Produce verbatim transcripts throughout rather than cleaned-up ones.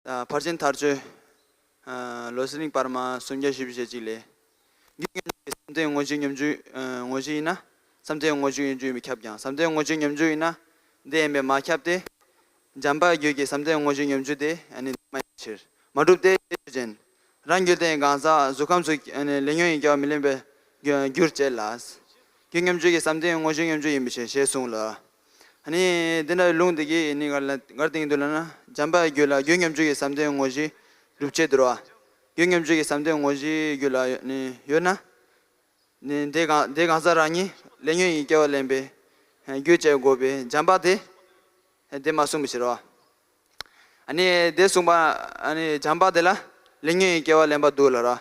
ཨ་ཕར་ཕྱིན་ཐར་ཆོས། ཨ་ལོ་ཙཱ་གླིང་པར་མ་སུམ་བརྒྱ་བཞི་བཅུ་ཞེ་གཅིག་ལས། རྒྱུ་སྙོམས་འཇུག་གི་བསམ་གཏན་དངོས་གཞི་སྙོམས་འཇུག་ཨ་དངོས་གཞི་ཡིན་ན། བསམ་གཏན་དངོས་གཞི་སྙོམས་འཇུག་ཡིན་པས་ཁྱབ་ཀྱང་བསམ་གཏན་དངོས་གཞི་སྙོམས་འཇུག་ཡིན་ན། འདི་ཡིན་པས་མ་ཁྱབ་སྟེ། འཇམ་དཔལ་རྒྱུད་ཀྱི་བསམ་གཏན་དངོས་གཞི་སྙོམས་འཇུག་དེ་ཨ་ནི་མ་ཡིན་ཕྱིར། མ་གྲུབ་སྟེ་དེ་ཆོས་ཅན། རང་རྒྱུད་ལྡན་གང་ཟག་གཟུགས་ཁམས་སུ་ཨ་ནི་ལས་ཉོན་ཡིད་སྐྱེ་བ་མི་ལེན་པའི་རྒྱུ་རྒྱུར་བྱེད་ལ། རྒྱུ་སྙོམས་འཇུག་གི་བསམ་གཏན་དངོས་གཞི་སྙོམས་འཇུག་ཡིན་པའི་ཕྱིར་ཞེས་གསུངས་ལ། ཨ་ནི་འདི་འདྲའི་ལུང་འདི་གིས་ནི་ག་ལ་གར་སྟེང་དུ་ལ་ན་འཇམ་དཔལ་རྒྱུད་ལ་རྒྱུ་སྙོམས་འཇུག་གི་བསམ་གཏན་དངོས་གཞི་སྒྲུབ་བྱེད་དུ་རོ། རྒྱུ་སྙོམས་འཇུག་གི་བསམ་གཏན་དངོས་གཞི་རྒྱུད་ལ་ནི་ཡོད་ན། ནི་དེ་གང་དེ་གང་ཟག་རང་ཉིད་ལས་ཉོན་ཡིད་སྐྱེ་བ་ལེན་པའི་རྒྱུ་བྱེད་དགོས་པའི་འཇམ་དཔལ་དེ། དེ་མ་གསུངས་པའི་ཕྱིར་རོ། ཨ་ནི་དེ་གསུངས་པ་ཨ་ནི་འཇམ་དཔལ་དེ་ལ་ལས་ཉོན་ཡིད་སྐྱེ་བ་ལེན་པ་འདུག་ལ་རོ།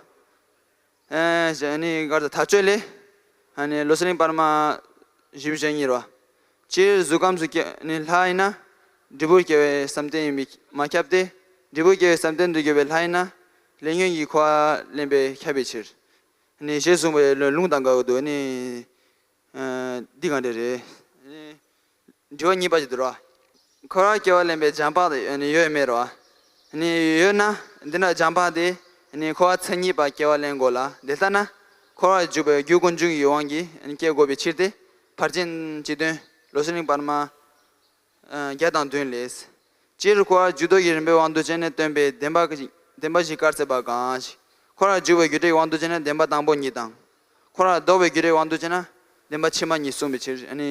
ཨ་ནི་གར་དང་ཐག་ཆོད་ལས། ཨ་ནི་ལོ་ཙཱ་གླིང་པར་མ་བཞི་བཅུ་ཞེ་གཉིས་རོ། སྤྱིར་གཟུགས་ཁམས་སུ་སྐྱེ་ནི་ལྷ་ཡིན་ན། འབྲས་བུར་སྐྱེ་བའི་བསམ་གཏན་ཡིན་པས་མ་ཁྱབ་སྟེ། འབྲས་བུར་སྐྱེ་བའི་བསམ་གཏན་དུ་གྱུར་པའི་ལྷ་ཡིན་ན། ལས་ཉོན་གྱི་འཁོར་བ་ལེན་པས་ཁྱབ་པའི་ཕྱིར། ནི་ཞེས་གསུངས་པའི་ལུང་དང་འགལ་འདུག་ནི། ཨ་འདི་གང་འདྲ་རེད། ནི། དྲི་བ་གཉིས་པ་ཅིག་འདུག་རོ། འཁོར་བར་སྐྱེ་བ་ལེན་པའི་འཇམ་དཔལ་ནི་ཡོད་མེད་རོ། ནི་ཡོད་ན། འདི་ན་འཇམ་དཔལ་དེ། ནི་འཁོར་བ་མཚན་ཉིད་པར་སྐྱེ་བ་ལེན་དགོས་ལ་དེ་ལྟ་ན། འཁོར་བར་འཇུག་པའི་རྒྱུ་ཀུན་འབྱུང་གི་དབང་གིས་ནི་སྐྱེ་དགོས་པའི་ཕྱིར་ཏེ། ཕར་ཕྱིན་སྤྱི་དོན། ལོ་ཙཱ་གླིང་པར་མ། ཨ་བརྒྱ་དང་བདུན་ལས། སྤྱིར་འཁོར་བར་འཇུག་ལྡོག་གི་རིམ་པའི་དབང་དུ་བྱས་ནས་སྟོན་པའི་བདེན་པ་བདེན་པ་བཞི་བཀར་སྲིད་པ་གང་ཞིག་འཁོར་བར་འཇུག་པའི་རྒྱུ་འབྲས་དབང་དུ་བྱས་ན་བདེན་པ་དང་པོ་གཉིས་དང་། འཁོར་བར་ལྡོག་པའི་རྒྱུ་འབྲས་དབང་དུ་བྱས་ན་བདེན་པ་ཕྱི་མ་གཉིས་གསུངས་པའི་ཕྱིར། ཨ་ནི་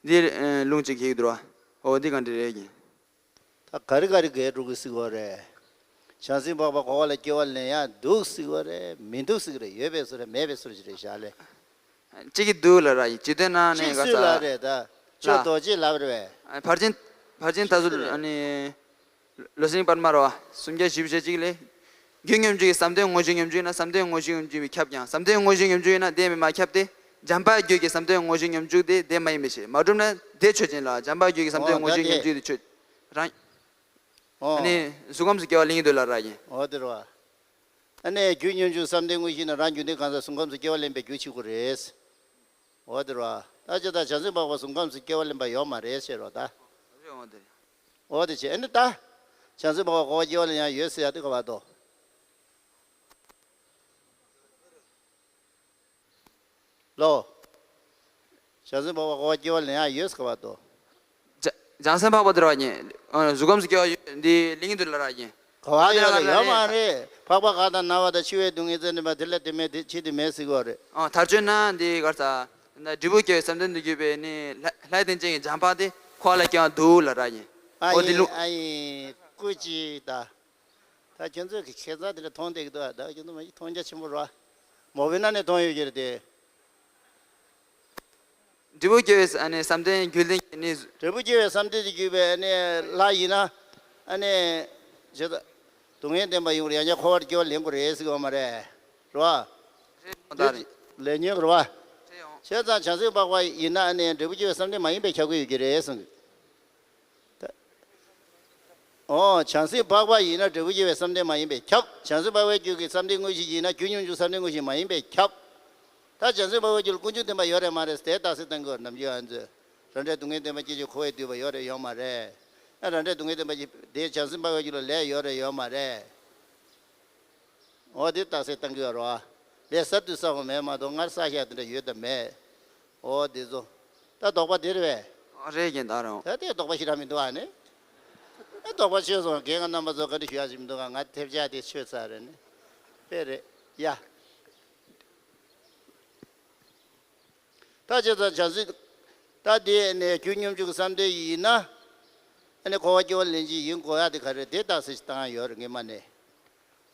འདིར་ཨ་ལུང་གཅིག་གིས་འདུལ་བ། འོ་འདི་གང་འདྲ་རེད་ཀྱི། ད་ག་རེ་ག་རེ་འགལ་འགྲོ་གི་ཟེར་བ་རེད། བྱང་སེམས་འཕགས་པ་འཁོར་བ་ལ་སྐྱེ་བ་ལེན་ཡ་འདུག་ཟེར་བ་རེད། མི་འདུག་ཟེར་གི་རེད། ཡོད་པའི་བཟོ་རེད། མེད་པའི་བཟོ་ཅིག་རེད་བཞག་ལེ། གཅིག་གིས་འདུག་ལ་ར་ཡིན། སྤྱི་དོན་ན་ནི་གཅིག་ག་སུས་ལབ་ས་རེད་ད། ཁྱོད་ལ། རྡོ་རྗེས་ལབ་རེད་པས། ཕར་ཕྱིན། ཕར་ཕྱིན་ད་གཅིག་སུ་སུ་རེད། ཨ་ནི། ལོ་ཙཱ་གླིང་པར་མ་རོ། སུམ་བརྒྱ་བཞི་བཅུ་ཞེ་གཅིག་ལས། རྒྱུ་སྙོམས་འཇུག་གི་བསམ་གཏན་དངོས་གཞི་སྙོམས་འཇུག་ཡིན་ན་བསམ་གཏན་དངོས་གཞི་སྙོམས་འཇུག་ཡིན་པས་ཁྱབ་ཀྱང་བསམ་གཏན་དངོས་གཞི་སྙོམས་འཇུག་ཡིན་ན་དེ་མིན་མ་ཁྱབ་སྟེ། འཇམ་དཔལ་རྒྱུད་ཀྱི་བསམ་གཏན་དངོས་གཞི་སྙོམས་འཇུག་དེ་དེ་མ་ཡིན་པའི་ཕྱིར། མ་གྲུབ་ན་དེ་ཆོས་ཅན་ལ་འཇམ་དཔལ་རྒྱུད་ཀྱི་བསམ་གཏན་འོ་དངོས་གཞི་ད་དེ། སྙོམས་འཇུག་དེ་ཆོས། རང་། ཨོ། ཨ་ནི་གཟུགས་ཁམས་སུ་སྐྱེ་བ་ལེན་གྱི་འདུག་ལ་ར་ཡིན། འོ་དེ་རེད་པ། ཨ་ནི་རྒྱུ་སྙོམས་འཇུག་བསམ་གཏན་དངོས་གཞི་ན་རང་རྒྱུད་ལྡན་གང་ཟག་གཟུགས་ཁམས་སུ་སྐྱེ་བ་ལེན་པའི་རྒྱུ་བྱེད་དགོས་རེད། འོ་དེ་རེད་པ། ད་ཅི་ད་བྱང་སེམས་འཕགས་པ་གཟུགས་ཁམས་སུ་སྐྱེ་བ་ལེན་པ་ཡོད་མ་རེད་ཟེར་རོ་ད། འོ་དེ་བྱས་ཨ་ནི་ད། བྱང་སེམས་འཕགས་པ་འཁོར་བ་སྐྱེ་བ་ལེན་ཡ་ཡོད་ཟེར་ཡ་དེ་ག་བ་དོ། ལོ། བྱང་སེམས་འཕགས་པ་འཁོར་བ་སྐྱེ་བ་ལེན་ཡ་ཡོད་ཟེར་ག་བ་དོ། བྱ་བྱང་སེམས་འཕགས་པ་དེ་ར་ཡིན། ཨ་གཟུགས་ཁམས་སུ་སྐྱེ་བ་ཡོད་འདི་ལེན་གྱི་འདུག་ལ་ར་ཡིན། ག་བ་ཡོད་ལ་ཡོད་མ་རེད། འཕགས་པ་གང་དང་ན་བ་དང་འཆི་བའི་སྡུག་བསྔལ་ཙམ་དྲན་པ་དེ་ལས་དེ་མེད་དེ་ཕྱི་དེ་མེད་ཟེར་གི་རེད། ཨ་ཐར་ཆོས་ན་འདི་གར་ས། འབྲས་བུ་སྐྱེ་བའི་བསམ་གཏན་དུ་གྱུར་པའི་ནི་ལྷ་ལྷའི་རྟེན་ཅན་གྱི་འཇམ་དཔལ་དེ་འཁོར་བ་ལ་སྐྱེ་བ་འདུག་ལ་ར་ཡིན། ཨ་འོ་འདི་ཡིན་ལུང་། ཨ་ཡིན་སྐུ་ཅི་ད། ད་ཁྱོད་ཚོས་ཀྱི་ཁྱད་མཚར་དེ་འདྲ་མཐོང་བསྡད་ཀྱི་འདུག་ཨ། ད་ཁྱོད་ཚོ་མ་གཞི་མཐོང་རྒྱ་ཆེན་པོ་རེད་པ། མོ་བི་ན་ནས་མཐོང་ཡོད་ཀྱི་རེད་དེ། འབྲས་བུ་སྐྱེ་བའི་ཨ་ནི་བསམ་གཏན་རྒྱུད་ལྡན་གྱི་ནི། འབྲས་བུ་སྐྱེ་བའི་བསམ་གཏན་དུ་གྱུར་པའི་ཨ་ནི་ལྷ་ཡིན་ན། ཨ་ནི། ཇི་ལྟར། སྡུག་བསྔལ་བདེན་པ་ཡོང་བར་ཡང་བསྐྱར་འཁོར་བར་སྐྱེ་བ་ལེན་དགོས་རེད་ཟེར་གྱི་ཡོད་མ་རེད། རེད་པ། རེད་ད་རེད། ལས་ཉོན་རེད་པ། རེད་ཡོང་། བྱས་ཙང་བྱང་སེམས་འཕགས་པ་ཡིན་ན་ཨ་ནི་འབྲས་བུ་སྐྱེ་བའི་བསམ་གཏན་མ་ཡིན་པས་ཁྱབ་ཀྱི་ཡོད་ཀྱི་རེད་གསུངས་ཀྱི། ད། ཨོ། བྱང་སེམས་འཕགས་པ་ཡིན་ན་འབྲས་བུ་སྐྱེ་བའི་བསམ་གཏན་མ་ཡིན་པས་ཁྱབ། བྱང་སེམས་འཕགས་པའི་རྒྱུད་ཀྱི་བསམ་གཏན་དངོས་གཞི་ཡིན་ན་རྒྱུ་སྙོམས་འཇུག་བསམ་གཏན་དངོས་གཞི་མ་ཡིན་པས་ཁྱབ། ད་བྱང་སེམས་འཕགས་པའི་རྒྱུད་ལ་ཀུན་འབྱུང་བདེན་པ་ཡོད་རེད་མ་རེད་ཟེར་དེ་རྟགས་གསལ་བཏང་གི་ཡོད། ནམ་རྒྱུན་ང་ཚོས་རང་འབྲས་སྡུག་བསྔལ་བདེན་པ་སྐྱེ་མཆེད་འཁོར་བས་བསྡུས་པ་ཡོད་རེད་ཡོད་མ་རེད། ཨ་རང་འབྲས་སྡུག་བསྔལ་བདེན་པ་སྐྱེ་དེ་བྱང་སེམས་འཕགས་པའི་རྒྱུད་ལ་ལས་ཡོད་རེད་ཡོད་མ་རེད། འོ་དེ་རྟགས་གསལ་བཏང་གི་ཡོད་རེད་པ། ལས་གསར་དུ་བསགས་པ་མེད་མ་གཏོགས་སྔར་བསགས་བཞག་དེ་འདྲ་ཡོད་དམ་མེད། འོ་དེ་ཚོ། ད་དོགས་པ་དེ་རེད་པས། རེད་ཀྱི་ད་རུང་། ད་དེ་དོགས་པ་ཞེ་དྲག་མི་འདུག་ཨ་ནི། ཨ་དོགས་པ་ཆོད་སོང་རྒན་གྱིས་རྣམ་པ་ཚོ་བཀའ་འདྲི་ཞུ་ཡག་ཅིག་མི་འདུག་ག་ང་ཐེབས་ཆག་དེ་ཆོད་ཚར་རེད་ནི། དཔེ་རེད་ཡ། ད་བྱས་ཙང་བྱང་སེམས། ད་དེ་ནས་རྒྱུ་སྙོམས་འཇུག་གི་བསམ་གཏན་ཡིན་ན། ཨ་ནི་འཁོར་བ་སྐྱེ་བ་ལེན་གྱི་ཡིན་དགོས་ཡ་དེ་ག་རེ་དེ་རྟགས་གསལ་ཞིག་བཏང་ཡ་ཡོད་རེད་སྔོན་མ་ནས།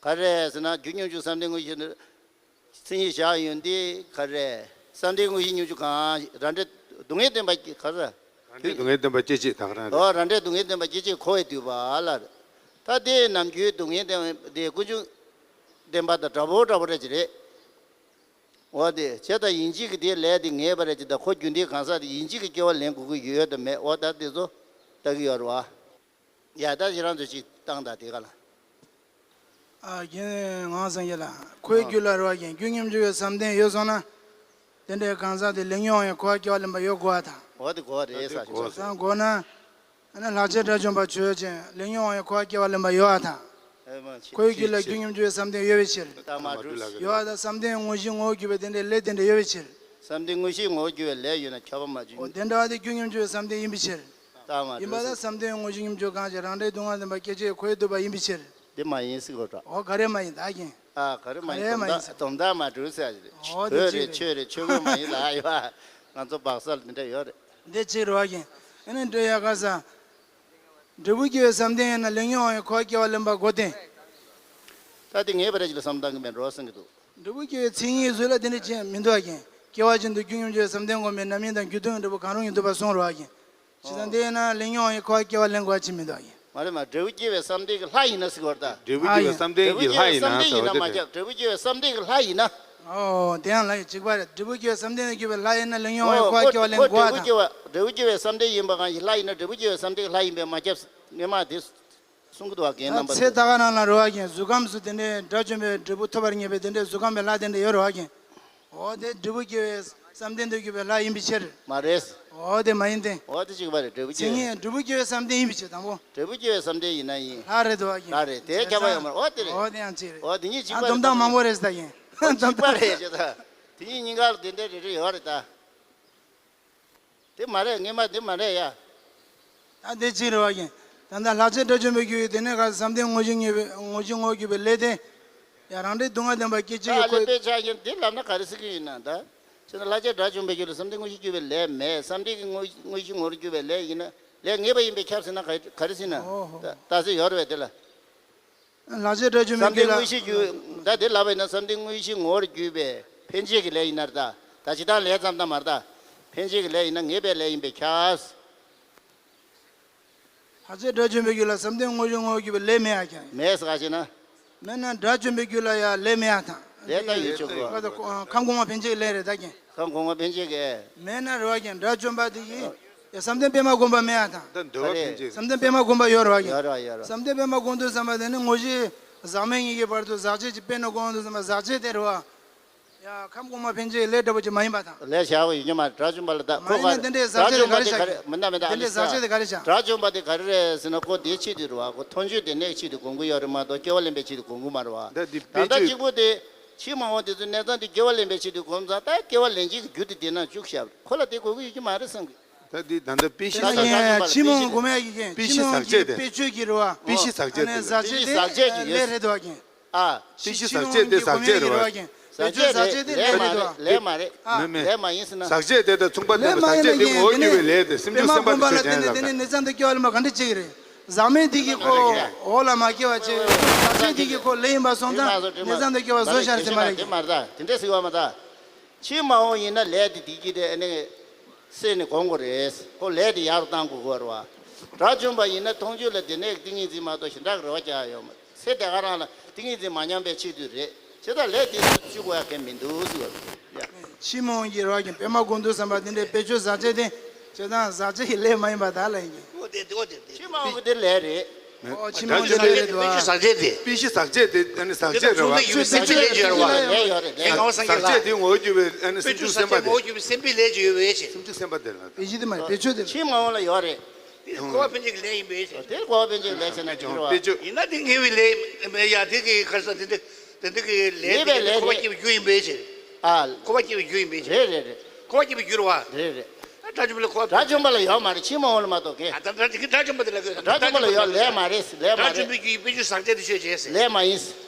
ག་རེ་ཟེར་ན་རྒྱུ་སྙོམས་འཇུག་བསམ་གཏན་དངོས་གཞི་ནི། མཚན་ཉིད་བཞག་ཡོད་འདི་ག་རེ། བསམ་གཏན་དངོས་གཞི་སྙོམས་འཇུག་གང་རང་འབྲས་སྡུག་བསྔལ་བདེན་པ་ག་རེ། རང་འབྲས་སྡུག་བསྔལ་བདེན་པ་སྐྱེ་མཆེད་དང་རང་འབྲས། ཨོ་རང་འབྲས་སྡུག་བསྔལ་བདེན་པ་སྐྱེ་མཆེད་འཁོར་བས་བསྡུས་པ་ལ། ད་དེ་ནམ་རྒྱུན་སྡུག་བསྔལ་བདེན་པ་དེ་ཀུན་འབྱུང་བདེན་པ་དང་འདྲ་པོ་འདྲ་པོ་རེད་ཅི་རེད། འོ་དེ་བྱས་ད་ཡིན་གཅིག་གི་དེ་ལས་དེ་ངེས་པ་རེད་ཅི་ད་ཁོ་རྒྱུ་འབྲས་གང་ཟག་དེ་ཡིན་གཅིག་གི་སྐྱེ་བ་ལེན་དགོས་ཀྱི་ཡོད་དམ་མེད་འོ་ད་དེ་ཚོ་ལྟ་གི་ཡོད་རེད་པ། ཡ་ད་ཁྱེད་རང་ཚོ་ཅིག་བཏང་དང་དེ་ག་ལ། ཨ་རྒན་ངག་བཟང་རྒྱལ་ལགས་ཁོའི་ཨ་རྒྱུད་ལ་རེད་པ་རྒན་རྒྱུ་སྙོམས་འཇུག་པའི་བསམ་གཏན་ཡོད་སོང་ན། དེ་འདྲའི་གང་ཟག་དེ་ལས་ཉོན་ཡང་འཁོར་བ་སྐྱེ་བ་ལེན་པ་ཡོད་དགོས་པ་དང་། འོ་དེ་དགོས་རེད་ས་ཅིག་དགོས་ས་དགོས་ན། ཨ་ནི་ལྷག་བཅས་དགྲ་བཅོམ་པ་ཆོས་ཅན། ལས་ཉོན་དབང་ཡང་འཁོར་བར་སྐྱེ་བ་ལེན་པ་ཡོད་པར་ཐལ། ཨེ་མ་ཆེ། ཁོའི་རྒྱུད་ལ་ཆེ་རྒྱུ་སྙོམས་འཇུག་པའི་བསམ་གཏན་ཡོད་པའི་ཕྱིར། ད་མ་གྲུབ་ཟེར། ཡོད་པར་ཐལ། བསམ་གཏན་དངོས་གཞི་ངོ་བོར་གྱུར་པའི་དེ་འདྲའི་ལས་དེ་འདྲ་ཡོད་པའི་ཕྱིར། བསམ་གཏན་དངོས་གཞི་ངོ་བོར་གྱུར་པའི་ལས་ཡོད་ན་ཁྱབ་པ་མ་བྱུང་། འོ་དེ་འདྲ་བ་དེ་རྒྱུ་སྙོམས་འཇུག་པའི་བསམ་གཏན་ཡིན་པའི་ཕྱིར། ད་མ་ཡིན་པར་ཐལ། གྲུབ་ཟེར། བསམ་གཏན་དངོས་གཞི་སྙོམས་འཇུག་གང་ཞིག་རང་འབྲས་སྡུག་བསྔལ་བདེན་པ་སྐྱེ་མཆེད་འཁོར་བའི་སྡུད་པ་ཡིན་པའི་ཕྱིར། དེ་མ་ཡིན་ཟེར་གོ་འདྲ། འོ་ག་རེ་མ་ཡིན་ད་ཀྱིན། ཨ་ག་རེ་མ་ཡིན། ག་རེ་མ་དོམ་ཡིན་ཟེར། དོམ་དག་མ་གྲུབ་ཟེར་ཡ་ཞིག་རེད། འོ་དེ་བོད་ཅིག་རེད། རེད། ཆོས་རེད། ཆོས་གོས་མ་ཡིན་ལ་ཡོད་པ། ང་ཚོ་སྦག་ས་ལ་དེ་འདྲ་ཡོད་རེད། འདི་གཅིག་རེད་པ་ཀྱིན། ཨ་ནི་འདྲ་ཡ་ག་ས། འབྲས་བུ་སྐྱེ་བའི་བསམ་གཏན་ཡིན་ན་ལས་ཉོན་དབང་ཡང་འཁོར་བར་སྐྱེ་བ་ལེན་པ་དགོས་ཏེ། ད་དེ་ངེས་པ་རེད་ཅེས་ལ་བསམ་བཏང་གི་མེད་འགྲོ་བསམ་གྱི་འདུག། འབྲས་བུ་སྐྱེ་བའི་མཚན་ཉིད་ཚུལ་ལ་དེ་འདྲ་ཅན་མི་འདུག་པ་ཀྱིན། སྐྱེ་བ་ཅན་དུ་རྒྱུ་སྙོམས་འཇུག་པའི་བསམ་གཏན་བསྒོམས་པས་རྣམ་གཡེང་དང་རྒྱུ་མཐུན་གྱི་འབྲས་བུ་གང་རུང་གིས་བསྡུས་པར་གསུངས་རེད་པ་ཀྱིན། ཇི་ལྟར་འདི་ཡིན་ན་ལས་ཉོན་དབང་ཡང་འཁོར་བར་སྐྱེ་བ་ལེན་དགོས་པ་ཅིག་མི་འདུག་པ་ཀྱིན། མ་རེད་མ། འབྲས་བུ་སྐྱེ་བའི་བསམ་གཏན་གྱི་ལྷ་ཡིན་ན་ཟེར་བ་ད། འབྲས་བུ་སྐྱེ་བའི་བསམ་གཏན་གྱི་ལྷ་ཡིན་ན་ཟེར་བ་དེ་རེད། འབྲས་བུ་སྐྱེ་བའི་བསམ་གཏན་གྱི་ལྷ་ཡིན་ན། ཨོ་དེ་ཡང་ལ་ཡི་གཅིག་པ་རེད། འབྲས་བུ་སྐྱེ་བའི་བསམ་གཏན་ལས་གྱུར་པའི་ལྷ་ཡིན་ན་ལས་ཉོན་དབང་ཡང་འཁོར་བར་སྐྱེ་བ་ལེན་དགོས་པར་ཐལ། འབྲས་བུ་སྐྱེ་བའི་བསམ་གཏན་ཡིན་པ་གང་ཞིག་ལྷ་ཡིན་ན་འབྲས་བུ་སྐྱེ་བའི་བསམ་གཏན་གྱི་ལྷ་ཡིན་པས་མ་ཁྱབ་སྙམ་མ་དེ་གསུང་གི་འདུག་པ་ཀྱིན། ད་རྣམ་པ་ཚེ་ད་ད་ག་རང་ལ་རེད་པ་ཀྱིན། གཟུགས་ཁམས་སུ་དེ་འདྲའི་དགྲ་བཅོམ་པའི་འབྲས་བུ་ཐོབ་པར་ངེས་པའི་དེ་འདྲའི་གཟུགས་ཁམས་པའི་ལྷ་དེ་འདྲ་ཡོད་རེད་པ་ཀྱིན། འོ་དེ་འབྲས་བུ་སྐྱེ་བའི་བསམ་གཏན་དུ་གྱུར་པའི་ལྷ་ཡིན་པའི་ཕྱིར། མ་རེད། འོ་དེ་མ་ཡིན་ཏེ། འོ་དེ་གཅིག་པ་རེད། འབྲས་བུ་སྐྱེ་མཚན་ཉིད་འབྲས་བུ་སྐྱེ་བའི་བསམ་གཏན་ཡིན་པའི་ཕྱིར་དང་པོ། འབྲས་བུ་སྐྱེ་བའི་བསམ་གཏན་ཡིན་ན་ཡིན། ལྷ་རེད་འདུག་པ་ཀྱིན། ལྷ་རེད། དེ་ཁྱབ་པ་ཡོད་མ་རེད། འོ་དེ་རེད། འོ་དེ་ཡང་གཅིག་རེད། འོ་དེ་གཉིས་གཅིག་པ་རེད། ད་དོམ་དག་མང་པོ་རེད་ཟེར་ད་ཀྱིན། འོ་གཅིག་པ་རེད་ཅེས་ད། དེ་གཉིས་གཉིས་ཀ་ལ་དེ་འདྲ་རེ་རེ་ཡོད་རེད་ད། དེ་མ་རེད། ངེས་མ་དེ་མ་རེད་ཡ། ད་དེ་གཅིག་རེད་པ་ཀྱིན། ད་ལྟ་ལྷག་བཅས་དགྲ་བཅོམ་པའི་རྒྱུད་ཀྱི་དེ་ནས་ག་བསམ་གཏན་དངོས་གཞི་ངེས་པའི་དངོས་གཞི་ངོ་བོར་གྱུར་པའི་ལས་དེ། ཡང་རང་འབྲས་སྡུག་བསྔལ་བདེན་པ་སྐྱེ་མཆེད་ཀྱི་ད་ཨ་ལས་འཁོར། དཔེ་ཆ་ཡིན་འདི་ལབ་ན་ག་རེ་ཟེར་གྱི་ཡིན་ན་ད། ཅེ་ན་ལྷག་བཅས་དགྲ་བཅོམ་པའི་རྒྱུད་ལ་བསམ་གཏན་དངོས་གཞིར་གྱུར་པའི་ལས་མེད། བསམ་གཏན་གྱི་དངོས་དངོས་གཞི་ངོ་བོར་གྱུར་པའི་ལས་ཡིན་ན་ལས་ངེས་པ་ཡིན་པས་ཁྱབ་ཟེར་ན་ག་ག་རེ་ཟེར་ན། ཨོ་ཧོ། ད་ད་ཟེར་ཡོད་རེད་པས་དེ་ལ། ལྷག་བཅས་དགྲ་བཅོམ་པའི་བསམ་གཏན་རྒྱུད་ལ། དངོས་གཞིར་གྱུར། ད་དེ་ལབ་པ་ཡིན་ན་བསམ་གཏན་དངོས་གཞི་ངོ་བོར་གྱུར་པའི་འཕེན་བྱེད་ཀྱི་ལས་ཡིན་ན་རེད་ད། ད་ཇི་ལྟར་ལས་ཙམ་ད་མ་རེད་ད། འཕེན་བྱེད་ཀྱི་ལས་ཡིན་ན་ངེས་པའི་ལས་ཡིན་པས་ཁྱབ། ལྷག་བཅས་དགྲ་བཅོམ་པའི་རྒྱུད་ལ་བསམ་གཏན་དངོས་གཞི་ངོ་བོར་གྱུར་པའི་ལས་མེད་ཡ་ཀྱང་། མེད་ཟེར་ག་ཅེ་ན། མེད་ན་དགྲ་བཅོམ་པའི་རྒྱུད་ལ་ཡང་ལས་མེད་ཡ་དང་། ལས་ད་ཡོད་ཆོག་གོ། ཁམས་གོང་མ་འཕེན་བྱེད་ཀྱི་ལས་རེད་ད་ཀྱང་། ཁམས་གོང་མ་འཕེན་བྱེད་ཀྱི། མེད་ན་རེད་པ་ཀྱང་དགྲ་བཅོམ་པ་དེ་ཡིན། ཡ་བསམ་གཏན་པད་མ་བསྒོམ་པ་མེད་ཡ་དང་། ད་འདོད་པ་འཕེན་བྱེད། བསམ་གཏན་པད་མ་བསྒོམ་པ་ཡོད་རེད་པ་ཀྱང་། ཡོད་རེད་ཡོད་རེད། བསམ་གཏན་པད་མ་བསྒོམ་དུས་ཙམ་པ་དེ་ནི་དངོས་གཞི་ཟག་མེད་གཉིས་ཀྱི་བར་དུ་ཟག་བཅས་ཀྱི་དཔེ་ནི་བསྒོམ་དུས་ཙམ་པ་ཟག་བཅས་དེ་རེད་པ། ཡ་ཁམས་གོང་མ་འཕེན་བྱེད་ཀྱི་ལས་འདྲ་པོ་ཅིག་མ་ཡིན་པ་དང་། ལས་བྱ་བ་ཡོད་རྒྱུ་མ་རེད། དགྲ་བཅོམ་པ་ལ་ད་མ་ཁོ་ཡིན་ན་ག་དེ་འདྲའི་ཟག་བཅས་དེ་ག་རེ་བྱ། མི་འདའ་མི་འདའ། དེ་ཨ་ལེ་འདྲའི་ཟག་བཅས་དེ་ག་རེ་བྱ། དགྲ་བཅོམ་པ་དེ་ག་རེ་རེད་ཟེར་ན་ཁོ་དེའི་ཆེད་དུ་རེད་པ། ཁོ་མཐོང་ཆོས་དེ་གནས་ཀྱི་ཆེད་དུ་སྒོམ་གྱི་ཡོད་རེད་མ་གཏོགས་སྐྱེ་བ་ལེན་པའི་ཆེད་དུ་སྒོམ་གྱི་མ་རེད་པ། ད་དེ་དཔེ་ད་ལྟ་བཅོས་གཅིག་པོ་དེ་ཕྱི་མ་འོངས་དེ་ཚོའི་གནས་སྟངས་དེ་སྐྱེ་བ་ལེན་པའི་ཆེད་དུ་སྒོམ་ཙང་ད་སྐྱེ་བ་ལེན་བྱེད་ཀྱི་རྒྱུ་དེ་དེ་ན་བཅུག་བཞག་ཁོ་ལ་དེ་དགོས་ཀྱི་ཡོད་ཀྱི་མ་རེད་བསམ་གི། ད་འདི་ད་ལྟ་དཔེ་གཞི། ད་ད་ད་ཕྱི་མ་འོངས་སྒོམ་ཡ་གི་ཀྱང་། དཔེ་གཞི་ཟག་བཅས་དེ། དཔེ་བཅོས་ཀྱི་རེད་པ། དཔེ་གཞི་ཟག་བཅས་དེ། ཨ་ནི་ཟག་བཅས་དེ་ལས་རེད་འདུག་པ་ཀྱང་། ཨ། དཔེ་གཞི་ཟག་བཅས་དེ་ཟག་བཅས་རེད་པ། ཟག་བཅས་དེ་ཟག་བཅས་དེ་ལས་མ་རེད། ལས་མ་རེད། མེད་མེད། ཟག་བཅས་དེ་ད་མཚུངས་པ་བསྟན་པའི་ཟག་བཅས་དེ་ངོ་བོར་གྱུར་པའི་ལས་དེ་སེམས་བྱུང་སེམས་པ་དེ་ཆོས་ཅན་ལ། དེ་ནི་གནས་ཙམ་དུ་སྐྱེ་བ་ལེན་པ་ག་འདྲ་བྱེད་ཀྱི་རེད། ཟག་མེད་དེ་གིས་ཁོ་འོག་ལ་མ་སྐྱེ་བ་བྱེད། ཟག་བཅས་དེ་གིས་ཁོ་ལས་ཡིན་པ་སོང་ཙང་གནས་ཙམ་དུ་སྐྱེ་བ་བཟོ་བཞག་ཟེར་མ་རེད། དེ་མ་རེད་ད། དེ་འདྲ་ཟེར་བ་མ་རེད་ད། ཕྱི་མ་འོངས་ཡིན་ན་ལས་དེ་དེ་གྱིས་དེ་ཨ་ནི་སེལ་ནས་སྒོམ་དགོས་རེད། ཁོ་ལས་དེ་ཡག་རུ་གཏང་དགོས་ཀྱི་རེད་པ། དགྲ་བཅོམ་པ་ཡིན་ན་མཐོང་ཆོས་ལ་དེ་ནས་ཏིང་ངེ་འཛིན་མ་གཏོགས་གཞན་དག་གི་རེ་བ་རྒྱག་ཡ་ཡོད་མ་རེད། ཚེ་འདི་ག་རང་ལ་ཏིང་ངེ་འཛིན་མ་ཉམས་པའི་ཆེད་དུ་རེད། བྱས་ཙང་ལས་དེ་ཚོ་བཅོ་དགོས་ཡ་གང་ཡང་མི་འདུག་ཟེར་བ་རེད། ཕྱི་མ་འོངས་ཀྱི་རེ་བ་ཀྱང་པད་མ་སྒོམ་དུས་ཙམ་པ་དེ་འདྲའི་དཔེ་བཅོས་ཟག་བཅས་དེ། བྱས་ཙང་ཟག་བཅས་ཀྱི་ལས་མ་ཡིན་པ་དག་ལ་ཡིན་གྱི། འོ་དེ་དེ་འོ་དེ་དེ། ཕྱི་མ་འོངས་ཀྱི་དེ་ལས་རེད། ཨོ་ཕྱི་མ་འོངས་ཀྱི་ལས་རེད་དོ། དཔེ་བཅོས་ཟག་བཅས་དེ། དཔེ་བཅོས་ཟག་བཅས་དེ་ཨ་ནི་ཟག་བཅས་རེད་པ། དཔེ་བཅོས་ཟག་བཅས་ལས་ཡོད་རེད་པ། ལས་ཡོད་རེད། ལས་ཡོད་རེད། ཟག་བཅས་དེ་ངོ་བོར་གྱུར་པའི་ཨ་ནི་སེམས་བྱུང་སེམས་པ་དེ། ངོ་བོར་གྱུར་པའི་སེམས་པའི་ལས་ཀྱི་ཡོད་པའི་ཕྱིར། སེམས་བྱུང་སེམས་པ་དེ་ལ། དཔེ་བཞི་དེ་མ་རེད། དཔེ་བཅོས་དེ་རེད། ཕྱི་མ་འོངས་ལ་ཡོད་རེད། དེ་འཁོར་བ་འཕེན་བྱེད་ཀྱི་ལས་ཡིན་པའི་ཕྱིར། དེ་འཁོར་བ་འཕེན་བྱེད་ཀྱི་ལས་བྱས་ན་ཅི་རེད་པ། དཔེ་བཅོས། ཡིན་ན་དེ་ངེས་པའི་ལས་མེད་ཡ་དེ་གི་ག་རེ་ཟེར་དེ་འདྲ་དེ་འདྲ་གི་ལས་ངེས་པའི་དེ་ལས་འཁོར་བ་རེད། སྐྱེ་བའི་རྒྱུ་ཡིན་པའི་ཕྱིར། ཨ། འཁོར་བ་སྐྱེ་བའི་རྒྱུ་ཡིན་པའི་ཕྱིར། རེད་རེད་རེད། འཁོར་བ་སྐྱེ་བའི་རྒྱུ་རེད་པ། རེད་རེད། དགྲ་བཅོམ་པ་ལ་འཁོར་བ། དགྲ་བཅོམ་པ་ལ་ཡོད་མ་རེད། ཕྱི་མ་འོངས་ལ་མ་གཏོགས་གས། ཨ་ད་དགྲ་དགྲ་བཅོམ་པ་དེ་ལ་གོ། དགྲ་བཅོམ་པ་ལ་ཡོད་ལས་མ་རེད། ལས་མ་རེད། དགྲ་བཅོམ་པའི་རྒྱུ་ཡི་དཔེ་བཅོས་ཟག་བཅས་དེ་ཆོས་ཅན་ཟེར། ལས་མ་ཡིན།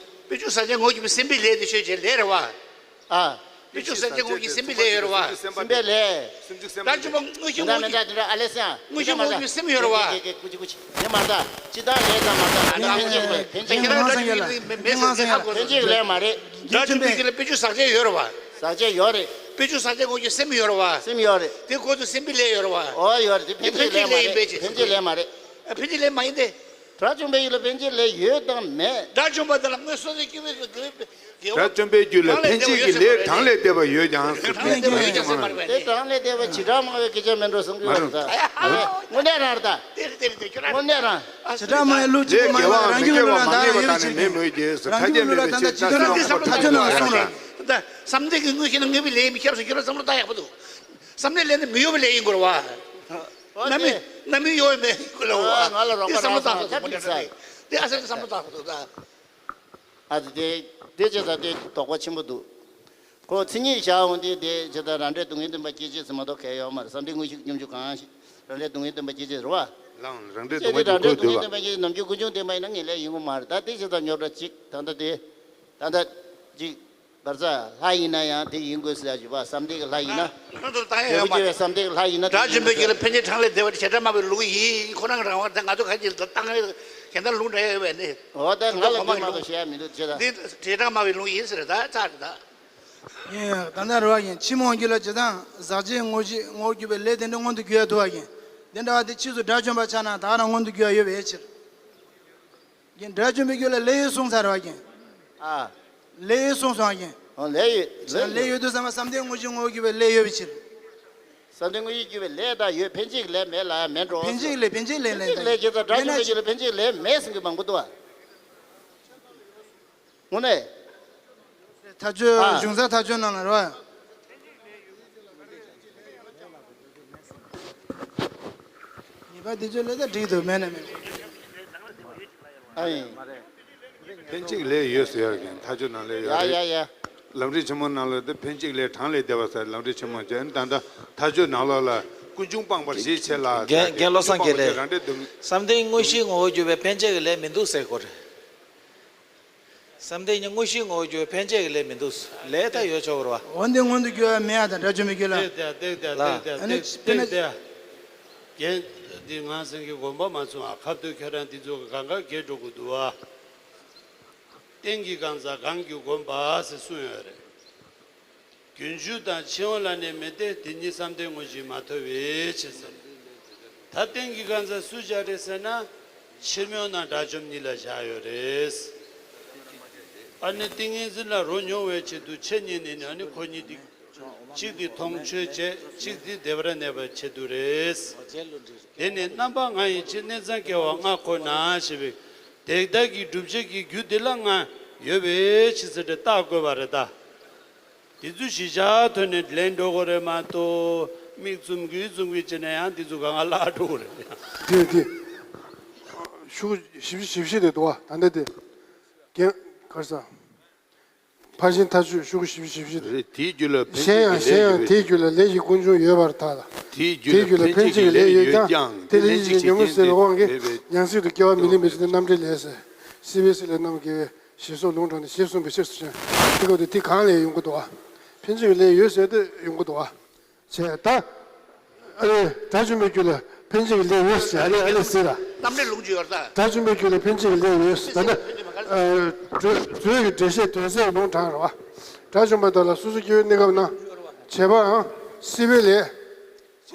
དཔེ་བཅོས་ཟག་བཅས་ངོ་བོར་གྱུར་པའི་སེམས་པའི་ལས་དེ་ཆོས་ཅན་ལས་རེད་པ། ཨ། དཔེ་བཅོས་ཟག་བཅས་ངོ་བོར་གྱུར་སེམས་པའི་ལས་ཡོད་རེད་པ། སེམས་པའི་ལས། སེམས་བྱུང་སེམས་པ་དེ། དགྲ་བཅོམ་པ་དངོས་གཞི་ངོ་བོར་གྱུར། དེ་འདྲ་དེ་འདྲ་ཨ་ལེ་སང་། དངོས་གཞི་ངོ་བོར་གྱུར་སེམས་ཡོད་རེད་པ། ཀྱེ་ཀྱེ་ཀྱེ་ཀྱེ། དེ་མ་རེད། ཅི་ལྟར་ལས་དང་མ་རེད། ལས་མ་རེད། ཕན་ཚུན་ལས་མ་རེད། ཁྱེད་རང་དགྲ་བཅོམ་པའི་རྒྱུ་མེད་མེད་ཟེར་ནས་ཧ་གོ། ཕན་ཚུན་ལས་མ་རེད། དགྲ་བཅོམ་པའི་རྒྱུད་ལ་དཔེ་བཅོས་ཟག་བཅས་ཡོད་རེད་པ། ཟག་བཅས་ཡོད་རེད། དཔེ་བཅོས་ཟག་བཅས་ངོ་བོར་གྱུར་སེམས་ཡོད་རེད་པ། སེམས་ཡོད་རེད། དེ་འཁོར་དུ་སེམས་པའི་ལས་ཡོད་རེད་པ། ཨོ་ཡོད་རེད། དེ་ཕན་ཚུན་ལས་མ་རེད། ཕན་ཚུན་ལས་མ་རེད། ཨ་ཕན་ཚུན་ལས་མ་ཡིན་ཏེ། དགྲ་བཅོམ་པའི་རྒྱུད་ལ་ཕན་ཚུན་ལས་ཡོད་དང་མེད། དགྲ་བཅོམ་པ་དེ་ལ་སྔོན་སོ་སོའི་སྐྱེ་བོའི་དགེ་བའི་དགེ་བ། དགྲ་བཅོམ་པའི་རྒྱུད་ལ་ཕན་ཆད་ཀྱི་ལས་གང་ལས་འདས་པ་ཡོད་ཀྱང་ཟེར། གང་ལས་འདས་པ་ཡོད་ཀྱང་ཟེར་མ་རེད་པས། དེ་གང་ལས་འདས་པ་བྱེ་བྲག་སྨྲ་བའི་སྐད་ཆ་མིན་འགྲོ་བསམ་གྱི་ཡོད་རེད་ད། དངོས་གནས་རང་རེད་ད། དེ་རེད་དེ་རེད་དེ་ཁྱོད་རང་། དངོས་གནས་རང་། བྱེ་བྲག་སྨྲ་བའི་ལུགས་གཅིག་པུ་མ་ཡིན་པར་རང་རྒྱུད་ལུགས་ལ་ད་ཡོད་པའི་ཕྱིར་ཏེ། རང་རྒྱུད་ལུགས་ལ་ད་ལྟ་ཇི་ལྟར་ན་ཐག་ཆོད་ནང་གསུངས་རེད། ད་བསམ་གཏན་གྱི་དངོས་གཞི་ནི་ངེས་པའི་ལས་ཡིན་པས་ཁྱབ་ཟེར། ཁྱོད་རང་བསམ་བློ་བཏང་ཡག་པོ་འདུག། བསམ་གཏན་ལས་ནི་མི་གཡོ་བའི་ལས་ཡིན་དགོས་རེད་པ། ཨོ་རྣམ་སྨིན་རྣམ་སྨིན་ཡོད་མེད་ཁོ་ལ་འོ། ཨ་ང་ལ་རོགས་པ་དེ་བསམ་བློ་རང་བཏང་ས་ཐོག་ཐབས་མོ་ནས་ཡིན་ས་ཡིན། དེ་ཨ་སེ་བསམ་བློ་བཏང་ས་ཐོག་ད། ཨ་དེ་དེ་དེ་བྱས་ཙང་དེ་དོགས་པ་ཆེན་པོ་འདུག་ཁོ་མཚན་ཉིད་བཞག་འོང་དེ་དེ་བྱས་ཙང་རང་འབྲས་སྡུག་བསྔལ་བདེན་པ་སྐྱེད་བྱེད་ཟེར་མ་གཏོགས་གལ་ཡོད་མ་རེད། བསམ་གཏན་དངོས་གཞི་སྙོམས་འཇུག་གང་ཞིག་རང་འབྲས་སྡུག་བསྔལ་བདེན་པ་སྐྱེད་བྱེད་རེད་བ། ལའང་རང་འབྲས་སྡུག་ཅེས་དེ་བསྔལ་རང་འབྲས་སྡུག་བསྔལ་བདེན་པ་སྐྱེད་ནམ་རྒྱུན་ཀུན་འབྱུང་བདེན་པ་ཡིན་ན་ངེས་ལེགས་ཡིན་དགོས་མ་རེད། ད་དེ་བྱས་ཙང་རྙོག་དྲ་གཅིག་ད་ལྟ་དེ་ད་ལྟ་གཅིག་གར་ས་ལྷ་ཡིན་ན་ཡང་དེ་ཡིན་དགོས་ཟེར་ཡ་ཞུ་བ་བསམ་གཏན་གྱི་ལྷ་ཡིན་ན། ཁོང་ཚོར་བཏང་ཡ་ཡོད་མ་རེད། བསམ་གཏན་གྱི་ལྷ་ཡིན་ན་དགྲ་བཅོམ་པའི་རྒྱུད་ལ་ཕན་ཆད་གྲངས་ལས་འདས་པ་དེ་བྱེ་བྲག་སྨྲ་བའི་ལུགས་ཡིན། ཁོ་རང་རང་དབང་དེ་ང་ཚོ་ག་ཅིག་ལ་བཏང་ཡ་གཞན་དག་ལུགས་འདྲ་ཡོད་པས་ནི། འོ་ད་ང་ལ་འདི་མ་གཏོགས་བཤད་ཡ་མི་འདུག་ཅེས་ད། འདི་བྱེ་བྲག་སྨྲ་བའི་ལུགས་ཡིན་ཟེར་ད་ཚར་ད། ཡིན་ད་ན་རེ་བ་ཡིན་ཕྱི་མ་རྒྱུད་ལ་ཇི་ལྟར་ཟག་བཅས་དངོས་གཞི་ངོ་བོར་གྱུར་པའི་ལས་དེ་འདྲ་མངོན་དུ་གྱུར་ཡ་ཐུབ་པ་ཡིན། དེ་འདྲ་བ་དེ་ཕྱིས་སུ་དགྲ་བཅོམ་པ་ཆགས་ན་ད་ག་རང་མངོན་དུ་གྱུར་ཡ་ཡོད་པའི་ཕྱིར། ཡིན་དགྲ་བཅོམ་པའི་རྒྱུད་ལ་ལས་ཡོད་གསུངས་ཚར་བ་ཡིན། ཨ། ལས་ཡོད་གསུངས་སོང་ཡིན། ཨོ་ལས་ཡོད་ལས་ལས་ཡོད་དུས་ཙམ་པ་བསམ་གཏན་དངོས་གཞི་ངོ་བོར་གྱུར་པའི་ལས་ཡོད་པའི་ཕྱིར། བསམ་གཏན་དངོས་གཞིར་གྱུར་པའི་ལས་དང་ཡོད་ཕན་ཆད་ཀྱི་ལས་མེད་ལ་མེད་འགྲོ། ཕན་ཆད་ཀྱི་ལས་ཕན་ཆད་ལས་ཕན་ཆད་ཀྱི་ལས་ཀྱི་ད་དགྲ་བཅོམ་པའི་རྒྱུད་ལ་ཕན་ཆད་ཀྱི་ལས་མེད་ཟེར་མཁན་མང་པོ་འདུག་ཨ། དངོས་གནས། ཐག་གཅོད་ཨ། གཞུང་ཚབ་ཐག་གཅོད་གནང་ལ་རོགས། ཉེས་པ་འདི་ཚོ་ལས་ཀ་འགྲིག་འདུག་མེད་ན་མེད། ཨ་ཡིན། ཕན་ཆད་ཀྱི་ལས་ཡོད་ཟེར་ཡ་རྒན་ཐག་གཅོད་ནང་ལས་ཡོད་ཡ་རེད། ཡ་ཡ། ལམ་རིམ་ཆེན་མོ་ནང་ལ་དེ་ཕན་ཆད་ཀྱི་ལས་གྲངས་ལས་འདས་པ་ཟེར་ལམ་རིམ་ཆེན་མོ་བྱས་ད་ལྟ་ཐག་གཅོད་ནང་ལོགས་ལ་ཀུན་འབྱུང་སྤངས་པར་ཞེས་བྱ་ལ། རྒན་རྒན་བློ་བཟང་དགེ་ལེགས། རང་འབྲས་སྡུག་བསམ་གཏན་དངོས་གཞིའི་ངོ་བོར་གྱུར་པའི་ཕན་ཆད་ཀྱི་ལས་མི་འདུག་ཟེར་གོ་རེད། བསམ་གཏན་གྱི་དངོས་གཞིའི་ངོ་བོར་གྱུར་པའི་ཕན་ཆད་ཀྱི་ལས་མི་འདུག་ལས་ད་ཡོད་ཆོག་གི་རེད་བ། འོན་ཏེ་མངོན་དུ་གྱུར་པ་མེད་ཡ་དང་དགྲ་བཅོམ་པའི་རྒྱུད་ལ། ཏེག་ཏེག་ཏེག་ཏེག་ཏེག་ཏེག་ཏེག་ཏེག་ཏེག་རྒན་འདི་ང་སེང་གེ་དགོངས་པ་མ་ཚོམ་ཨ། ཁ་ཐུག་ཁྱོད་རང་འདི་ཚོ་གང་ག་གས་འགྲོ་གི་འདུག་ཨ། རྟེན་གྱི་གང་ཟག་གང་གིས་བསྒོམ་པ་ཟེར་གསུངས་ཡོད་རེད། རྒྱུན་ཞུགས་དང་ཕྱི་དབང་ལ་ནི་མི་སྟེ་དེ་ཉིད་བསམ་གཏན་དངོས་གཞི་མ་ཐོབ་པའི་ཕྱིར་ཟེར། ད་རྟེན་གྱི་གང་ཟག་སུ་བཞག་རེད་ཟེར་ན། ཕྱིར་མི་དབང་དང་དགྲ་བཅོམ་གཉིས་ལ་བཞག་ཡོད་རེད། ཨ་ནི་ཏིང་ངེ་འཛིན་ལ་རོ་མྱོང་བའི་ཆེད་དུ་ཆ་གཉིས་ནི་ནི་ཨ་ནི་ཁོ་གཉིས་ཏེ། གཅིག་དེ་མཐོང་ཆོས་བྱེད་གཅིག་དེ་བདེ་བར་གནས་པའི་ཆེད་དུ་རེད། དེ་ནི་རྣམ་པ་ལྔ་ཡི་ཕྱིར་གནས་ཚང་སྐྱེ་བ་ལྔ་ཁོ་ན་ཞེས་པའི་དེ་དག་གི་བསྒྲུབ་བྱ་གི་རྒྱུ་དེ་ལ་ལྔ་ཡོད་པའི་ཕྱིར་ཟེར་ཏེ་བརྟག་དགོས་པ་རེད་ད། དེ་ཚོ་གཞི་བཞག་ཐོག་ནས་ལན་འགྲོ་དགོས་རེད་མ་གཏོགས་མིག་བཙུམ་རྒྱུ་བཙུམ་གྱི་བྱས་ན་ཡང་དེ་ཚོ་གང་ག་བརླག་འགྲོ་གི་རེད། དེ་དེ། ཤོག་བཞི་བཅུ་ཞེ་བཞི་དེ་འདུག་བ་ད་ལྟ་དེ། རྒན་གར་ས། ཕར་ཕྱིན་ཐག་གཅོད་ཤོག་བཞི་བཅུ་ཞེ་བཞི་དེ། རེད་དེའི་རྒྱུད་ལ་ཕན་གཞན་ཡང་ཆད་ཀྱི་གཞན་ཡང་ལས་དེའི་ཡོད་རྒྱུད་ལ་ལས་ཀྱི་ཀུན་འབྱུང་ཡོད་པར་ཐལ། དེའི་རྒྱུད་ལ་ཕན་ཆད་ཀྱི་ལས་ཡོད་ཀྱང་དེ་ལས་གཞན་ཉོན་མོངས་ཟད་པའི་དབང་གིས་ཡང་སྲིད་དུ་སྐྱེ་བ་མི་ལེན་པའི་ཕྱིར་ཏེ་རྣམ་འགྲེལ་ལས་ཟེར། སྲིད་པའི་སྲིད་ལས་རྣམ་རྒྱལ་བའི་ཞེས་སོགས་ལུང་དྲངས་ནས་ཞེས་གསུངས་པའི་ཕྱིར་ཟེར། དེ་སྐབས་དེ་དེ་གང་ལས་ཡོང་གི་འདུག་བ། ཕན་ཆད་ཀྱི་ལས་ཡོད་ཟེར་ཏེ་ཡོང་གི་འདུག་བ། བྱས་ད། ཨ་ནི་དགྲ་བཅོམ་པའི་རྒྱུད་ལ་ཕན་ཆད་ཀྱི་ལས་ཡོད་ཟེར་ཨ་ནི་ཨ་ནི་ཟེར་ལ། རྣམ་འགྲེལ་ལུང་ཅིག་ཡོད་ད། དགྲ་བཅོམ་པའི་རྒྱུད་ལ་ཕན་ཆད་ཀྱི་ལས་ཡོད་ཟེར་ད་ནི། མཛོད་ཀྱི་འགྲེལ་བཤད་དོན་གསལ་ལུང་དྲངས་རེད་བ། དགྲ་བཅོམ་པ་དག་ལ་སོ་སོ་སྐྱེ་བོའི་གནས་སྐབས་ན། བྱས་པའང་སྲིད་པའི་ལས།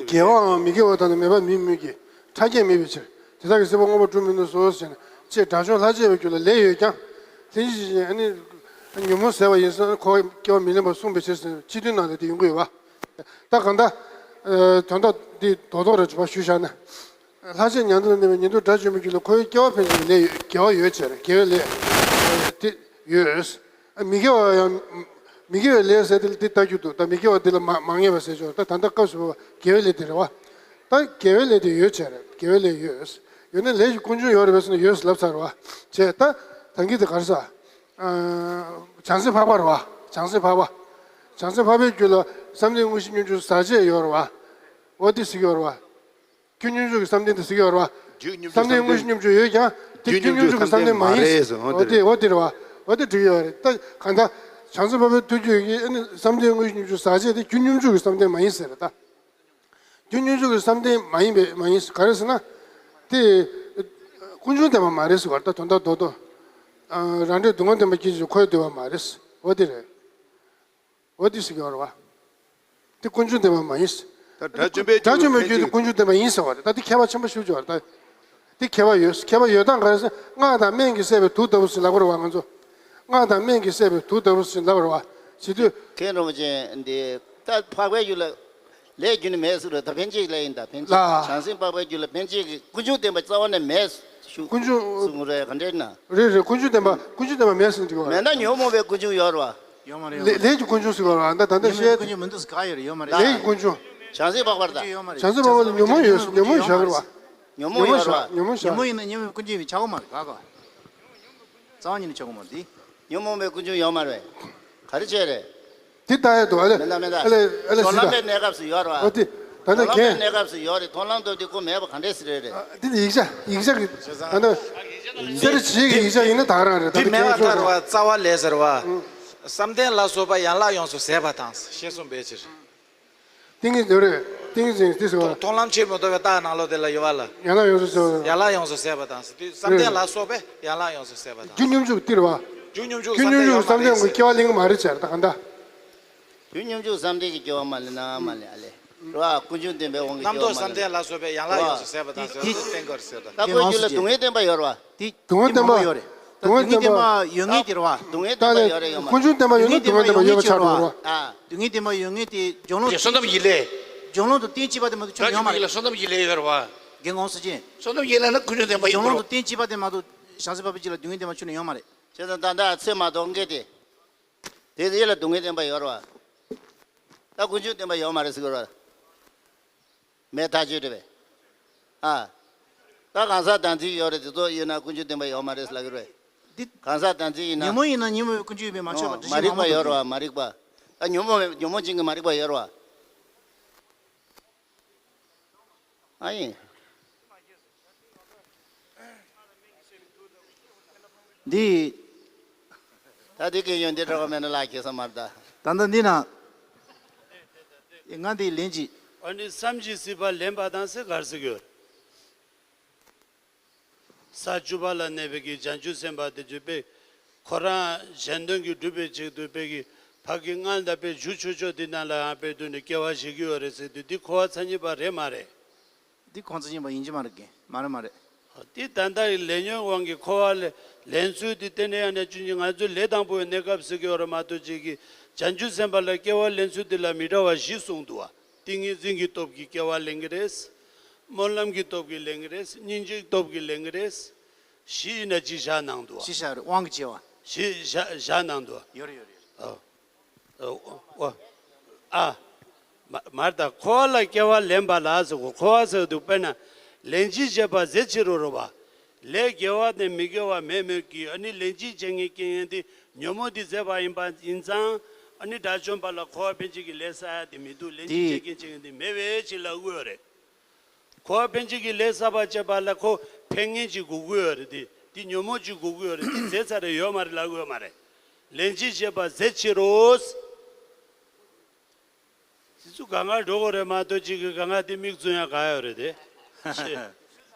དགེ་བའང་མི་དགེ་བ་དག་ནི་མེད་པ་མིན་མོད་ཀྱི། ཕྲ་རྒྱས་མེད་པའི་ཕྱིར། དེ་དག་གི་སྲིད་པ་མངོན་པར་འགྲུབ་མི་ནུས་སོ་ཞེ་ན། ཅེས་དགྲ་བཅོམ་ལྷ་བཅས་པའི་རྒྱུད་ལ་ལས་ཡོད་ཀྱང་། ལྷན་ཅིག་ཅེས་ཨ་ནི། ཉོན་མོངས་ཟད་པ་ཡིན་ཙང་ཁོ་སྐྱེ་བ་མི་ལེན་པར་གསུངས་པའི་ཕྱིར་ཟེར་སྤྱི་དོན་ནང་ལ་དེ་ཡོང་གི་ཡོད་པ། ད་གང་ལྟར། དོན་དག་འདི་རྡོག་རྡོག་རེ་ཞུས་བཞག་ན། ལྷ་བཅས་མྱང་འདས་ལ་གནས་པའི་ཉན་ཐོས་དགྲ་བཅོམ་པའི་རྒྱུད་ལ་ཁོ་བོའི་སྐྱེ་བ་ཕན་ཆད་ཀྱི་ལས་ཡོད་དགེ་བ་ཡོད་ཅེས་དགེ་བའི་ལས། དེ་ཡོད། མི་དགེ་བ་ཡང་། མི་དགེ་བའི་ལས་ཟེར་དེ་ལ་དེ་ལྟ་རྒྱུ་འདུག་ད་མི་དགེ་བ་དེ་ལ་མ་མ་ངེས་པ་ཟེར་ཆོག་ད་ད་ལྟ་སྐབས་སུ་བབ་པ་དགེ་བའི་ལས་དེ་རེད་བ། ད་དགེ་བའི་ལས་དེ་ཡོད་ཅེས་རེད་དགེ་བའི་ལས་ཡོད། ཡོད་ན་ལས་ཀྱི་ཀུན་འབྱུང་ཡོད་རེད་པས་ཟེར་ན་ཡོད་ཟེར་ལབ་ཚར་བ། བྱས་ད་ད་གིན་དེ་ག་རེ་ཟ། བྱང་སེམས་འཕགས་པ་རེད་བ། བྱང་སེམས་འཕགས་པ། བྱང་སེམས་འཕགས་པའི་རྒྱུད་ལ་བསམ་གཏན་དངོས་གཞི་སྙོམས་འཇུག་ཟག་བཅས་ཡོད་རེད་བ། འོ་དེ་ཟེར་གྱི་ཡོད་རེད་བ། རྒྱུ་སྙོམས་འཇུག་གི་བསམ་གཏན་དེ་ཟེར་གྱི་ཡོད་རེད་བ། བསམ་གཏན་དངོས་གཞི་སྙོམས་འཇུག་ཡོད་ཀྱང་དེ་རྒྱུ་སྙོམས་འཇུག་གི་བསམ་གཏན་མ་ཡིན། འོ་དེ་འོ་དེ་རེད་བ། འོ་དེ་འགྲིག་ཡོད་རེད་ད་གང་ལྟར། བྱང་སེམས་འཕགས་པའི་ཐུགས་རྒྱུད་ཀྱི་ཨ་ནི་བསམ་གཏན་དངོས་གཞི་སྙོམས་འཇུག་ཟག་བཅས་དེ་རྒྱུ་སྙོམས་འཇུག་གི་བསམ་གཏན་མ་ཡིན་ཟེར་རེད་ད། རྒྱུ་སྙོམས་འཇུག་གི་བསམ་གཏན་མ་ཡིན་པས་མ་ཡིན་ག་རེ་ཟེར་ན། དེ། ཀུན་འབྱུང་བདེན་པ་མ་རེད་ཟེར་བ་རེད་ད་དོན་དག་རྡོག་རྡོག་རང་འབྲས་སྡུག་བསྔལ་བདེན་པ་སྐྱེ་ཞིང་འཁོར་བའི་འདུལ་བ་མ་རེད། འོ་དེ་རེད། འོ་དེ་ཟེར་གྱི་ཡོད་རེད་བ། དེ་ཀུན་འབྱུང་བདེན་པ་མ་ཡིན། ད་དགྲ་བཅོམ་པའི་དགྲ་བཅོམ་པའི་རྒྱུད་དེ་ཀུན་འབྱུང་བདེན་པ་ཡིན་ཟེར་བ་རེད་ད་དེ་ཁྱད་པར་ཆེན་པོ་ཞིག་ཡོད་རེད་ད། དེ་ཁྱད་པར་ཡོད་ཁྱད་པར་ཡོད་སྟངས་ག་རེ་ཟེར་སྔགས་དང་སྨན་གྱིས་བསད་པའི་དུག་ལྟ་བུ་ཟེར་ལབ་པ་རེད་བ་ང་ཚོ། སྔགས་དང་སྨན་གྱིས་བསད་པའི་དུག་ལྟ་བུ་ཟེར་ལབ་པ་རེད་བ། བྱེད་དུས། མཁན་རིན་པོ་ཆེ་འདི་ད་འཕགས་པའི་རྒྱུད་ལ། ལས་རྒྱུ་ནི་མེད་ཟེར་རེད་ད་ཕན་ཆད་ཀྱི་ལས་ཡིན་ད་ཕན་ཆད་ལ། བྱང་སེམས་འཕགས་པའི་རྒྱུད་ལ་ཕན་ཆད་ཀྱི་ཀུན་འབྱུང་བདེན་པ་རྩ་བ་ནས་མེད་ཞུ། ཀུན་འབྱུང་གསུང་རེད་ག་འདྲས་ན། རེད་རེད་ཀུན་འབྱུང་བདེན་པ་ཀུན་འབྱུང་བདེན་པ་མེད་ཟེར་འགྲིག་བ། མེད་ན་ཉོན་མོངས་པའི་ཀུན་འབྱུང་ཡོད་རེད་བ། ཡོད་མ་རེད་ཡོད་མ་ལས་རེད། ལས་ཀྱི་ཀུན་འབྱུང་ཟེར་བ་རེད་ད་ད་ལྟ་ཉོན་མོངས་བཤད། ཀུན་འབྱུང་མི་འདུག་ག་ཡོད་རེད་ཡོད་མ་རེད། ལས་ཀྱི་ཀུན་འབྱུང་། བྱང་སེམས་འཕགས་པ་རེད་ད། བྱང་སེམས་འཕགས་པ་ལ་ཉོན་མོངས་ཡོད། ཉོན་མོངས་བཞག་རེད་བ། ཉོན་མོངས་ཡོད་རེད་བ། ཉོན་མོངས་ཉོན་མོངས་བཞག་ཉོན་མོངས་ཡིན་ན་ཉོན་མོངས་ཀུན་འབྱུང་ཡིན་ཆགས་ཀྱི་མ་རེད་ག་ག་རྩ་བ་ཉིད་ནས་ཆགས་ཀྱི་མ་རེད་དེ། ཉོན་མོངས་པའི་ཀུན་འབྱུང་ཡོད་མ་རེད། ག་རེ་བྱས་རེད། དེ་ལྟ་ཡ་འདུག་ཨ་ལས། མེད་ད་མེད་ད། ཨ་ལས་ཨ་ལས། གཞུང་ཟིན་ལམ་ད། པའི་གནས་སྐབས་སུ་ཡོད་རེད་བ། ཨ་དེ་ད་ལྟ་གཞུང་ལམ་པའི་གན། གནས་སྐབས་སུ་ཡོད་རེད། མཐོང་ལམ་སྟོབས་དེ་ཁོ་མེད་པ་ག་འདྲས་ཟེར་རེད་རེད། ཨ་དེ་ཡིག་ཆ་ཡིག་ཆ་གི་ད་ལྟ་གསེར་བྱེས་ཀྱི་ཡིག་ཆ་ཡིན་ན་ད་ག་རང་རེད། ད་དེ་ལྟ་མེད་པ་གན་ལྟར་བ་རྩ་བ་ལས་ཟེར་བ། བསམ་གཏན་ལ་སོགས་པ་ཡན་ལག་ཡོངས་སུ་ཟད་པ་དང་ཞེས་གསུངས་པའི་ཕྱིར། ཏིང་ངེ་འཛིན་རེད། ཏིང་ངེ་འཛིན་དེ་ཟེར་བ། མཐོང་ལམ་ཕྱིར་མི་ལྡོག་པའི་རྟགས་ནང་ལོགས་དེ་ལ་ཡོད་པ་ལ། ཡན་ལག་ཡོངས་སུ་ཟད་པ། ཡན་ལག་ཡོངས་སུ་ཟད་པ་དང་ཟེར་དུས་བསམ་གཏན་ལ་སོགས་པའི་ཡན་ལག་ཡོངས་སུ་ཟད་པ་དང་། རྒྱུ་སྙོམས་འཇུག་སྟེར་བ། རྒྱུ་སྙོམས་འཇུག་རྒྱུ་སྙོམས་འཇུག་བསམ་གཏན་ཡོངས་སུ་ཟད་པ་མ་རེད། སྐྱེ་བ་ལེན་གྱི་མ་རེད་ཟེར་ད་ག་འདྲ། རྒྱུ་སྙོམས་འཇུག་བསམ་གཏན་གྱི་སྐྱེ་བ་མ་ལེན་ན་མ་ལེན་ཨ་ལེ། རེད་བ། ཀུན་འབྱུང་བདེན་པའི་དབང་གིས་རྣམ་རྟོག་བསམ་གཏན་ལ་སོགས་པའི་ཡན་ལག་ཡོངས་སུ་ཟད་པ་དང་ཟེར་དུས་བསྟན་དགོས་ཟེར་ད། ད་ཁོའི་རྒྱུད་ལ་སྡུག་བསྔལ་བསྟན་པ་ཡོད་རེད་བ། དེ་སྡུག་བསྔལ་བསྟན་པ་ཡོད་རེད། སྡུག་བསྔལ་བསྟན་པ་ཡོད་ངེས་དེ་རེད་བ། སྡུག་བསྔལ་བསྟན་པ་ཡོད་རེད་ཡོད་མ་རེད། ཀུན་འབྱུང་བསྟན་པ་ཡོད་ན་སྡུག་བསྔལ་བསྟན་པ་ཡོད་པ་ཆགས་འགྲོ་རེད་བ། ཨ། སྡུག་བསྔལ་བསྟན་པ་ཡོད་ངེས་དེ་སྦྱོར་ཀློང་། བསོད་ནམས་ཀྱི་ལས། སྦྱོར་ཀློང་དུ་རྟེན་གཅིག་པ་དེ་མ་གཏོགས་ཆོས་ཉིད་ཡོད་མ་རེད། བསོད་ནམས་ཀྱི་ལས་ཡོད་རེད་བ། རྒན་གོང་ས་ཅན། བསོད་ནམས་ཀྱི་ལས་ན་ཀུན་འབྱུང་བསྟན་པ་ཡོད་རེད། སྦྱོར་ཀློང་དུ་རྟེན་གཅིག་པ་དེ་མ་གཏོགས་བྱང་སེམས་འཕགས་པའི་རྒྱུད་ལ་སྡུག་བསྔལ་བསྟན་པ་ཆོས་ཉིད་ཡོད་མ་རེད། བྱས་ཙང་ད་ལྟ་ཚེ་མ་ཐོག་ངེས་དེ། དེ་དེ་ལ་སྡུག་བསྔལ་བསྟན་པ་ཡོད་རེད་བ། ད་ཀུན་འབྱུང་བསྟན་པ་ཡོད་མ་རེད་ཟེར་གི་རེད་བ། མེད་ཐག་ཆོད་རེད་པས། ཨ། ད་གང་ཟག་བདག་འཛིན་ཡོད་རེད་དེ་ཚོ་ཡོད་ན་ཀུན་འབྱུང་བསྟན་པ་ཡོད་མ་རེད་ཟེར་ལབ་ཀྱི་རེད། འདི་གང་ཟག་བདག་འཛིན་ཡིན་ན། ཉོན་མོངས་ཡིན་ན་ཉོན་མོངས་པའི་ཀུན་འབྱུང་ཡིན་པས་མ་ཆགས་པ། ཨོ། འདྲི་མ་རིག་པ་ཡོད་རེད་བ། མ་རིག་པ། ད་ཉོན་མོངས་ཉོན་མོངས་ཅན་གྱི་མ་རིག་པ་ཡོད་རེད་བ། ཨ་ཡིན། འདི། ད་འདི་གི་ཡོན་ཏན་གྲགས་པ་མེད་ན་ལག་ཁྱེར་ས་མར་ད། ད་ལྟ་འདི་ན། ང་འདི་ལན་གཅིག་ཨ་ནི་བསམ་གྱིས་སྲིད་པ་ལེན་པ་དང་ཟེར་ག་རེ་ཟེར་གྱི་ཡོད། ས་བཅུ་པ་ལ་གནས་པའི་གི་བྱང་ཆུབ་སེམས་དཔའ་དེ་ཚོས་དཔེ་ཁོ་རང་གཞན་དོན་གྱི་སྒྲུབ་པའི་ཆེད་དུ་དཔེ་གི་ཕ་གི་མངལ་དང་དཔེ་བཞུགས་ཆོག་ཆོག་དེ་ནང་ལ་ཡང་དཔེ་དུས་ནས་སྐྱེ་བ་བཞེས་ཀྱི་ཡོད་རེད་ཟེར་དུས་འདི་འཁོར་བ་མཚན་ཉིད་པ་རེད་མ་རེད། འདི་ཁོང་ཚོ་ཡིན་པ་ཡིན་གྱི་མ་རེད་གི། མ་རེད་མ་རེད། འདི་ད་ལྟ་ཡི་ལས་ཉོན་དབང་གིས་འཁོར་བ་ལས་ལེན་ཚུལ་འདི་བསྟན་ནས་ཡང་ནས་ཅུང་ཅིག་ང་ཚོའི་ལས་དང་པོའི་གནས་སྐབས་ཟེར་གྱི་ཡོད་རེད་མ་གཏོགས་ཅིག་གི་བྱང་ཆུབ་སེམས་དཔའ་ལ་སྐྱེ་བ་ལེན་ཚུལ་འདི་ལ་མི་འདྲ་བ་བཞི་གསུངས་འདུག་བ། ཏིང་ངེ་འཛིན་གྱི་སྟོབས་ཀྱིས་སྐྱེ་བ་ལེན་གྱི་རེད། སྨོན་ལམ་གྱི་སྟོབས་ཀྱིས་ལེན་གྱི་རེད། སྙིང་རྗེའི་སྟོབས་ཀྱིས་ལེན་གྱི་རེད། བཞི་ཡིན་ན་གཅིག་བཞག་གནང་འདུག་བ། གཅིག་བཞག་རེད། དབང་གིས་བྱས་པ། བཞི་བཞག་བཞག་གནང་འདུག་བ། ཡོད་རེད་ཡོད་རེད་ཡོད་རེད། ཨོ། ཨོ། ཨོ། ཨ། མ་མར་ད་འཁོར་བ་ལ་སྐྱེ་བ་ལེན་པ་ལ་ཟེར་གོ། འཁོར་བ་ཟེར་དུས་དཔེར་ན་ལན་གཅིག་བྱས་པ་ཟད་ཕྱིར་རོ་རོ་བ། ལས་དགེ་བ་དང་མི་དགེ་བ་མེད་མོད་ཀྱི་ཨ་ནི་ལན་གཅིག་བྱེད་མཁན་རྐྱེན་ངན་དེ་ཉོན་མོངས་དེ་ཟད་པ་ཡིན་པ་ཡིན་ཙང་ཨ་ནི་དགྲ་བཅོམ་པ་ལ་འཁོར་བ་ཕན་ཆད་ཀྱི་ལས་བསགས་ཡ་དེ་མི་འདུག་ལན་གཅིག་དེ་བྱེད་མཁན་རྐྱེན་ངན་དེ་མེད་པའི་ཕྱིར་ལབ་དགོས་རེད། འཁོར་བ་ཕན་ཆད་ཀྱི་ལས་བསགས་པ་བྱས་པ་ལ་ཁོ་ཕན་ངེས་ཅིག་དགོས་ཀྱི་ཡོད་རེད་དེ། དེ་ཉོན་མོངས་ཅིག་དགོས་ཀྱི་ཡོད་རེད་དེ། ཟད་ཚར་རེ་ཡོད་མ་རེད་ལབ་དགོས་མ་རེད། ལན་གཅིག་བྱས་པ་ཟད་ཕྱིར་རོ། དེ་ཚོ་གང་ག་འགྲོ་དགོས་རེད་མ་གཏོགས་གཅིག་གི་གང་ག་དེ་མིག་བཙུམ་ཡ་ག་ཡོད་རེད་དེ།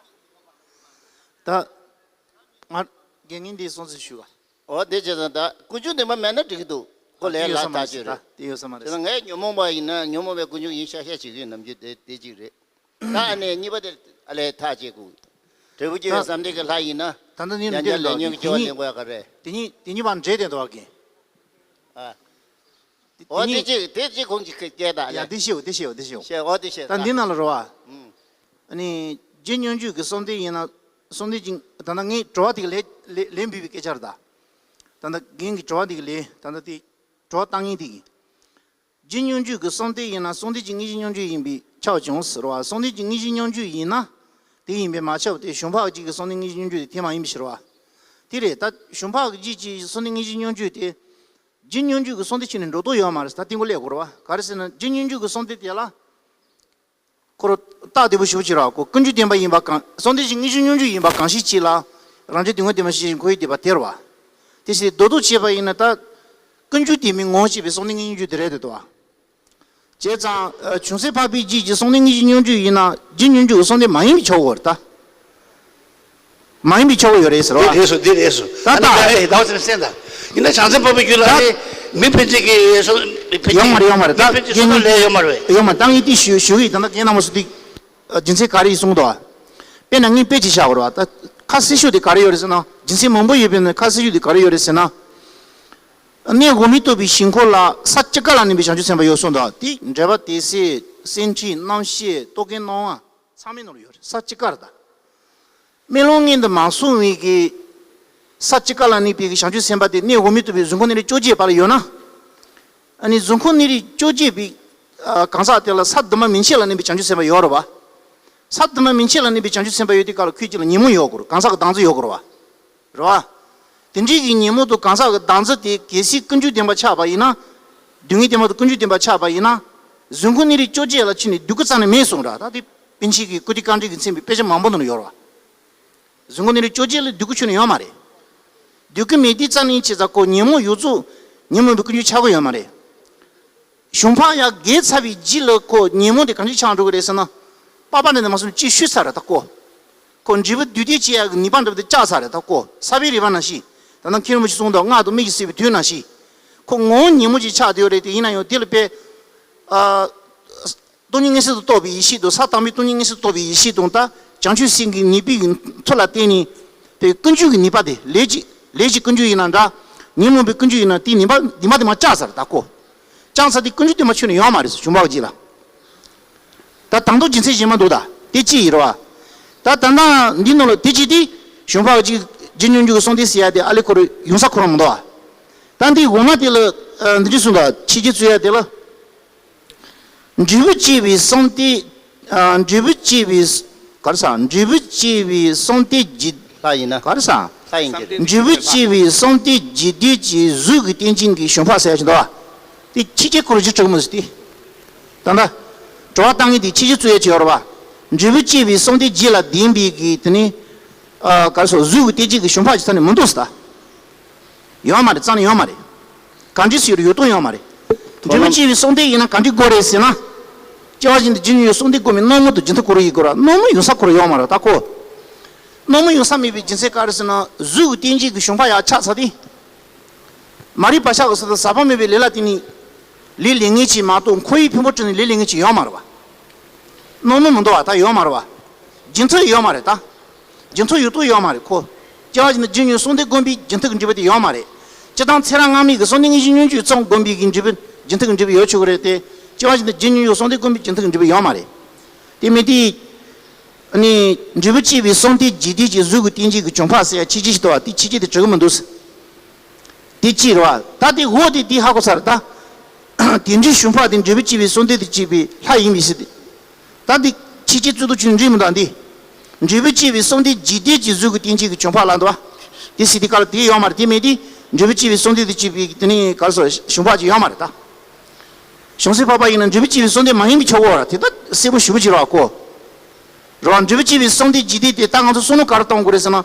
ད་ང་རྒན་ངེས་འདི་སོང་ཚེ་ཞུ་བ། འོ་དེ་བྱས་ཙང་ད་ཀུན་འབྱུང་བདེན་པ་མེད་ན་འགྲིག་གི་འདུག་ཁོ་ལས་ལ་ཐག་ཆོད་རེད། དེ་ཡོད་ས་མ་རེད། དེ་ཡོད་ས་མ་རེད། དེ་ལ་ངས་ཉོན་མོངས་པ་ཡིན་ན་ཉོན་མོངས་པའི་ཀུན་འབྱུང་ཡིན་ཤག་ཤག་བྱེད་ཀྱི་ཡོད་ནམ་རྒྱུན་དེ་དེ་གཅིག་རེད། ད་ཨ་ནི་གཉིས་པ་དེ་ཨ་ལས་ཐག་བཅད་དགོས། འབྲས་བུ་སྐྱེ་བའི་བསམ་གཏན་གྱི་ལྷ་ཡིན་ན། ད་ལྟ་ནི་ཡང་བསྐྱར་ལས་ཉོན་གྱི་སྐྱེ་བ་ལེན་དགོས་ཡ་ག་རེད། དེ་གཉིས་དེ་གཉིས་བར་འབྲེལ་དེ་འདུག་གི། ཨ། འོ་དེ་གཅིག་དེ་གཅིག་ཁོང་གིས་སྐད་ད་ཡ། དེ་ཤེའོ་དེ་ཤེའོ་དེ་ཤེའོ། ཤེ་འོ་དེ་ཤེ་ད་ད། འདི་ནང་ལ་རོ་བ། ཨ་ནི་རྒྱུ་སྙོམས་འཇུག་གི་བསམ་གཏན་ཡིན་ན་བསམ་གཏན་གྱི་ད་ལྟ་ངས་དྲི་བ་དེ་གི་ལན་ལན་ལན་འབུལ་བའི་སྐད་ཆ་རེད་ད། ད་ལྟ་རྒན་གྱི་དྲི་བ་དེ་གི་ལན་ད་ལྟ་དེ་དྲི་བ་བཏང་མཁན་དེ་གི། རྒྱུ་སྙོམས་འཇུག་གི་བསམ་གཏན་ཡིན་ན་བསམ་གཏན་གྱི་དངོས་གཞི་སྙོམས་འཇུག་ཡིན་པས་ཁྱབ་ཀྱང་ཟེར་བ། བསམ་གཏན་གྱི་དངོས་གཞི་སྙོམས་འཇུག་ཡིན་ན་དེ་ཡིན་པས་མ་ཁྱབ་སྟེ་བྱང་འཕགས་རྒྱུད་ཀྱི་བསམ་གཏན་དངོས་གཞི་སྙོམས་འཇུག་དེ་དེ་མ་ཡིན་པའི་ཕྱིར་བ། དེ་རེད་ད། བྱང་འཕགས་རྒྱུད་ཀྱི་བསམ་གཏན་དངོས་གཞི་སྙོམས་འཇུག་དེ། རྒྱུ་སྙོམས་འཇུག་གི་བསམ་གཏན་ཕྱིར་ནས་འགྲོ་ལྡོག་ཡོད་མ་རེད་ད། དེ་ངོ་ལས་དགོས་རེད་བ། ག་རེ་ཟེར་ན་རྒྱུ་སྙོམས་འཇུག་གི་བསམ་གཏན་དེ་ལ། ཁོ་རང་རྟགས་དེ་པོ་ཞུ་ཕྱིར་ར་ཁོ་ཀུན་འབྱུང་བདེན་པ་ཡིན་པ་གང་བསམ་གཏན་གྱི་དངོས་གཞི་སྙོམས་འཇུག་ཡིན་པ་གང་ཞིག་གཅིག་ལ་རང་རྒྱུ་དེ་ངོ་དེ་མ་ཤེས་ཤིང་ཁོ་ཡི་དེ་པ་དེར་བ། དེ་ཕྱིར་ལྡོག་ལྡོག་བྱས་པ་ཡིན་ན་ད་ཀུན་འབྱུང་དེ་མིན་ངོ་ཤེས་པའི་བསམ་གཏན་དངོས་གཞི་སྙོམས་འཇུག་དེ་རེད་དེ་དོ། བྱས་ཙང་བྱང་སེམས་འཕགས་པའི་རྒྱུད་ཀྱི་བསམ་གཏན་དངོས་གཞི་སྙོམས་འཇུག་ཡིན་ན་རྒྱུ་སྙོམས་འཇུག་གི་བསམ་གཏན་མ་ཡིན་པས་ཆོག་གོ་རེད་ད། མ་ཡིན་པའི་ཆོག་གོ་ཡོད་རེད་ཟེར་བ། འདི་རེད་སོ་འདི་རེད་སོ། ད་ད། ཨ་ནི་ད་ཨེ་ད་བ་ཚེ་སེང་ད། ཡིན་ན་བྱང་སེམས་འཕགས་པའི་རྒྱུད་ལ་ཨ་ནི་མི་ཕན་ཆད་ཀྱི་བསམ་ཡོང་མ་རེད་ཡོང་མ་རེད་ད། མི་ཕན་ཆད་བསམ་གཏན་ལས་ཡོད་མ་རེད། ཡོང་མ་རེད་ད་ངས་དེ་ཞུ་ཞུ་གི་ཡིན། ད་ལྟ་རྒན་རྣམ་པ་ཚོ་འདི་རྒྱུ་མཚན་ག་རེ་ཡིན་གསུངས་འདུག་ཨ། དཔེར་ན་ངས་དཔེ་ཅིག་བཞག་དགོས་རེད་བ། ད་ཁ་གསལ་ཤོས་དེ་ག་རེ་ཡོད་རེད་ཟེར་ན། རྒྱུ་མཚན་མང་པོ་ཡོད་པས་ན་ཁ་གསལ་ཤོས་དེ་ག་རེ་ཡོད་རེད་ཟེར་ན། གནས་འོག་མིན་རྟོགས་པའི་ཞིང་འཁོར་ལ་ས་གཅིག་ཀ་ལ་གནས་པའི་བྱང་ཆུབ་སེམས་དཔའ་ཡོད་གསུངས་འདུག་ཨ། དེ་འགྲེལ་པ་དེ་སྲིད་སེམས་ཁྲིད་རྣམ་བཤད་རྟོག་གེའི་སྣང་བ། ཚང་མའི་ནང་ལ་ཡོད་རེད། ས་གཅིག་ཀ་རེད་ད། སྨོན་ལམ་སྔོན་དུ་མ་སོང་བའི་གི་ས་གཅིག་ཀ་ལ་གནས་པའི་གི་བྱང་ཆུབ་སེམས་དཔའ་དེ་གནས་འོག་མིན་རྟོགས་པའི་གཟུགས་འཁོར་གནས་རིས་བཅོ་བརྒྱད་པ་ལ་ཡོད་ན། ཨ་ནི་གཟུགས་འཁོར་གནས་རིས་བཅོ་བརྒྱད་པའི་ གང་ཟག་དེ་ལ་ས་དུ་མ་མན་ཆད་ལ་གནས་པའི་བྱང་ཆུབ་སེམས་དཔའ་ཡོད་རེད་བ། ས་དུ་མ་མན་ཆད་ལ་གནས་པའི་བྱང་ཆུབ་སེམས་དཔའ་ཡོད་དུས་སྐབས་ལ་ཁོའི་རྗེས་ལ་ཉོན་མོངས་ཡོད་དགོས་རེད། གང་ཟག་གི་བདག་འཛིན་ཡོད་དགོས་རེད་བ། རེད་བ། དེ་འདྲའི་གི་ཉོན་མོངས་དང་གང་ཟག་གི་བདག་འཛིན་དེ་གལ་སྲིད་ཀུན་འབྱུང་བདེན་པ་ཆགས་པ་ཡིན་ན། སྡུག་བསྔལ་བདེན་པ་དང་ཀུན་འབྱུང་བདེན་པ་ཆགས་པ་ཡིན་ན། གཟུགས་ཁམས་གནས་རིས་བཅོ་བརྒྱད་ལ་ཕྱིན་ནས་སྡུག་གི་རྩ་ནས་མེད་གསུངས་ར། ད་དེ་པཎ་ཆེན་གྱིས་ཀིརྟི་དཀར་འདྲེན་གྱིས་མཚན་པའི་དཔེ་ཆ་མང་པོ་ནང་ལ་ཡོད་རེད་བ། གཟུགས་ཁམས་གནས་རིས་བཅོ་བརྒྱད་ལ་སྡུག་གི་ཆོས་ནི་ཡོད་མ་རེད། སྡུག་གི་མེད་དུས་རྩ་ནས་བྱས་ཙང་ཁོ་ཉོན་མོངས་ཡོད་ཚོད། ཉོན་མོངས་པའི་ཀུན་འབྱུང་ཆགས་ཀྱི་ཡོད་མ་རེད། གཞུང་འཕགས་ཡང་རྒས་ཚར་བའི་རྗེས་ལ་ཁོ་ཉོན་མོངས་དེ་གང་ཅི་ཆགས་འགྲོ་གི་རེད་ཟེར་ན། པ་པ་ནི་མ་སོང་ཅི་ཤུལ་ས་རེད་ད་ཁོ། ཁོ་འབྲས་བུ་སྡུག་བསྔལ་སྐྱེ་ཡག་གི་ནུས་པ་འདྲ་བོ་དེ་བཅག་ཚར་རེད་ད་ཁོ། ས་བོན་རིལ་བ་ནང་བཞིན། ད་ནང་མཁན་རིན་པོ་ཆེ་གསུངས་འདུག་སྔགས་དང་སྨྲས་ཀྱིས་བསད་པའི་དུས་ནང་བཞིན། ཁོ་ངོ་བོ་ཉོན་མོངས་ཀྱིས་ཆགས་བསྡད་ཡོད་རེད་དེ། ཡིན་ན་ཡང་དེ་ལ་དཔེ། ཨ། སྟོང་ཉིད་མངོན་སུམ་དུ་རྟོགས་པའི་ཡེ་ཤེས་དང་ས་དང་པོའི་སྟོང་ཉིད་མངོན་སུམ་དུ་རྟོགས་པའི་ཡེ་ཤེས་དང་ད་བྱང་ཆུབ་སེམས་ཀྱི་ནུས་པའི་མཐུ་ལ་བརྟེན་ནས། དེ་ཀུན་འབྱུང་གི་ནུས་པ་དེ་ལས་ཀྱི་ལས་ཀྱི་ཀུན་འབྱུང་ཡིན་ན་འདྲ། ཉོན་མོངས་པའི་ཀུན་འབྱུང་ཡིན་ན་དེའི་ནུས་པ་ནུས་པ་དེ་མར་བཅག་ཚར་ད་ཁོ། བཅག་ཚར་དེ་ཀུན་འབྱུང་དེ་མ་ཆོད་ནས་ཡོང་མ་རེད་ཟེར་གཞུང་འཕགས་ཀྱིས་ལ། ད་དང་ཐོག་རྒྱུ་མཚན་གཞན་མ་འདུག་ད་དེ་ཅི་ཡིན་རེད་བ། ད་ད་ལྟ་འདི་ནང་ལ་དེ་ཅི་སྟེ། གཞུང་འཕགས་ཀྱིས་རྗེ་སྙོམས་འཇུག་གི་གསུང་སྡེ་ཟེར་ཡ་དེ་ཨ་ལེ་ཁོ་རང་ཡོང་ས་ཁོ་རང་མི་འདུག་བ། ད་འདི་འོག་མ་དེ་ལ་འདི་འདྲ་གསུངས་ད་ཆོས་རྗེ་བཙུན་ཡ་དེ་ལ། འབྲས་བུ་སྐྱེ་བའི་གསུང་སྟེ། ཨ། འབྲས་བུ་སྐྱེ་བའི། ག་རེ་ཟ། འབྲས་བུ་སྐྱེ་བའི་གསུང་སྟེ་འཇིག་ལྷ་ཡིན་ན། ག་རེ་ཟ། ལྷ་ཡིན་གྱི་རེད། འབྲས་བུ་སྐྱེ་བའི་གསུང་སྟེ་འཇིག་ལྟས་ཀྱི་གཟུགས་ཀྱི་རྟེན་ཅན་གྱི་གཞུང་འཕགས་ཟེར་ཡ་ཞིག་འདུག་བ། དེ་ཆོས་རྗེ་ཁོ་རང་གིས་གྲུབ་མི་ཟེར་ཏེ། ད་ལྟ། དྲི་བ་བཏང་མཁན་དེ་ཆོས་རྗེ་བཙུན་ཡ་ཅིག་ཡོད་རེད་བ། འབྲས་བུ་སྐྱེ་བའི་གསུང་སྟེ་འཇིག་ལ་ལྡན་པའི་གི་དེ་ནི། ཨ། ག་རེ་ཟ། གཟུགས་ཀྱི་རྟེན་ཅན་གྱི་གཞུང་འཕགས་ཀྱི་ས་ནས་མི་འདུག་ཟེར་ད། ཡོད་མ་རེད། རྩ་ནས་ཡོད་མ་རེད། གང་འདྲ་ཞིག་ཡོད་དོན་ཡོད་མ་རེད། འབྲས་བུ་སྐྱེ་བའི་གསུང་སྟེ་ཡིན་ན་གང་འདྲ་དགོས་རེད་ཟེར་ན། སྐྱེ་བ་གཞན་དུ་རྗེས་སྙོམས་འཇུག་གསུང་སྟེ་སྒོམ་པའི་སྣང་མུན་དུ་རྒྱུན་མཐུད་ཁོ་རང་ཡིན་དགོས་ར། སྣང་མུན་ཡོང་ས་ཁོ་རང་ཡོད་མ་རེད་ད་ཁོ། སྣང་མུན་ཡོང་ས་མེད་པའི་རྒྱུ་མཚན་ག་རེ་ཟེར་ན་གཟུགས་ཀྱི་རྟེན་ཅན་གྱི་གཞུང་འཕགས་ཡར་ཆགས་ཚར་ཏེ། མ་རིག་པ་ཤ་གི་ས་དང་ཟག་པ་མེད་པའི་ལས་ལ་བརྟེན་ནས། ལས་ལས་ངན་ཅིག་མ་གཏོགས་འཁོར་བའི་ཕུང་པོ་བྲི་ནས་ལས་ལས་ངན་ཅིག་ཡོད་མ་རེད་བ། སྣང་མུན་མི་འདུག་བ། ད་ཡོད་མ་རེད་བ། རྒྱུན་མཐུད་ཡོད་མ་རེད་ད། རྒྱུན་མཐུད་ཡོད་དོན་ཡོད་མ་རེད་ཁོ། སྐྱེ་བ་གཞན་དུ་རྗེས་སྙོམས་འཇུག་གསུང་སྟེ་སྒོམ་པའི་རྒྱུན་མཐུད་ཀྱི་འབྲས་བུ་དེ་ཡོད་མ་རེད། སྤྱིར་བཏང་ཚེ་རབས་སྔ་མའི་གི་གསུང་སྟེ་མངོན་ཤེས་སྙོམས་འཇུག་ཙམ་སྒོམ་པའི་གི་འབྲས་བུ་རྒྱུན་མཐུད་ཀྱི་འབྲས་བུ་ཡོད་ཆོག་གི་རེད་དེ། སྐྱེ་བ་གཞན་དུ་རྗེས་སྙོམས་འཇུག་གསུང་སྟེ་སྒོམ་པའི་རྒྱུན་མཐུད་ཀྱི་འབྲས་བུ་ཡོད་མ་རེད། དེ་མིན་དེ། ནི། འབྲས་བུ་སྐྱེ་བའི་གསུང་སྟེ་འཇིག་ལྟས་ཀྱི་གཟུགས་ཀྱི་རྟེན་ཅན་གྱི་གཞུང་འཕགས་ཟེར་ཡ་ཆོས་རྗེ་ཞིག་འདུག་བ། དེ་ཆོས་རྗེ་དེ་གྲུབ་ཀྱི་མི་འདུག་ཟེར། དེ་ཅི་རེད་བ། ད་དེ་འོ་དེ་དེ་ཧ་གོ་ཚར་ད། དེ་འདྲའི་གཞུང་འཕགས་དེ་འབྲས་བུ་སྐྱེ་བའི་གསུང་སྟེ་དེ་སྐྱེས་པའི་ལྷ་ཡིན་པའི་ཟེར་ཏེ། ད་དེ་ཆོས་རྗེ་བཙུན་མདོག་ཅན་འདྲི་མི་འདུག་འདི། འབྲས་བུ་སྐྱེ་བའི་གསུང་སྟེ་འཇིག་ལྟས་ཀྱི་གཟུགས་ཀྱི་རྟེན་ཅན་གྱི་གཞུང་འཕགས་ལ་འདུག་བ། དེ་ཟེར་དེ་ག་ལ་དེ་ཡོད་མ་རེད། དེ་མེད་དེ། འབྲས་བུ་སྐྱེ་བའི་གསུང་སྟེ་དེ་སྐྱེས་པའི་དེ་ནི་ག་རེ་ཟེར་གཞུང་འཕགས་ཅིག་ཡོད་མ་རེད་ད། བྱང་སེམས་འཕགས་པ་ཡིན་ན་འབྲས་བུ་སྐྱེ་བའི་གསུང་སྟེ་མ་ཡིན་པའི་ཆོས་གོ་བ་ར་དེ་ད་གསལ་པོ་ཞེ་པོ་ཅིག་རེད་བ་ཁོ། རེད་བ། འབྲས་བུ་སྐྱེ་བའི་གསུང་སྟེ་འཇིག་ལྟས་དེ་ད་ང་ཚོ་བསམ་བློ་ག་རེ་གཏོང་དགོས་རེད་ཟེར་ན།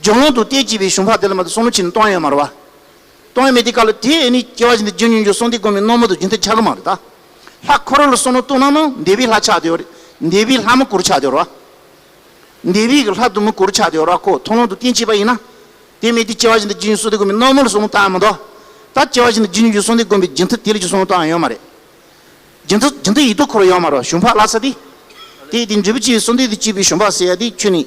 སྦྱང་ལམ་དུ་གཏན་སྐྱེས་པའི་གཞུང་འཕགས་དེ་ལ་མ་གཏོགས་བསམ་བློ་ཅིག་ནི་གཏོང་ཡ་ཡོད་མ་རེད་བ། གཏོང་ཡ་མེད་དུས་སྐབས་ལ་དེ་ཨེ་ནི་སྐྱེ་བ་གཞན་དུ་རྗེས་སྙོམས་འཇུག་གསུང་སྟེ་སྒོམ་པའི་སྣང་མུན་དུ་རྒྱུན་མཐུད་ཆགས་ཀྱི་མ་རེད་ད། ལྷ་ཁོ་རང་ལ་བསམ་བློ་གཏོང་ན་ནི་འདས་པའི་ལྷ་ཆགས་བསྡད་ཡོད་རེད། འདས་པའི་ལྷ་མི་བཀུར་ཆགས་བསྡད་ཡོད་རེད་བ། འདས་པའི་གི་ལྷ་དུ་མི་བཀུར་ཆགས་བསྡད་ཡོད་རེད་བ་ཁོ། མཐོང་ལམ་དུ་གཏན་སྐྱེས་པ་ཡིན་ན། དེ་མེད་དུས་སྐྱེ་བ་གཞན་དུ་རྗེས་སྙོམས་གསུང་སྟེ་སྒོམ་པའི་སྣང་མུན་ལ་བསམ་བློ་བཏང་ཡ་མི་འདུག་ད་སྐྱེ་བ་གཞན་དུ་རྗེས་སྙོམས་འཇུག་གསུང་སྟེ་སྒོམ་པའི་རྒྱུན་མཐུད་དེ་ལ་ཅིག་བསམ་བློ་བཏང་ཡ་ཡོད་མ་རེད། རྒྱུན་མཐུད་རྒྱུན་མཐུད་ཡིན་དུས་ཁོ་རང་ཡོད་མ་རེད་བ། གཞུང་འཕགས་ལྷ་ས་དེ། དེ་ཡི་དེ་འབྲས་བུ་སྐྱེ་བའི་གསུང་སྟེ་དེ་སྐྱེས་པའི་གཞུང་འཕགས་ཟེར་ཡ་དེ་ཁྱོན་ནས་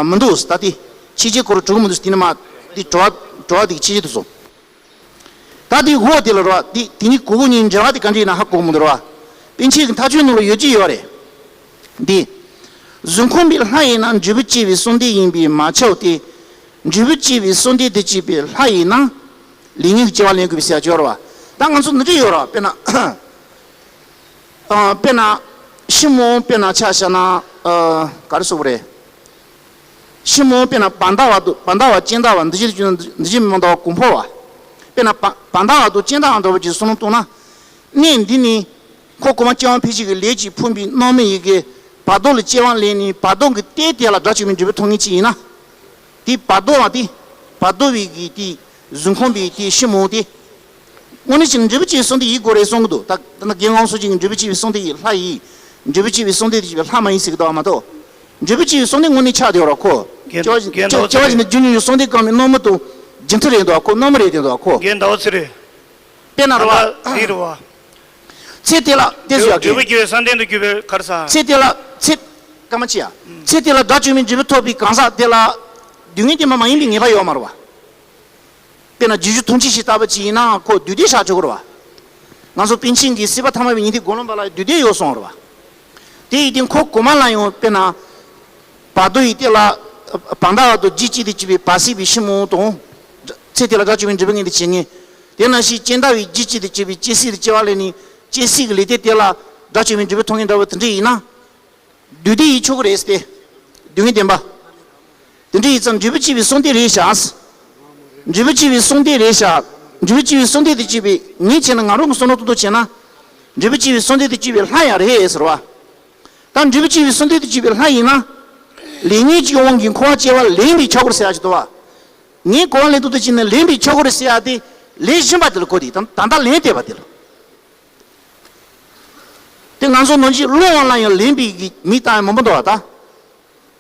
མི་འདུག་ད་དེ་ཆོས་རྗེ་ཁོ་རང་གྲུབ་མི་འདུག་དེ་ནི་མ། དེ་དྲི་བ་དྲི་བ་དེ་ཆོས་རྗེ་དེ་སོང་། ད་དེ་འོ་དེ་ལ་རེད་བ། དེ་དེ་གཉིས་གོ་གོ་གཉིས་འབྲེལ་བ་དེ་ག་འདྲ་ཡིན་ན་ཧ་གོ་མི་འདུག་རེད་བ། པཎ་ཆེན་གྱི་མཐའ་དཔྱོད་ནང་ལ་ཡོད་ཀྱི་ཡོད་རེད། འདི། གཟུགས་ཁམས་པའི་ལྷ་ཡིན་ན་འབྲས་བུ་སྐྱེ་བའི་གསུང་སྟེ་ཡིན་པས་མ་ཁྱབ་སྟེ། འབྲས་བུ་སྐྱེ་བའི་གསུང་སྟེ་དེ་སྐྱེས་པའི་ལྷ་ཡིན་ན། ལས་ངན་གྱི་སྐྱེ་བ་ལེན་དགོས་པའི་ཟེར་ཡ་ཅིག་ཡོད་རེད་བ། ད་ང་ཚོ་འདི་འདྲ་ཡོད་རེད་བ། དཔེར་ན། ཨ། དཔེར་ན། ཤིང་མོ་དཔེར་ན་ཆ་བཞག་ན། ཨ། ག་རེ་ཟེར་དགོས་རེད། ཤིང་མོ་དཔེར་ན་བར་མདའ་བ་དང་བར་མདའ་བ་སྤྱན་ལྡན་བ་འདི་བཞིན་འདི་བཞིན་མི་འདའ་བ་གོང་འཕེལ་བ། དཔེར་ན་བར་བར་མདའ་བ་དང་སྤྱན་ལྡན་བ་འདྲ་བོ་ཅིག་བསམ་བློ་གཏོང་ན། གནས་འདི་ནི། ཁོ་གོང་མ་སྐྱེ་བ་འཕེལ་བྱེད་ཀྱི་ལས་ཀྱིས་ཕོངས་པའི་སྣང་མུན་ཡི་གེ། བར་དོ་ལ་སྐྱེ་བ་ལེན་ནས་བར་དོ་གི་རྟེན་དེ་ལ་དགྲ་བཅོམ་པའི་འབྲས་བུ་ཐོབ་མཁན་ཅིག་ཡིན་ན། དེ་བར་དོ་བ་དེ། བར་དོ་བའི་གི་དེ། གཟུགས་ཁམས་པའི་དེ་ཤིང་མོ་དེ། དངོས་གནས་ཀྱི་འབྲས་བུ་སྐྱེ་བའི་གསུང་སྟེ་ཡིན་དགོས་རེད་གསུང་གི་འདུག་ད་ད་ནི་རྒན་དབང་སོགས་ཀྱིས་འབྲས་བུ་སྐྱེ་བའི་གསུང་སྟེ་ཡིན་ལྷ་ཡིན། འབྲས་བུ་སྐྱེ་བའི་གསུང་སྟེ་དེ་ལྷ་མ་ཡིན་ཟེར་གི་འདུག་བ་མ་གཏོགས། འབྲས་བུ་སྐྱེ་བའི་གསུང་སྟེ་དངོས་གནས་ཆགས་བསྡད་ཡོད་རེད་ཁོ། རྒན་རྒན་ཟླ་བ་ཚེ་རིང་། སྐྱེ་བ་གཞན་དུ་རྗེས་སྙོམས་འཇུག་གསུང་སྟེ་སྒོམ་པའི་སྣང་མུན་དང་རྒྱུན་མཐུད་རེད་འདུག་བ་ཁོ། སྣང་མུན་རེད་དེ་འདུག་བ་ཁོ། རྒན་ཟླ་བ་ཚེ་རིང་། དེ་ན་རེད་བ། ད་ལྟ་འདི་རེད་བ། ཚེ་དེ་ལ་དེ་ཟེར་ཡ་འབྲས་བུ་སྐྱེ་བའི་བསམ་གཏན་དུ་གྱུར་པའི་ག་རེ་ཟ། ཚེ་དེ་ལ་ཚེ། སྐར་མ་གཅིག་ཡ། ཚེ་དེ་ལ་དགྲ་བཅོམ་པའི་འབྲས་བུ་ཐོབ་པའི་གང་ཟག་དེ་ལ། སྡུག་བསྔལ་དེ་མ་མ་ཡིན་པའི་ངེས་པ་ཡོད་མ་རེད་བ། དཔེར་ན་རྗེས་འཇུག་ཐུགས་རྗེ་ཞིག་ལྟ་བུ་ཅིག་ཡིན་ན་ཁོ་བདུད་སྡེ་བཞག་ཆོག་གི་རེད་བ། ང་ཚོ་པཎ་ཆེན་གྱིས་སྲིད་པ་ཐ་མལ་པའི་ཉན་ཐོས་དགེ་སློང་པ་ལ་བདུད་སྡེ་ཡོད་གསུངས་རེད་བ། དེ་ཡིན་དུས་ཁོ་གོང་མ་ལ་ཡང་དཔེར་ན། བར་དོ་ཡི་སྟེང་ལ། བར་མདའ་བ་དང་རྒྱུད་གཅིག་ཏུ་གྱུར་པའི་བར་སྲིད་པའི་ཤིང་མོ་དང་། ཚེ་དེ་ལ་དགྲ་བཅོམ་པའི་འབྲས་བུ་མངོན་དུ་བྱེད་ངེས། དེ་ནང་བཞིན་སྤྱན་ལྡན་བའི་རྒྱུད་གཅིག་ཏུ་གྱུར་པའི་སྐྱེ་སྲིད་དུ་སྐྱེ་བ་ལེན་ནས། སྐྱེ་སྲིད་ཀྱི་ལས་དེ་དེ་ལ་དགྲ་བཅོམ་པའི་འབྲས་བུ་ཐོབ་མཁན་འདྲ་བོ་དེ་འདྲ་ཡིན་ན། བདུད་སྡེ་ཡིས་ཆོག་གི་རེད་ཟེར་ཏེ། བདུད་ངན་བདེན་པ། དེ་འདྲ་ཡིན་ཙང་འབྲས་བུ་སྐྱེ་བའི་གསུང་སྡེ་རེད་བཞག་འབྲས་བུ་སྐྱེ་བའི་གསུང་སྡེ་རེད་བཞག་འབྲས་བུ་སྐྱེ་བའི་གསུང་སྡེ་དེ་སྐྱེས་པའི་ངས་བྱས་ན་ང་རང་གི་བསམ་བློ་ཏོག་ཏོག་བྱས་ན། འབྲས་བུ་སྐྱེ་བའི་གསུང་སྡེ་དེ་སྐྱེས་པའི་ལྷ་ཡང་རེད་ཟེར་བ། ད་འབྲས་བུ་སྐྱེ་བའི་གསུང་སྡེ་དེ་སྐྱེས་པའི་ལྷ་ཡིན་ན། ལས་ངན་གྱི་དབང་གིས་འཁོར་བ་སྐྱེ་བ་ལེན་པའི་ཆོག་གི་རེད་ཟེར་ཡག་ཅིག་འདུག་བ། ངས་འཁོར་བ་ལེན་ཏོག་ཏོག་བྱས་ན་ལེན་པའི་ཆོག་གི་རེད་ཟེར་ཡག་དེ་ལེན་བཞིན་པ་དེ་ལ་གོ་དེ་ད་ད་ལྟ་ལན་འདེབས་པ་དེ་ལ། དེ་ང་ཚོ་ནང་བཞིན་བློ་དབང་ལ་ཡང་ལེན་པའི་གི་མི་ལྟ་ཡང་མང་པོ་འདུག་བ་ད།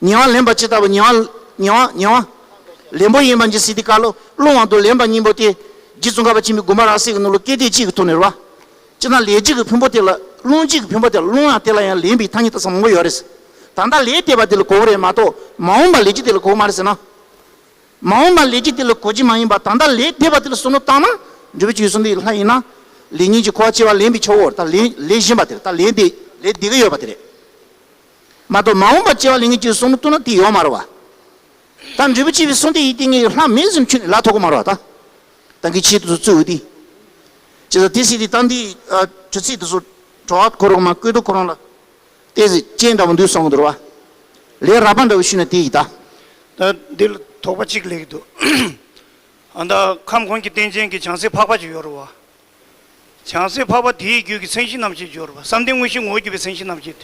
ཉེ་བར་ལེན་པ་ཇི་ལྟ་བུ་ཉེ་བར་ཉེ་བར་ཉེ་བར་ལེན་པོ་ཡིན་པ་ཇི་སྲིད་དེ་ཀ་ལོ་བློ་དབང་དུ་ལེན་པ་གཉིས་པོ་དེ་རྗེ་ཙོང་ཁ་པ་ཆེན་པོའི་དགོངས་པ་རབ་གསལ་གྱི་ནང་ལ་སྐད་དེ་གཅིག་གི་ཐོག་ནས་རེད་བ། ཅི་ན་ལས་གཅིག་གི་ཕུང་པོ་དེ་ལ་རླུང་གཅིག་གི་ཕུང་པོ་དེ་ལ་རླུང་ཡང་དེ་ལ་ཡང་ལེན་པའི་ཐ་སྙད་ད་ཚང་མང་པོ་ཡོད་རེད། ད་ལྟ་ལས་འདས་པ་དེ་ལ་གོ་གི་རེད་མ་གཏོགས་མ་འོངས་པ་ལས་ཀྱི་དེ་ལ་གོ་གི་མ་རེད་ཟེར་ན། མ་འོངས་པ་ལས་ཀྱི་དེ་ལ་གོ་རྒྱུ་མ་ཡིན་པ་ད་ལྟ་ལས་འདས་པ་དེ་ལ་བསམ་བློ་བཏང་ན་འབྲས་བུ་སྐྱེ་བའི་གསུང་སྡེ་ཡི་ལྷ་ཡིན་ན། ལས་ངན་གྱི་འཁོར་བ་སྐྱེ་བ་ལེན་པའི་ཆོག་གོ་རེད་ད་ལེན་ལེན་བཞིན་པ་དེ་རེད་ད་ལས་འདས་ལས་འདས་གི་ཡོད་པ་དེ་རེད། མ་གཏོགས་མ་འོངས་པ་སྐྱེ་བ་ལེན་ངེས་ཀྱི་བསམ་བློ་གཏོང་ན་དེ་ཡོད་མ་རེད་བ། ད་འབྲས་བུ་སྐྱེ་བའི་གསུང་སྡེ་ཡི་སྟེང་ངེས་ལྷ་མེད་ཟེར་ཁྱོན་ནས་ལ་ཐོག་གི་མ་རེད་བ་ད། ད་གི་ཆེད་དུ་བཙུགས་འོས་དེ། ཇི་ལྟར་དེ་སྲིད་དེ་ད་འདི་ཆུ་ཚིག་དེ་ཚོ་གྲོགས་ཁོ་རང་མ་བཀོད་དོ་ཁོ་རང་ལ། ཏེ་ཟི་ཅན་འདྲ་བོ་འདུག་སོང་གི་འདུག་བ། ལས་རབ་པ་འདྲ་བོ་ཞུས་ན་དེ་ཡི་ད། ད་འདི་ལ་དོགས་པ་གཅིག་སླེབས་ཀྱི་འདུག་ཨ་ད་ཁམས་ཁོང་གི་རྟེན་ཅན་གྱི་བྱང་སེམས་འཕགས་པ་ཅིག་ཡོད་རེད་བ། བྱང་སེམས་འཕགས་པ་དེའི་རྒྱུད་ཀྱི་མཚན་གཞི་རྣམ་བཤད་ཡོད་རེད་བ། བསམ་གཏན་དངོས་གཞི་ངོ་བོར་གྱུར་པའི་མཚན་གཞི་རྣམ་བཤད་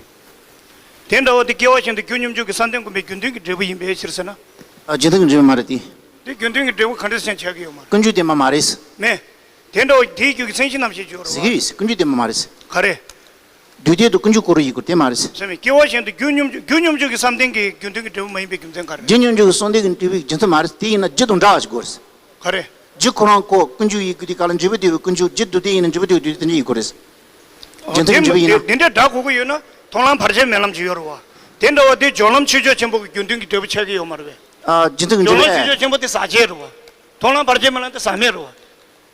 དེ། དེ་འདྲ་བ་དེ་སྐྱེ་བ་གཞན་དུ་རྒྱུ་སྙོམས་འཇུག་གི་བསམ་གཏན་སྒོམ་པའི་རྒྱུ་མཐུན་གྱི་འབྲས་བུ་ཡིན་པའི་ཕྱིར་ཟེར་ན། ཨ་རྒྱུ་མཐུན་གྱི་འབྲས་བུ་མ་རེད་དེ། དེ་རྒྱུ་མཐུན་གྱི་འབྲས་བུ་ག་འདྲ་ཞིག་ཀྱང་ཆགས་ཀྱི་ཡོད་མ་རེད། ཀུན་འབྱུང་བདེན་པ་མ་རེད། མེད། དེ་འདྲ་བ་དེའི་རྒྱུད་ཀྱི་མཚན་གཞི་རྣམ་བཤད་ཡོད་རེད་བ། ཟེར་གྱི་ཡོད། ཀུན་འབྱུང་བདེན་པ་མ་རེད། ག་རེ། དུས་གཏན་དུ་ཀུན་འབྱུང་སྐོར་རུ་ཡིན་དགོས་དེ་མ་རེད། སེམས་སྐྱེ་བ་གཞན་དུ་རྒྱུ་སྙོམས་འཇུག་རྒྱུ་སྙོམས་འཇུག་གི་བསམ་གཏན་གྱི་རྒྱུ་མཐུན་གྱི་འབྲས་བུ་མ་ཡིན་པའི་རྒྱུ་མཚན་ག་རེ། རྒྱུ་སྙོམས་འཇུག་གི་བསམ་གཏན་གྱི་འབྲས་བུའི་རྒྱུ་མཚན་མ་རེད། དེ་ཡིན་ན་རྒྱུ་དང་འདྲ་བ་ཞིག་དགོས་རེད། ག་རེ། རྒྱུ་ཁོ་རང་ཁོ་ཀུན་འབྱུང་ཡིན་དགོས་དེ་ག་ལ་འབྲས་བུ་དེ་བས་ཀུན་འབྱུང་རྒྱུ་དུ་དེ་ཡིན་ན་འབྲས་བུ་དེ་བས་དུས་དེ་འདྲ་ཡིན་དགོས་རེད། རྒྱུ་མཐུན་གྱི་འབྲས་བུ་ཡིན་ན། དེ་འདྲ་འདྲ་གོ་གི་ཡོད་ན་མཐོང་ལམ་བར་ཆད་མེད་ལམ་ཅིག་ཡོད་རེད་བ། དེ་འདྲ་བ་དེ་སྦྱོར་ལམ་ཆོས་སྤྱོད་ཆེན་པོ་གི་རྒྱུ་མཐུན་གྱི་འབྲས་བུ་ཆགས་ཀྱི་ཡོད་མ་རེད་པས། ཨ་རྒྱུ་མཐུན་གྱི་སྦྱོར་ལམ་འབྲས་བུ་ཆོས་སྤྱོད་ཆེན་པོ་དེ་ཟག་བཅས་རེད་བ། མཐོང་ལམ་བར་ཆད་མེད་ལམ་དེ་ཟག་མེད་རེད་བ།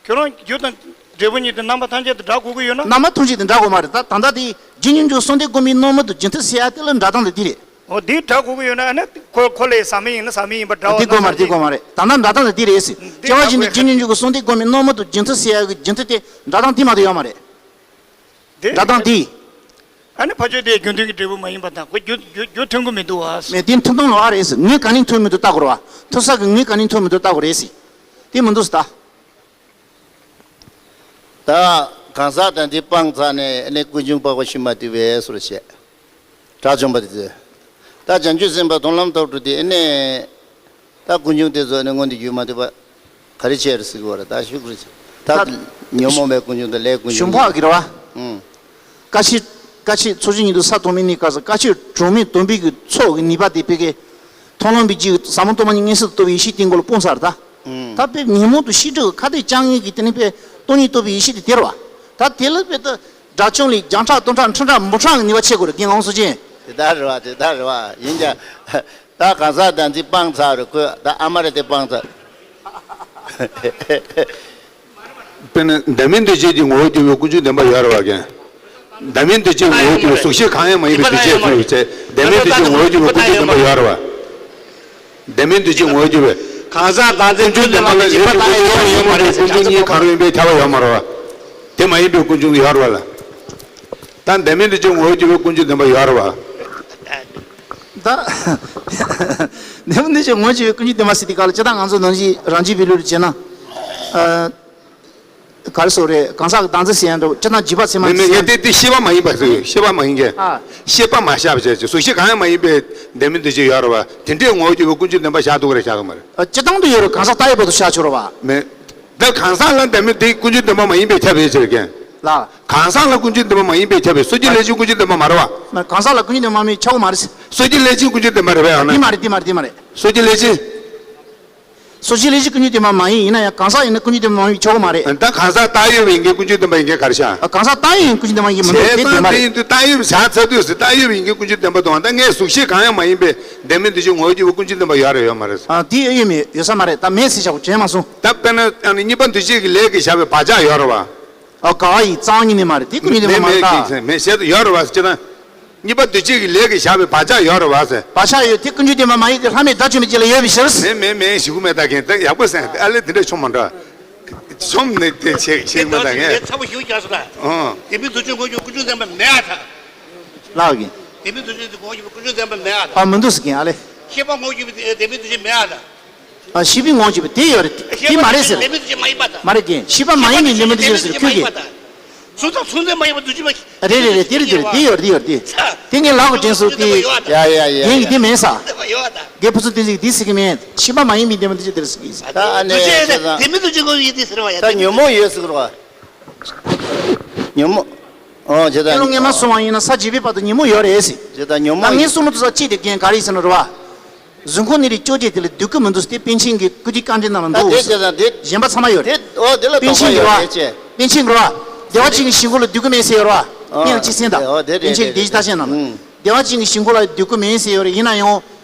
ཁྱོད་རང་རྒྱུ་དང་འབྲས་བུ་གཉིས་དེ་རྣམ་པ་ཐམས་ཅད་དུ་འདྲ་གོ་གི་ཡོད་ན། རྣམ་པ་ཐམས་ཅད་དུ་འདྲ་གོ་མ་རེད་ད། ད་ལྟ་དེ་རྒྱུ་སྙོམས་འཇུག་གསུམ་ལྡན་སྒོམ་པའི་སྣང་མུན་དུ་རྒྱུ་མཐུན་ཟེར་ཡ་དེ་ལ་འདྲ་སྟངས་དེ་འདི་རེད། འོ་དེ་འདྲ་གོ་གི་ཡོད་ན་ཨ་ནི་ཁོ་ཁོ་ལས་ཟག་མེད་ཡིན་ན་ཟག་མེད་ཡིན་པ་འདྲ་བ། དེ་གོ་མ་རེད། དེ་གོ་མ་རེད། ད་ལྟ་འདྲ་སྟངས་དེ་འདི་རེད་ཟེར། འདི་སྐྱེ་བ་གཞན་དུ་རྒྱུ་སྙོམས་འཇུག་གསུམ་ལྡན་སྒོམ་པའི་སྣང་མུན་དུ་རྒྱུ་མཐུན་ཟེར་ཡ་གི་རྒྱུ་མཐུན་དེ་འདྲ་སྟངས་དེ་མ་གཏོགས་ཡོད་མ་རེད། འདི་འདྲ་སྟངས་དེ། ཨ་ནི་ཕ་ཆོས་དེ་རྒྱུ་མཐུན་གྱི་འབྲས་བུ་མ་ཡིན་པ་དང་ཁོ་རྒྱུ་རྒྱུ་རྒྱུ་མཐུན་གྱི་མི་འདུག་བ། མེད་དེ་མཐུན་སྟངས་ལོགས་ཀ་རེད་ཟེར། ངོས་ག་ནས་མཐུན་མི་འདུག་ལྟ་དགོས་རེད་བ། མཐུན་ས་གི་ངོས་ག་ནས་མཐུན་མི་འདུག་ལྟ་དགོས་རེད་ཟེར། དེ་མི་འདུག་ཟེར་ད། ད་གང་ཟག་དང་དེ་སྤངས་ཚར་ནས་ཨ་ནི་ཀུན་འབྱུང་འཕགས་པ་ཤུལ་མ་དེ་བས་སོར་བཤད། དགྲ་བཅོམ་པ་དེ་ཚོས། ད་བྱང་ཆུབ་སེམས་དཔའ་མཐོང་ལམ་ཐོབ་འགྲོ་དེ་ཨ་ནི། ད་ཀུན་འབྱུང་དེ་ཚོ་ནི་མངོན་དུ་གྱུར་མ་ཐུབ་པ། ག་རེ་བྱས་རེད་ཟེར་གྱི་བ་རེད་ད་ཤུགས་རེད། ད་ད་ཉོན་མོངས་པའི་ཀུན་འབྱུང་དང་ལས་ཀུན་གཞུང་འབྱུང་འཕགས་ཀྱི་རེད་བ། ཨུང་། ཀ་ཤི། ཀ་ཤི་ཚོགས་ཆེན་ཉིད་དུ་ས་དོང་མི་ནི་ཀ་ས་ཀ་ཤི་གྲོང་མི་དོན་པའི་གི་ཚོགས་ཀྱི་ནུས་པ་དེ་བེ་ཀེ། མཐོང་ལམ་པའི་རྒྱུད་ཟབ་མོ་སྟོང་པ་ཉིད་མངོན་སུམ་དུ་རྟོགས་པའི་ཡེ་ཤེས་དེ་མགོ་ལ་སྤུངས་ཚར་ད། ཨུང་། ད་བེ་ཉོན་མོངས་དང་ཤེས་སྒྲིབ་ཁ་ཏོན་བཅང་ངེས་ཀྱི་དེ་ནི་བེ་སྟོང་ཉིད་རྟོགས་པའི་ཡེ་ཤེས་དེ་དེ་རེད་བ། ད་དེ་ལ་བེ་ད། དགྲ་བཅོམ་ལས་བརྒྱ་ཕྲག་སྟོང་ཕྲག་ཁྲི་ཕྲག་འབུམ་ཕྲག་གི་ནུས་པ་ཆེ་དགོས་རེད་དེ་ངང་སོ་ཅན། དེ་ལྟར་རེད་བ་དེ་ལྟར་རེད་བ་ཡིན་ཀྱང་། ད་གང་ཟག་དང་འདི་སྤངས་ཚར་རེད་ཁོས་ད་ཨ་མ་རེད་དེ་སྤངས་ཚར། དཔེར་ན་བདག་མེད་འདུ་བྱེད་ཀྱི་ངོ་བོར་གྱུར་པའི་ཀུན་འབྱུང་བདེན་པ་ཡོད་རེད་བ་ཀྱང་། བདག་མེད་འདུ་བྱེད་ངོ་བོར་གྱུར་པའི་གཟུགས་ཤེས་གང་ཡང་མ་ཡིན་པའི་འདུ་བྱེད་ཚུལ་ཡོད་ཚེ་བདག་མེད་འདུ་བྱེད་ངོ་བོར་གྱུར་པའི་ཀུན་འབྱུང་བདེན་པ་ཡོད་རེད་བ། བདག་མེད་འདུ་བྱེད་ངོ་བོར་གྱུར་པའི། གང་ཟག་བདག་འཛིན་ཀུན་འབྱུང་བདེན་པ་ལ་འཇིགས་པ་ལྟ་ཡང་ཡོད་མ་ཡིན་པ་རེད་ཀུན་འབྱུང་གཉིས་གང་རུང་ཡིན་པའི་ཁྱབ་པ་ཡོད་མ་རེད་བ། དེ་མ་ཡིན་པའི་ཀུན་འབྱུང་ཡོད་རེད་བ་ལ། ད་བདག་མེད་འདུ་བྱེད་ངོ་བོར་གྱུར་པའི་ཀུན་འབྱུང་བདེན་པ་ཡོད་རེད་བ། ད། བདག་མེད་འདུ་བྱེད་ངོ་བོར་གྱུར་པའི་ཀུན་འབྱུང་བདེན་པ་ཟེར་དུས་སྐབས་ལ་སྤྱིར་བཏང་ང་ཚོ་ནང་བཞིན་རང་རྒྱུད་པའི་ལུགས་ལ་བྱས་ན། ཨ། ག་རེ་ཟེར་རེད་གང་ཟག་གི་བདག་འཛིན་ཟེར་ཡ་འདྲ་བོ་སྤྱིར་བཏང་འཇིགས་པ་ཚད་མ་མེད་མེད་ངས་དེ་དེ་ཤེས་པ་མ་ཡིན་པ་ཟེར་ཤེས་པ་མ་ཡིན་གྱི། ཨ། ཤེས་པ་མ་བཞག་པ་བྱས་ཀྱི་གཟུགས་ཤེས་གང་ཡང་མ་ཡིན་པའི་བདག་མེད་འདུ་བྱེད་ཡོད་རེད་བ་དེ་འདྲའི་ངོ་བོར་གྱུར་པའི་ཀུན་འབྱུང་བདེན་པ་བཞག་ཐུབ་ཀྱི་རེད་བཞག་ཐུབ་མ་རེད། ཨ་སྤྱིར་བཏང་དུ་ཡོད་རེད་གང་ཟག་ལྟ་ཡི་བར་དུ་བཞག་ཆོག་རེད་བ། མེད། ད་གང་ཟག་ལ་བདག་མེད་དེ་ཀུན་འབྱུང་བདེན་པ་མ་ཡིན་པའི་ཁྱབ་པའི་ཕྱིར་ཀྱང་། ལ། གང་ཟག་ལ་ཀུན་འབྱུང་བདེན་པ་མ་ཡིན་པའི་ཁྱབ་པའི་སོ་སྐྱེ་ལས་གཞན་ཀུན་འབྱུང་བདེན་པ་མ་རེད་བ། མ་གང་ཟག་ལ་ཀུན་འབྱུང་བདེན་པ་མ་ཡིན་ཁྱབ་ཀྱི་མ་རེད། སོ་སྐྱེ་ལས་གཞན་ཀུན་འབྱུང་བདེན་པ་རེད་བ་ཡང་ན། དེ་མ་རེད་དེ་མ་རེད་དེ་མ་རེད། སོ་སྐྱེ་ལས་གཞན། སོ་སྐྱེ་ལས་གཞན་ཀུན་འབྱུང་བདེན་པ་མ་ཡིན་ཡིན་ན་ཡང་གང་ཟག་ཡིན་ན་ཀུན་འབྱུང་བདེན་པ་མ་ཡིན་ཁྱབ་ཀྱི་མ་རེད། ད་གང་ཟག་བཏགས་ཡོད་པའི་ཡིན་གྱི་ཀུན་འབྱུང་བདེན་པ་ཡིན་གྱི་ག་རེ་བྱ། ཨ་གང་ཟག་བཏགས་ཡོད་ཀུན་འབྱུང་བདེན་པ་ཡིན་གྱི་མ་རེད་དེ་བདེན་པ་རེད། བཏགས་ཡོད་བྱ་ཚ་དུས་སུ་བཏགས་ཡོད་པའི་ཡིན་གྱི་ཀུན་འབྱུང་བདེན་པ་དང་ད་ངས་གཟུགས་ཤེས་གང་ཡང་མ་ཡིན་པའི་བདག་མེད་འདུ་བྱེད་ངོ་བོར་གྱུར་པའི་ཀུན་འབྱུང་བདེན་པ་ཡོད་རེད་ཡོད་མ་རེད། ཨ་དེ་ཡོད་མེད་ཡོད་ས་མ་རེད་ད་མེད་ཟེར་བྱ་བ་དྲན་མ་སོང་། ད་དཔེར་ན་ཨ་ནི་གཉིས་པ་འདུ་བྱེད་ཀྱི་ལས་ཀྱིས་བཞག་པའི་བག་ཆགས་ཡོད་རེད་བ། ཨ་ག་བ་ཡི་རྩ་བ་ཉིད་ནས་མ་རེད་དེ་ཀུན་འབྱུང་བདེན་པ་མ་རེད་ད། མེད་མེད་ཟེར་ཡོད་རེད་བ་ཟེར་ན། གཉིས་པ་འདུ་བྱེད་ཀྱི་ལས་ཀྱིས་བཞག་པའི་བག་ཆགས་ཡོད་རེད་བ་ཟེར། བག་ཆགས་ཡོད་དེ་ཀུན་འབྱུང་བདེན་པ་མ་ཡིན་ཏེ་ལྷ་མེད་བདག་བཅོམ་པའི་རྒྱུད་ལ་ཡོད་པའི་ཕྱིར། མེད་མེད་མེད་ཞུ་གི་མེད་ད་མཁན་ད་ཡག་པོ་ཟེར་ཨ་ལས་དེ་འདྲ་ཆུང་མ་འདྲ། གསུམ་ནི་དེ་ཆེ་ཆེ་མ་དང་ངས། ཚ་པོ་ཞུ་རྒྱག་སོང་ད། ཨང་། དེ་མིན་དུ་ཆུ་ངོ་ཆུ་ཀུ་ཆུ་ཙམ་པ་མེད་ཨ་ད། ལགས་ཀྱི། དེ་མིན་དུ་ཆུ་ངོ་ཆུ་ཀུ་ཆུ་ཙམ་པ་མེད་ཨ་ད། ཨ་མི་འདུག་ཟེར་གྱིན་ཨ་ལེ། ཤེས་པ་ངོ་ཆུ་དེ་མིན་དུ་ཆུ་མེད་ཨ་ད། ཨ་ཤེས་པའི་ངོ་ཆུ་དེ་ཡོད་རེད། དེ་མ་རེད་ཟེར། དེ་མིན་དུ་ཆུ་མ་ཡིན་པ་ད། མ་རེད་ཀྱི། ཤེས་པ་མ་ཡིན་པའི་དེ་མིན་དུ་ཆུ་ཟེར་ཁུལ་གྱི། ཚུལ་དང་ཚུལ་འཛིན་མ་ཡིན་པ་འདུ་བྱེད་མ། རེད་རེད་རེད། དེ་རེད་དེ་རེད། དེ་ཡོད་རེད་དེ་ཡོད་རེད་དེ། དེ་ངས་ལབ་དགོས་དྲན་སོང་དེ། ཡ་ཡ་ཡ་ཡ། དེ་ཡིན་གྱི་དེ་མིན་ས། དགེ་ཕུན་ཚོགས་བསྟན་འཛིན་གྱིས་དེ་ཟེར་གྱི་མིན། ཤེས་པ་མ་ཡིན་པའི་བདེན་པ་འདུ་བྱེད་དེ་རེད་ཟེར་གྱི་ཡིན་ས། ད་ཨ་ནི་འདུ་བྱེད་ཁྱེད་ཚང་དེ་མིན་འདུ་བྱེད་ཁོ་ཡིན་དེ་ཟེར་བ་ཡ། ད་ཉོན་མོངས་ཡོད་ཟེར་གྱི་རེད་བ། ཉོན་མོངས། ཨོ་བྱེད་ད། ད་ངས་མ་གསུངས་པ་ཡིན་ན་ས་བརྒྱད་པའི་བར་དུ་ཉོན་མོངས་ཡོད་རེད་ཟེར། བྱེད་ད་ཉོན་ད་མོངས་ངས་གསུངས་མ་ཐུབ་ས་གཅིག་དེ་རྒན་ག་རེ་ཡིན་ཟེར་ན་རེད་བ། གཟུགས་ཁོག་ནད་རིགས་བཅོ་བརྒྱད་དེ་ལ་སྡོད་ཀྱི་མི་འདུག་དེ་པཎ་ཆེན་གྱི་སྐུ་ཚེ་རྐང་གཅིག་ནང་ལ་འདུག་ད་དེ་བྱས་ཙང་དེ། གཞན་པ་ཚང་མ་ཡོད་རེད། དེ་ཨོ་དེ་ལ་པཎ་ཆེན་གྱི་རེད་བ། པཎ་ཆེན་གྱི་རེད་བ། བདེ་བ་ཅན་གྱི་ཞིང་ཁམས་ལ་སྡོད་ཀྱི་མེད་ཟེར་ཡོད་རེད་བ། ཨ། སྙན་ལ་གཅིག་གསན་དང་། ཨོ་དེ་རེད། པཎ་ཆེན་གྱི་བདེ་བྱེད་རྟགས་ཅན་ནང་ལ། ཨུམ། བདེ་བ་ཅན་གྱི་ཞིང་ཁམས་ལ་སྡོད་ཀྱི་མེད་ཟེར་ཡོད་རེད། ཡིན་ན་ཡང་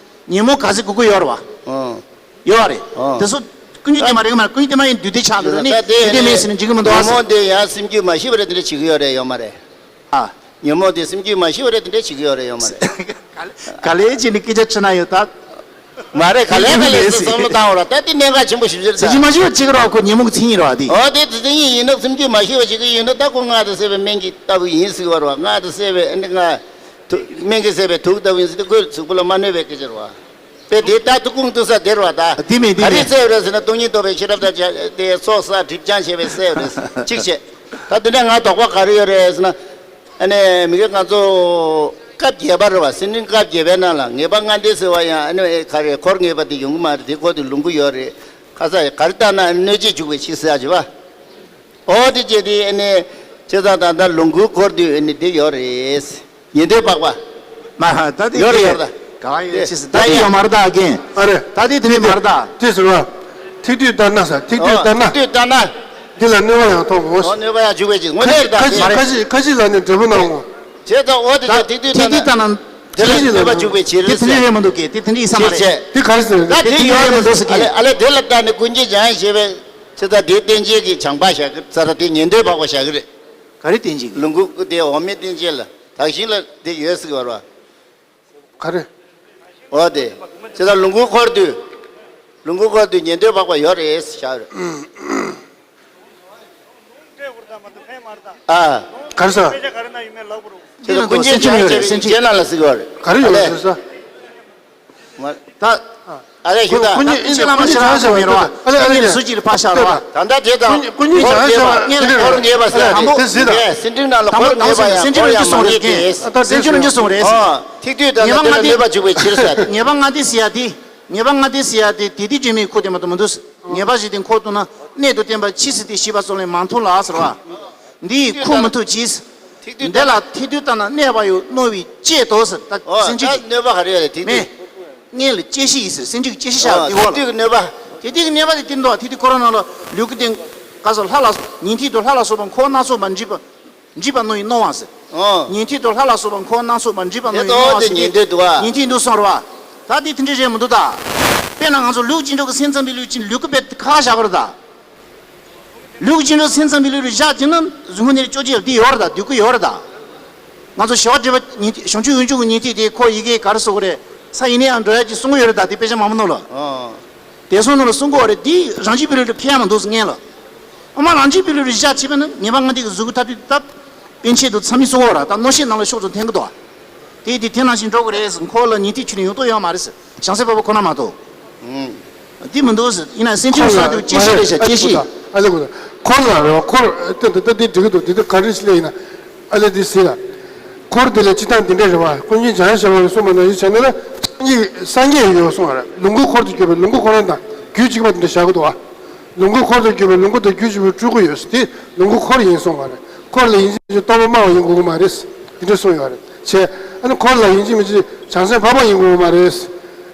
ཉོན་མོངས་ག་ཚོད་དགོས་ཀྱི་ཡོད་རེད་བ། ཨོ། ཡོད་རེད། ཨོ། དེ་ཚོ་ཀུན་གྱི་དེ་མ་རེད་མ་རེད། ཀུན་གྱི་དེ་མ་ཡིན་དུས་དེ་ཆགས་འདུག་ནི་ད་དེ་དེ་དེ་མེད་ཟེར་ནས་འཇིགས་ཀྱི་མི་འདུག་ཨ། ཉོན་མོངས་དེ་ཡང་སེམས་རྒྱུད་མ་ཞི་བ་རེད་དེ་འདྲ་བྱེད་ཀྱི་ཡོད་རེད་ཡོད་མ་རེད། ཨ། ཉོན་མོངས་དེ་སེམས་རྒྱུད་མ་ཞི་བ་རེད་དེ་འདྲ་བྱེད་ཀྱི་ཡོད་རེད་ཡོད་མ་རེད། ག་ལེ་ག་ལེ་བྱས་ནས་སྐད་ཆ་དྲིས་ན་ཡོད་ད། མ་རེད། ག་ལེ་ག་ལེ་ཟེར་བསམ་བློ་བཏང་བ་ར། ད་དེ་གནད་འགག་ཆེན་པོ་ཞིག་རེད་ད། སེམས་རྒྱུད་མ་ཞི་བ་བྱེད་ཀྱི་རེད་བ། ཁོ་ཉོན་མོངས་ཀྱི་མཚན་ཉིད་རེད་བ་དེ། ཨོ་དེ་དེ་མཚན་ཉིད་ཡིན་ན་སེམས་རྒྱུད་མ་ཞི་བ་བྱེད་ཀྱི་ཡིན་ན་ད་ཁོ་མངལ་དང་བསྲེས་པའི་སྨན་གྱི་ལྟ་བུ་ཡིན་ཟེར་བ་རེད་བ། མངལ་དང་བསྲེས་པའི་ཨ་ནི་མངལ། དུག་སྨན་གྱིས་བསྲེགས་པའི་དུག་ལྟ་བུ་ཡིན་ཟེར་ཏེ་ཁོའི་གཟུགས་པོ་ལ་མ་གནོད་པའི་སྐད་ཆ་རེད་བ། དཔེ་དེ་ལྟར་དུ་ཁུངས་གཏུགས་ས་དེ་རེད་བ་ད། དེ་མིན་དེ་ག་རེ་མིན། བསྲེགས་རེད་ཟེར་ན་སྟོང་ཉིད་རྟོགས་པའི་ཤེས་རབ་དང་བཅས་ཏེ་སྲོག་བསགས་སྒྲིབ་སྦྱང་བྱས་པའི་བསྲེགས་རེད་གཅིག་བྱས། ད་དེ་འདྲ་ང་དོགས་པ་ག་རེ་ཡོད་རེད་ཟེར་ན། ཨ་ནི་མི་དགེ་ང་ཚོ་སྐབས་བརྒྱད་པ་རེད་བ། སེམས་འགྲེལ་སྐབས་བརྒྱད་པའི་ནང་ལ་ངེས་པ་ལྔ་ལྡན་ཟེར་བ་ཡང་ཨ་ནི་ག་རེ་འཁོར་ངེས་པ་དེ་ཡོང་གི་མ་རེད། དེ་འཁོར་དེ་ལོངས་སྐུ་ཡོད་རེད། ཁ་ས་ག་རེ་ལྟར་ན་གནོད་བྱེད་འཇུག་པའི་ཕྱིར་ཟེར་ཡ་བྱེད་པ། ཨོ་དེ་བྱས་དེ་ཨ་ནི་བྱས་ཙང་ད་ལྟ་ལོངས་སྐུ་འཁོར་དུས་ཨ་ནི་དེ་ཡོད་རེད། ཉན་ཐོས་འཕགས་པ། མ་ད་དེ་ཡོད་རེད་ཡོད་རེད། ག་བ་ཡོད་ཅི་ཟེར་ད་དེ་ཡོད་མ་རེད་ད་རྒན། ཨ་རེད། ད་དེ་དེ་ནི་མ་རེད་ད། དེ་ཟེར་བ། ཐིག་དུས་ལྟར་ན་ཟེར། ཐིག་དུས་ལྟར་ན། ཐིག་དུས་ལྟར་ན། འདི་ལ་གནོད་པ་ཡང་ཐོབ་འོང་། ཨོ་གནོད་པ་ཡང་འཇུག་པའི་ཕྱིར་དངོས་གནས་རེད་ད། ཁ་ཅིག་ཁ་ཅིག་ཁ་ཅིག་ལ་ནི་འབྲས་བུ་གནང་ངོ་། བྱས་ཙང་ཨོ་དེ་ད་ཐིག་དུས་ལྟར་ན། ཐིག་དུས་ལྟར་ན། དེ་ལ་གནོད་པ་འཇུག་པའི་ཕྱིར་དེ་ཟེར། དེ་འདྲ་རེད་མི་འདུག་གས། དེ་དེ་འདྲ་ཡིན་ས་མ་རེད། དེ་ག་རེ་ཟེར། ད་དེ་ཡོད་རེད་མི་འདུག་ཟེར་གི། ཨ་ལེ་ཨ་ལེ་དེ་ལ་ལྟ་ནས་ཀུན་མཁྱེན་འཇམ་དབྱངས་བཞད་པའི་ཚེ་ད་དེ་བསྟན་བྱེད་ཀྱི་བྱམས་པ་བཞག་གི་ས་ར་དེ་ཉན་ཐོས་འཕགས་པ་བཞག་གི་རེད། ག་རེ་བསྟན་བྱེད་ཀྱི། ལོངས་སྐུ་དེ་འོག་མིན་བསྟན་བྱེད་ལ་དག་ཞིང་ལ་དེ་ཡོད་ཟེར་གི་བ་ར། ག་རེ། འོ་དེ། ཚེ་ད་ལོངས་སྐུ་འཁོར་དུས། ལོངས་སྐུ་འཁོར་དུས་ཉན་ཐོས་འཕགས་པ་ཡོད་རེད་བཞག་རེད། ཨ། ག་རེ་ཟེར། དེ་ལ་ཀུན་མཁྱེན་འཇམ་དབྱངས་བཞད་པའི་རྗེས་གནང་ལ་ཟེར་གི་བ་རེད། ག་རེ་ཡོད་ཟེར་ས། མ། ད། ཨ་ལས་ཞུ་ད། ཀུན་མཁྱེན་ཀུན་མཁྱེན་བླ་མ་ཤེས་རབ་ཟེར་བ་མེད་རོ། ཨ་ལས་ཨ་ལས། ཀུན་མཁྱེན་ཟུར་གཅིག་ལ་ཕར་བཞག་རོ། ད་ལྟ་དེ་དང་། ཀུན་མཁྱེན་བྱང་ཆུབ་སེམས་དཔའ་འཁོར་ངེས་པ་ཟེར། དེ་ཟེར་ད། སེམས་ཁྲིད་ནང་ལ་འཁོར་ངེས་པ་ཡང་སེམས་ཁྲིད་ནང་གསུངས་རེད། སེམས་ཁྲིད་ནང་གསུངས་རེད། ཨ་ད་དེ་ཐིག་དུས་ད་ལྟ་དེ་ལ་གནོད་པ་འཇུག་པའི་ཕྱིར་ཟེར། ངེས་པ་ལྔ་སྡེ་ཟེར་ཡ་དེ། ངེས་པ་ལྔ་སྡེ་ཟེར་ཡ་དེ་དེ་དེ་བརྗོད་མེད་ཁུ་དེ་མ་གཏོགས་མི་འདུག་ངེས་པ་བཞི་དེ་འཁོར་བཏང་ན་གནད་དུ་བསྟན་པ་ཆོས་སྲིད་དེ་ཤེས་པ་སོགས་ལས་མ་མཐོང་ལ་ཟེར་བ། འདི་ཡི་ཁུངས་མི་ཐུབ་ཅིས། འདི་ལ་ཐིག་དུས་ལྟར་ན་གནོད་པ་ཡོད་གནོད་པའི་བཅས་དོ་ཟེར་ད། ཨོ་སེམས་ཅན་གྱི་གནོད་པ་ག་རེ་ཡོད་རེད་ཐིག་དུས། མེད། སྔོན་ལ་བཅད་ཤེས་ཡིན་ཟེར། སེམས་ཅན་གྱི་བཅད་ཤེས་བཞག་ཨོ་དེ་འོག་ལ། ཐིག་དུས་ཀྱི་གནོད་པ། དེ་དུས་ཀྱི་གནོད་པ་དེ་དེ་འདུག་ཐིག་དུས་ཁོ་རང་ནང་ལ་ལུས་ཀྱི་སྟེང་ག་སོགས་ལྷ་ལ་ཉན་ཐོས་དང་ལྷ་ལ་སོགས་པ་འཁོར་སྣ་ཚོགས་པ་འཇིགས་པ་འཇིགས་པ་གནང་བའི་གནང་བ་ཟེར། ཨོ། ཉན་ཐོས་དང་ལྷ་ལ་སོགས་པ་འཁོར་སྣ་ཚོགས་པ་འཇིགས་པ་གནང་བའི་གནང་བ་ཟེར། ཉན་ཐོས་འདུག་ཨ། ཉན་ཐོས་འདུག་གསུངས་རེད་བ། ད་དེ་དེ་འདྲ་རེད་མི་འདུག་ད། དཔེར་ན་ང་ཚོ་ལུགས་ཀྱི་འགྲོ་གི་སེམས་ཙམ་པའི་ལུགས་ཀྱི་ལུས་ཀྱི་དཔེ་ཁ་ཁ་བཞག་གི་རེད་ད། ལུགས་ཀྱི་འགྲོ་སེམས་ཙམ་པའི་ལུགས་རེ་བཞག་བྱས་ན་གཟུགས་པོ་ནི་ཅོ་ཅེ་ལ་དེ་ཡོད་རེད་ད། སྡོད་གི་ཡོད་རེད་ད། ང་ཚོ་ཞི་བ་འབྲེལ་བ་ཉན་ཐོས་བྱང་ཆུབ་འོན་ཆུང་གི་ཉན་ཐོས་དེ་ཁོ་ཡི་གེ་ག་རེ་གསུང་གི་རེད། ས་ཡི་ནས་ཡང་འགྲོ་ཡ་ཅིག་གསུང་གི་ཡོད་རེད་ད། དེ་དཔེ་ཆ་མང་པོ་ནང་ལ། ཨོ། དེ་སོང་ནང་ལ་གསུང་གི་ཡོད་རེད། དེ་རང་བཞིན་པའི་ལུགས་རེ་ཕན་ཡ་མ་འདུག་ངེས་ལ། ཨ་མ་རང་བཞིན་པའི་ལུགས་རེ་བཞག་བྱས་པ་ན་ངེས་པ་ལྔ་སྡེ་གི་གཟུགས་སྐུ་ཐ་དད་དུ་སྟབས། པཎ་ཆེན་དུ་མཚམས་མི་གསོལ་བ་ར་ད་རྣོ་ཤས་ནང་ལ་ཤོག་ཙམ་འཐེན་གི་འདུག་དེ་དེ་དེ་ནང་བཞིན་འགྲོ་གི་རེད་ཟེར། འཁོར་ལ་ཉན་ཐོས་ཆོས་ནི་ཡོང་དོ་ཡོད་མ་རེད་ཟེར། བྱང་སེམས་འཕགས་པ་ཁོ་ན་མ་གཏོགས། ཨུམ། དེ་མི་འདུག་ཟེར། ཡིན་ན་སེམས་ཅན་སོ་སོའི་བཅད་ཤེས་རེད་ཤག་བཅད་ཤེས། ཨ་ལེ་གོ། འཁོར་ལ་རེད་བ། འཁོར་ཏན་ཏན་ཏན་ཏན་འགྲིག་གི་འདུག་དེ་དེ་ག་རེ་ཞིག་ལས་ཡིན་ན། ཨ་ལེ་དེ་ཟེར་ལ། འཁོར་དེ་ལས་སྤྱི་དང་དེ་འདྲ་རེད་བ། ཀུན་མཁྱེན་བྱང་ཤེས་པ་གསུངས་པ་ནང་བཞིན་བྱས་ན་ལ། སངས་རྒྱས་ཡོད་གསུངས་པ་རེད། ལོངས་སྐུ་འཁོར་དུ་གྱུར་པའི་ལོངས་སྐུ་ཁོ་རང་དང་རྒྱུད་གཅིག་པ་དེ་འདྲ་བཞག་གི་འདུག་བ། ལོངས་སྐུ་འཁོར་དུ་གྱུར་པའི་ལོངས་སྐུ་དང་རྒྱུད་གཅིག་པའི་སྤྲུལ་སྐུ་ཡོད་ཟེར། དེ་ལོངས་སྐུ་འཁོར་ཡིན་གསུངས་པ་རེད། འཁོར་ལ་ཡིན་གཅིག་མིན་གཅིག་རྟོག་པ་སྨྲ་བ་ཡིན་དགོས་ཀྱི་མ་རེད། དེ་འདྲ་གསུངས་ཡོད་རེད། བྱས། ཨ་ནི་འཁོར་ལ་ཡིན་གཅིག་མིན་གཅིག་བྱང་སེམས་འཕགས་པ་ཡིན་དགོས་ཀྱི་མ་རེད།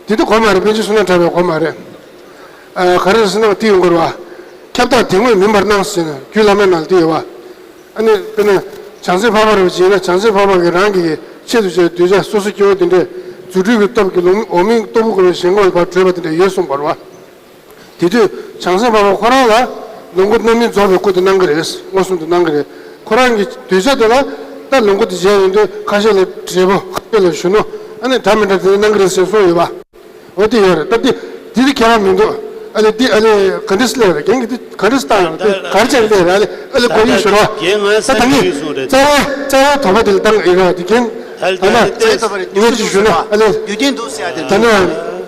དེ་དུས་གོ་མ་རེད། པཎ་ཆེན་བསོད་ནམས་གྲགས་པས་གོ་མ་རེད། ཨ། ག་རེ་ཟེར་ན་དེ་ཡོང་དགོས་རེད་བ། ཁྱབ་བདག་དེ་དངོས་མིན་པར་སྣང་ཟེར་ན་རྒྱུད་བླ་མའི་ནང་ལ་དེ་ཡོད་བ། ཨ་ནི་དཔེར་ན་བྱང་སེམས་འཕགས་པ་རེད་བ་བྱས་ན་བྱང་སེམས་འཕགས་པ་གིས་རང་གི་ཆེད་དུ་བྱས་འདོད་ཆགས་སོ་སོ་སྐྱེ་བོ་དེ་འདྲས་རྫུ་འཕྲུལ་གྱི་སྟོབས་ཀྱིས་ལོང་འོག་མིན་སྟུག་པོ་བཀོད་པའི་ཞིང་ཁམས་ལ་ཕར་བྲོས་པ་དེ་འདྲས་ཡོད་གསུངས་པ་རེད་བ། དེ་དུས་བྱང་སེམས་འཕགས་པ་ཁོ་རང་ལ་ལོངས་སྐུ་རྣམ་སྨིན་རྫོགས་པའི་སྐུ་དེ་གནང་གི་རེད། མངོན་སུམ་དུ་གནང་གི་རེད། ཁོ་རང་གི་འདོད་ཆགས་དེ་ལ་ད་ལོངས་སྐུ་དེ་མཇལ་ཡོང་དུས་ཁ་ཤས་ལ་འབྲས་བུ་ཁ་ཤས་ལ་གཞོན་ནུ་ཨ་ནི་འདྲ་མི་འདྲ་དེ་འདྲ་གནང་གི་རེད་ཟེར་གསུངས་ཡོད་པ། འོ་དེ་ཡོད་རེད། ད་དེ་དེ་དེ་ཁྱད་པར་མི་འདུག་ཨ་ལེ་འདི་ཨ་ལེ་ག་འདྲས་ལས་རེད། རྒན་གྱིས་འདི་ག་འདྲས་བཏང་ཡོད། འདི་ག་རེ་བྱས་ལས་རེད། ཨ་ལེ་ཨ་ལེ་གོ་ཡིན་ཞུ་རོགས། རྒན་ང་ད་ད་གིན་རྩ་བའི་རྩ་བའི་དོགས་པ་དེ་ལ་བཏང་ཡོད་རོགས། དེ་རྒན་ད་ན་རྩ་བའི་དོགས་པ་རེད། ངས་ཅིག་ཞུ་ན་ཨ་ལེ་རྒྱུ་རྐྱེན་འདུག་ཟེར་ཡ་དེ་ད་ན་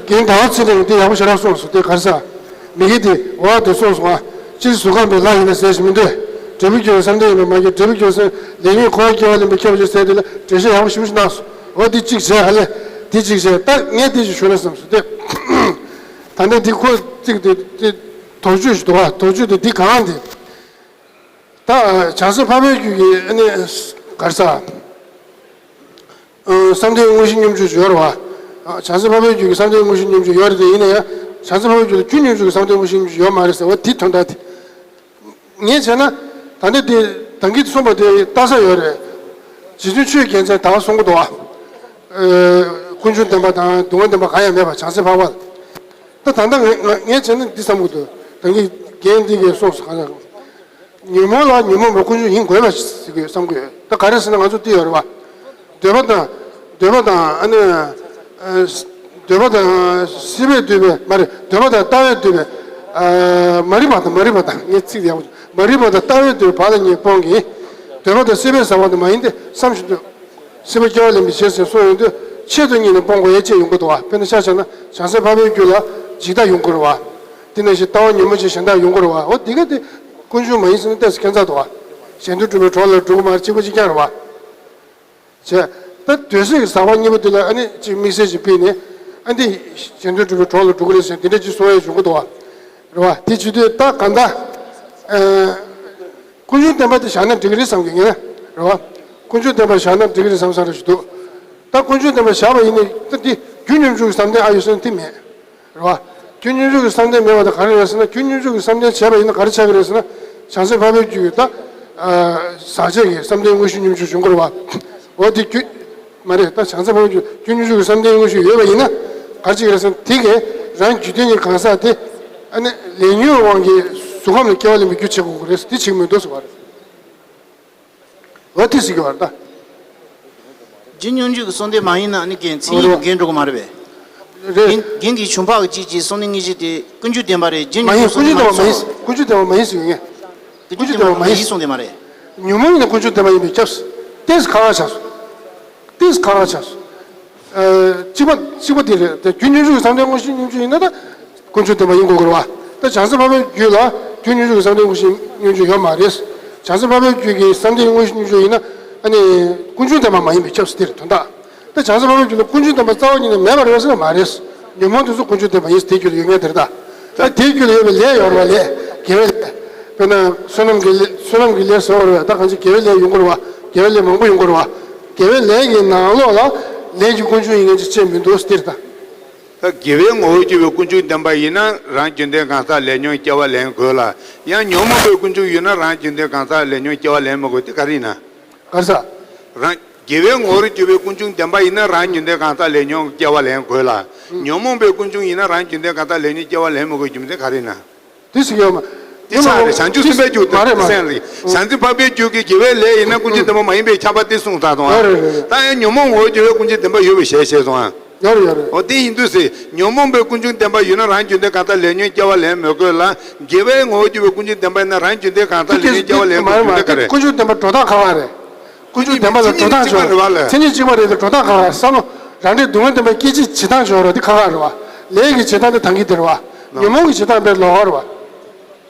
རྒན་ཟླ་བ་ཚེ་རིང་འདི་ཡག་པོ་ཞེ་དྲག་གསུངས་སོང་། དེ་ག་རེ་ཟ། མི་དགེ་དེ་འོག་ཏུ་གསུངས་སོང་ཨ། སྤྱིར་གཟུགས་ཁམས་པའི་ལྷ་ཡིན་ན་ཟེར་ཞིག་མི་འདོད། འབྲས་བུ་རྒྱུ་བའི་བསམ་གཏན་ཡིན་པ་མ་གི་འབྲས་བུ་རྒྱུ་སེམས་ལས་ཉོན་འཁོར་བ་སྐྱེ་བ་ལེན་པའི་ཁྱད་པར་ཅན་ཟེར་དེ་ལ་འགྲེལ་བཤད་ཡག་པོ་ཞིབ་ཞིབ་གནང་སོང་། འོ་འདི་གཅིག་བྱས་ཨ་ལེ། འདི་གཅིག་བྱས་ད་ངས་དེ་ཞིག་ཞུ་ན་བསམ་སོང་སྟེ། ད་ལྟ་འདི་ཁོ་གཅིག་དེ་དེ་དོགས་གཅོད་ཞིག་འདུག་ཨ། དོགས་གཅོད་དེ་འདི་གང་འདི། ད་བྱང་སེམས་འཕགས་པའི་རྒྱུད་ཀྱི་ཨ་ནི་ག་རེ་ཟ། ཨ། བསམ་གཏན་དངོས་གཞི་སྙོམས་འཇུག་ཡོད་རེད་བ། ཨ། བྱང་སེམས་འཕགས་པའི་རྒྱུད་ཀྱི་བསམ་གཏན་དངོས་གཞི་སྙོམས་འཇུག་ཡོད་རེད་དེ། ཡིན་ན་ཡང་བྱང་སེམས་འཕགས་པའི་རྒྱུད་ལ་རྒྱུ་སྙོམས་འཇུག་གི་བསམ་གཏན་དངོས་གཞི་སྙོམས་འཇུག་ཡོད་མ་རེད་ཟེར་བ་དེ་དོན་དག་དེ། ངས་བྱས་ན་ད་ལྟ་དེ་ད་གིན་གསུངས་པ་དེ་ལྟ་ས་ཡོད་རེད། རྗེ་བཙུན་ཆོས་རྒྱལ་མཚན་ད་གསུང་གི་འདུག་བ། ཨ། ཀུན་འབྱུང་བདེན་པ་དང་སྡུག་བསྔལ་བདེན་པ་གང་ཡང་མེད་པ་བྱང་སེམས་འཕགས་པ་ལ། ད་ད་ལྟ་ངས་ངས་ངས་བྱས་ན་འདི་བསམ་གི་འདུག་ད་གིན་རྒན་འདི་གིས་གསུངས་སོང་ག་ན། ཉོན་མོངས་ལ་ཉོན་མོངས་པའི་ཀུན་འབྱུང་ཡིན་དགོས་པ་ཞིག་བསམ་གི་ཡོད། ད་ག་རེ་ཟེར་ན་ང་ཚོ་འདི་ཡོད་རེད་བ། འདོད་པ་དང་། འདོད་པ་དང་ཨ་ནི། ཨ། འདོད་པ་དང་སྲིད་པས་བསྡུས་པའི་མ་རེད། འདོད་པ་དང་ལྟ་བས་བསྡུས་པའི། ཨ། མ་རིག་པ་དང་མ་རིག་པ་དང་ངས་ཚིག་ཡག་པོ། མ་རིག་པ་དང་ལྟ་བས་བསྡུས་པའི་བག་ལ་ཉལ་སྤོང་གི། འདོད་པ་དང་སྲིད་པས་ཟ་བ་དང་མ་ཡིན་ཏེ་བསམ་བཞིན་དུ། སྲིད་པ་སྐྱེ་བ་ལེན་པའི་བྱེད་ཟེར་གསུངས་ཡོང་དུས་ཆེད་དུ་གཉེར་ནས་སྤོང་དགོས་ཡ་བཅས་ཡོང་གི་འདུག་བ། དཔེར་ན་ཆ་བཞག་ན་བྱང་སེམས་འཕགས་པའི་རྒྱུད་ལ་འཇིག་ལྟ་ཡོང་གི་རེད་བ། དེ་ནང་བཞིན་ལྟ་བ་ཉོན་མོངས་ཅན་གཞན་དག་ཡོང་གི་རེད་བ། འོ་དེ་ག་དེ་ཀུན་འབྱུང་མ་ཡིན་ཟེར་ན་ཏོག་ཙམ་ཁྱད་མཚར་འདུག་བ། གཞན་དོན་སྒྲུབ་པའི་གྲོགས་ལ་འགྲོ་གི་མ་རེད། གཅིག་པ་གཅིག་རྐྱང་རེད་བ། བྱས། ད་འདོད་སྲེད་ཀྱི་ཟག་པ་གཉིས་པོ་དེ་ལ་ཨ་ནི་གཅིག་དམིགས་བསལ་ཅིག་ཕུལ་ནས། ཨ་འདི་གཞན་དོན་སྒྲུབ་པའི་གྲོགས་ལ་འགྲོ་གི་རེད་ཟེར་འདི་འདྲ་ཅིག་གསུང་ཡ་ཡོང་གི་འདུག་བ། རེད་བ། དེ་བྱེད་དུས་ད་གང་ལྟར། ཨ། ཀུན་འབྱུང་བདེན་པ་དེ་བཞག་ན་འགྲིག་གི་རེད་བསམ་གི་ཡིན། རེད་བ། ཀུན་འབྱུང་བདེན་པ་བཞག་ན་འགྲིག་གི་རེད་བསམ་བསམ་རེ་ཞིག་འདུག་ད་ཀུན་འབྱུང་བདེན་པ་བཞག་པ་ཡིན་ན་ད་འདི་རྒྱུ་སྙོམས་འཇུག་གི་བསམ་གཏན་ཨ་ཡོད་ཟེར་ན་དེ་མེད། རེད་བ། རྒྱུ་སྙོམས་འཇུག་གི་བསམ་གཏན་མེད་པ་དེ་ག་རེ་རེད་ཟེར་ན། རྒྱུ་སྙོམས་འཇུག་གི་བསམ་གཏན་བྱས་པ་ཡིན་ན་ག་རེ་ཆགས་ཀྱི་རེད་ཟེར་ན། བྱང་སེམས་འཕགས་པའི་རྒྱུད་ཀྱི་ད། ཨ། ཟག་བཅས་ཀྱི་བསམ་གཏན་དངོས་གཞི་སྙོམས་འཇུག་བྱུང་གི་རེད་བ། འོ་དེ་རྒྱུ། མ་རེད། ད་བྱང་སེམས་འཕགས་པའི་རྒྱུད་རྒྱུ་སྙོམས་འཇུག་གི་བསམ་གཏན་དངོས་གཞི་ཡོད་པ་ཡིན་ན་ག་རེ་བྱེད་ཀྱི་རེད་ཟེར་ན། དེ་གས་རང་རྒྱུད་ལྡན་གྱི་གང་ཟག་དེ་ཨ་ནི་ལས་ཉོན་དབང་གིས་གཟུགས་ཁམས་ལ་སྐྱེ་བ་ལེན་པའི་རྒྱུ་བྱེད་དགོས་ཀྱི་རེད་ཟེར། དེ་བྱེད་ཀྱི་མི་འདུག་ཟེར་བ་རེད། འོ་དེ་ཟེར་གྱི་བ་རེད་ད། རྒྱུ་སྙོམས་འཇུག་གི་བསམ་གཏན་མ་ཡིན་ན་ནི་རྒན་མཚན་ཉིད་དུ་འགལ་འགྲོ་གི་མ་རེད་པས། རེད། རྒན་རྒན་གྱིས་བྱུང་འཕགས་ཀྱི་སྤྱི་གཅིག་བསམ་གཏན་དངོས་གཞི་དེ་ཀུན་འབྱུང་བདེན་པ་རེད། རྒྱུ་མ་ཡིན། སྙོམས་འཇུག་ཀུན་འབྱུང་བདེན་པ་མ་ཡིན། བསམ་གཏན་ཀུན་འབྱུང་བདེན་པ་མ་ཡིན་ཟེར་གྱི་ཡིན། ཀུན་འབྱུང་བདེན་པ་མ་ཡིན་བསམ་གཏན་མ་རེད། ཉོན་མོངས་ཡིན་ན་ཀུན་འབྱུང་བདེན་པ་ཡིན་པས་ཁྱབ། ཏོག་ཙམ་ཁག་ཁག་ཆགས་སོང་། ཏོག་ཙམ་ཁག་ཁག་ཆགས་སོང་། ཨ། གཅིག་པ་གཅིག་པ་དེ་རེད་དེ། རྒྱུ་སྙོམས་འཇུག་གི་བསམ་གཏན་དངོས་གཞི་སྙོམས་འཇུག་ཡིན་ན་ད་ཀུན་འབྱུང་བདེན་པ་ཡིན་དགོས་ཀྱི་རེད་བ། ད་བྱང་སེམས་འཕགས་པའི་རྒྱུད་ལ་རྒྱུ་སྙོམས་འཇུག་གི་བསམ་གཏན་དངོས་གཞི་སྙོམས་འཇུག་ཡོད་མ་རེད། བྱང་སེམས་འཕགས་པའི་རྒྱུད་ཀྱི་བསམ་གཏན་དངོས་གཞི་སྙོམས་འཇུག་ཡིན་ན་ཨ་ནི་ཀུན་འབྱུང་བདེན་པ་མ་ཡིན་པས་ཁྱབ་ཟེར། དེ་རེད་དོན་དག་ད་བྱང་སེམས་འཕགས་པའི་རྒྱུད་ལ་ཀུན་འབྱུང་བདེན་པ་རྩ་བ་ཉིད་ནས་མེད་པ་རེད་ཟེར་ན་མ་རེད། ཉོན་མོངས་དེ་ཚོ་ཀུན་འབྱུང་བདེན་པ་ཡིན་ཟེར་དེའི་རྒྱུད་ལ་ཡོད་མཁན་དེ་རེད་ད། ད་དེའི་རྒྱུད་ལ་ཡོད་པའི་ལས་ཡོད་རེད་བ། ལས། དགེ་བའི་ལས། དཔེར་ན་བསོད་ནམས་ཀྱི་ལས། བསོད་ནམས་ཀྱི་ལས་ཟེར་བ་རེད་བ། ད་གང་ཅི་དགེ་བའི་ལས་ཡོང་གི་རེད་བ། དགེ་བའི་ལས་མང་པོ་ཡོང་གི་རེད་བ། དགེ་བའི་ལས་ཀྱི་ནང་ལོགས་ལ་ལས་ཀྱི་ཀུན་འབྱུང་ཡིན་མཁན་ཅིག་བྱས་མི་འདུག་ཟེར་ད། ད་དགེ་བའི་ངོ་བོར་གྱུར་པའི་ཀུན་འབྱུང་བདེན་པ་ཡིན་ན་རང་རྒྱུད་ལྡན་གང་ཟག་ལས་ཉོན་སྐྱེ་བ་ལེན་དགོས་ལ། ཡང་ཉོན་མོངས་པའི་ཀུན་འབྱུང་ཡོད་ན་རང་རྒྱུད་ལྡན་གང་ཟག་ལས་ཉོན་སྐྱེ་བ་ལེན་མི་དགོས། དེ་ག་རེ་ཡིན་ན། ག་རེ་ཟ། རང་། དགེ་བའི་ངོ་བོར་གྱུར་པའི་ཀུན་འབྱུང་བདེན་པ་ཡིན་ན་རང་རྒྱུད་ལྡན་གང་ཟག་ལས་ཉོན་སྐྱེ་བ་ལེན་དགོས་ལ། ཉོན་མོངས་པའི་ཀུན་འབྱུང་ཡིན་ན་རང་རྒྱུད་ལྡན་གང་ཟག་ལས་ཉོན་སྐྱེ་བ་ལེན་མི་དགོས་རྒྱུ་མཚན་ག་རེ་ཡིན་ན། དེ་ཟེར་གྱི་ཡོད་མ། དེ་ཆགས་རེད། བྱང་ཆུབ་སེམས་དཔའི་རྒྱུད་དེ་སེམས་རེད། བྱང་སེམས་འཕགས་པའི་རྒྱུད་ཀྱི་དགེ་བའི་ལས་ཡིན་ན་ཀུན་འབྱུང་བདེན་པ་མ་ཡིན་པའི་ཁྱབ་པ་དེ་གསུངས་ཚར་སོང་ཨ། རེད་རེད་རེད། ད་ཡང་ཉོན་མོངས་ངོ་བོར་གྱུར་པའི་ཀུན་འབྱུང་བདེན་པ་ཡོད་པའི་ཞལ་བཞེས་སོང་ཨ། ཡོད་རེད་ཡོད་རེད། འོ་དེ་ཡིན་དུས་ཟེར། ཉོན་མོངས་པའི་ཀུན་འབྱུང་བདེན་པ་ཡོད་ན་རང་རྒྱུད་ལྡན་གང་ཟག་ལས་ཉོན་སྐྱེ་བ་ལེན་མི་དགོས་ལ། དགེ་བའི་ངོ་བོར་གྱུར་པའི་ཀུན་འབྱུང་བདེན་པ་ཡིན་ན་རང་རྒྱུད་ལྡན་གང་ཟག་ལས་ཉོན་སྐྱེ་བ་ལེན་དགོས་རྒྱུ་མཚན་ག་རེ། ཀུན་འབྱུང་བདེན་པ་འགྲོ་སྟངས་ཁག་ཁག་རེད། ཀུན་འབྱུང་བདེན་པ་ལ་འགྲོ་སྟངས་ཅིག་ཡོད་རེད་བ་ལ། མཚན་ཉིད་གཅིག་པ་རེད་དེ་འགྲོ་སྟངས་ཁག་ཁག་རེད། བསམ་བློ་རང་འབྲས་སྡུག་བསྔལ་བདེན་པ་སྐད་ཅིག་བྱེད་སྟངས་ཅིག་ཡོད་རེད། དེ་ཁག་ཁག་རེད་བ། ལས་ཀྱི་བྱེད་སྟངས་དེ་ད་གིན་དེ་རེད་བ། ཉོན་མོངས་ཀྱི་བྱེད་སྟངས་དཔེ་ལོགས་ཀ་རེད་བ།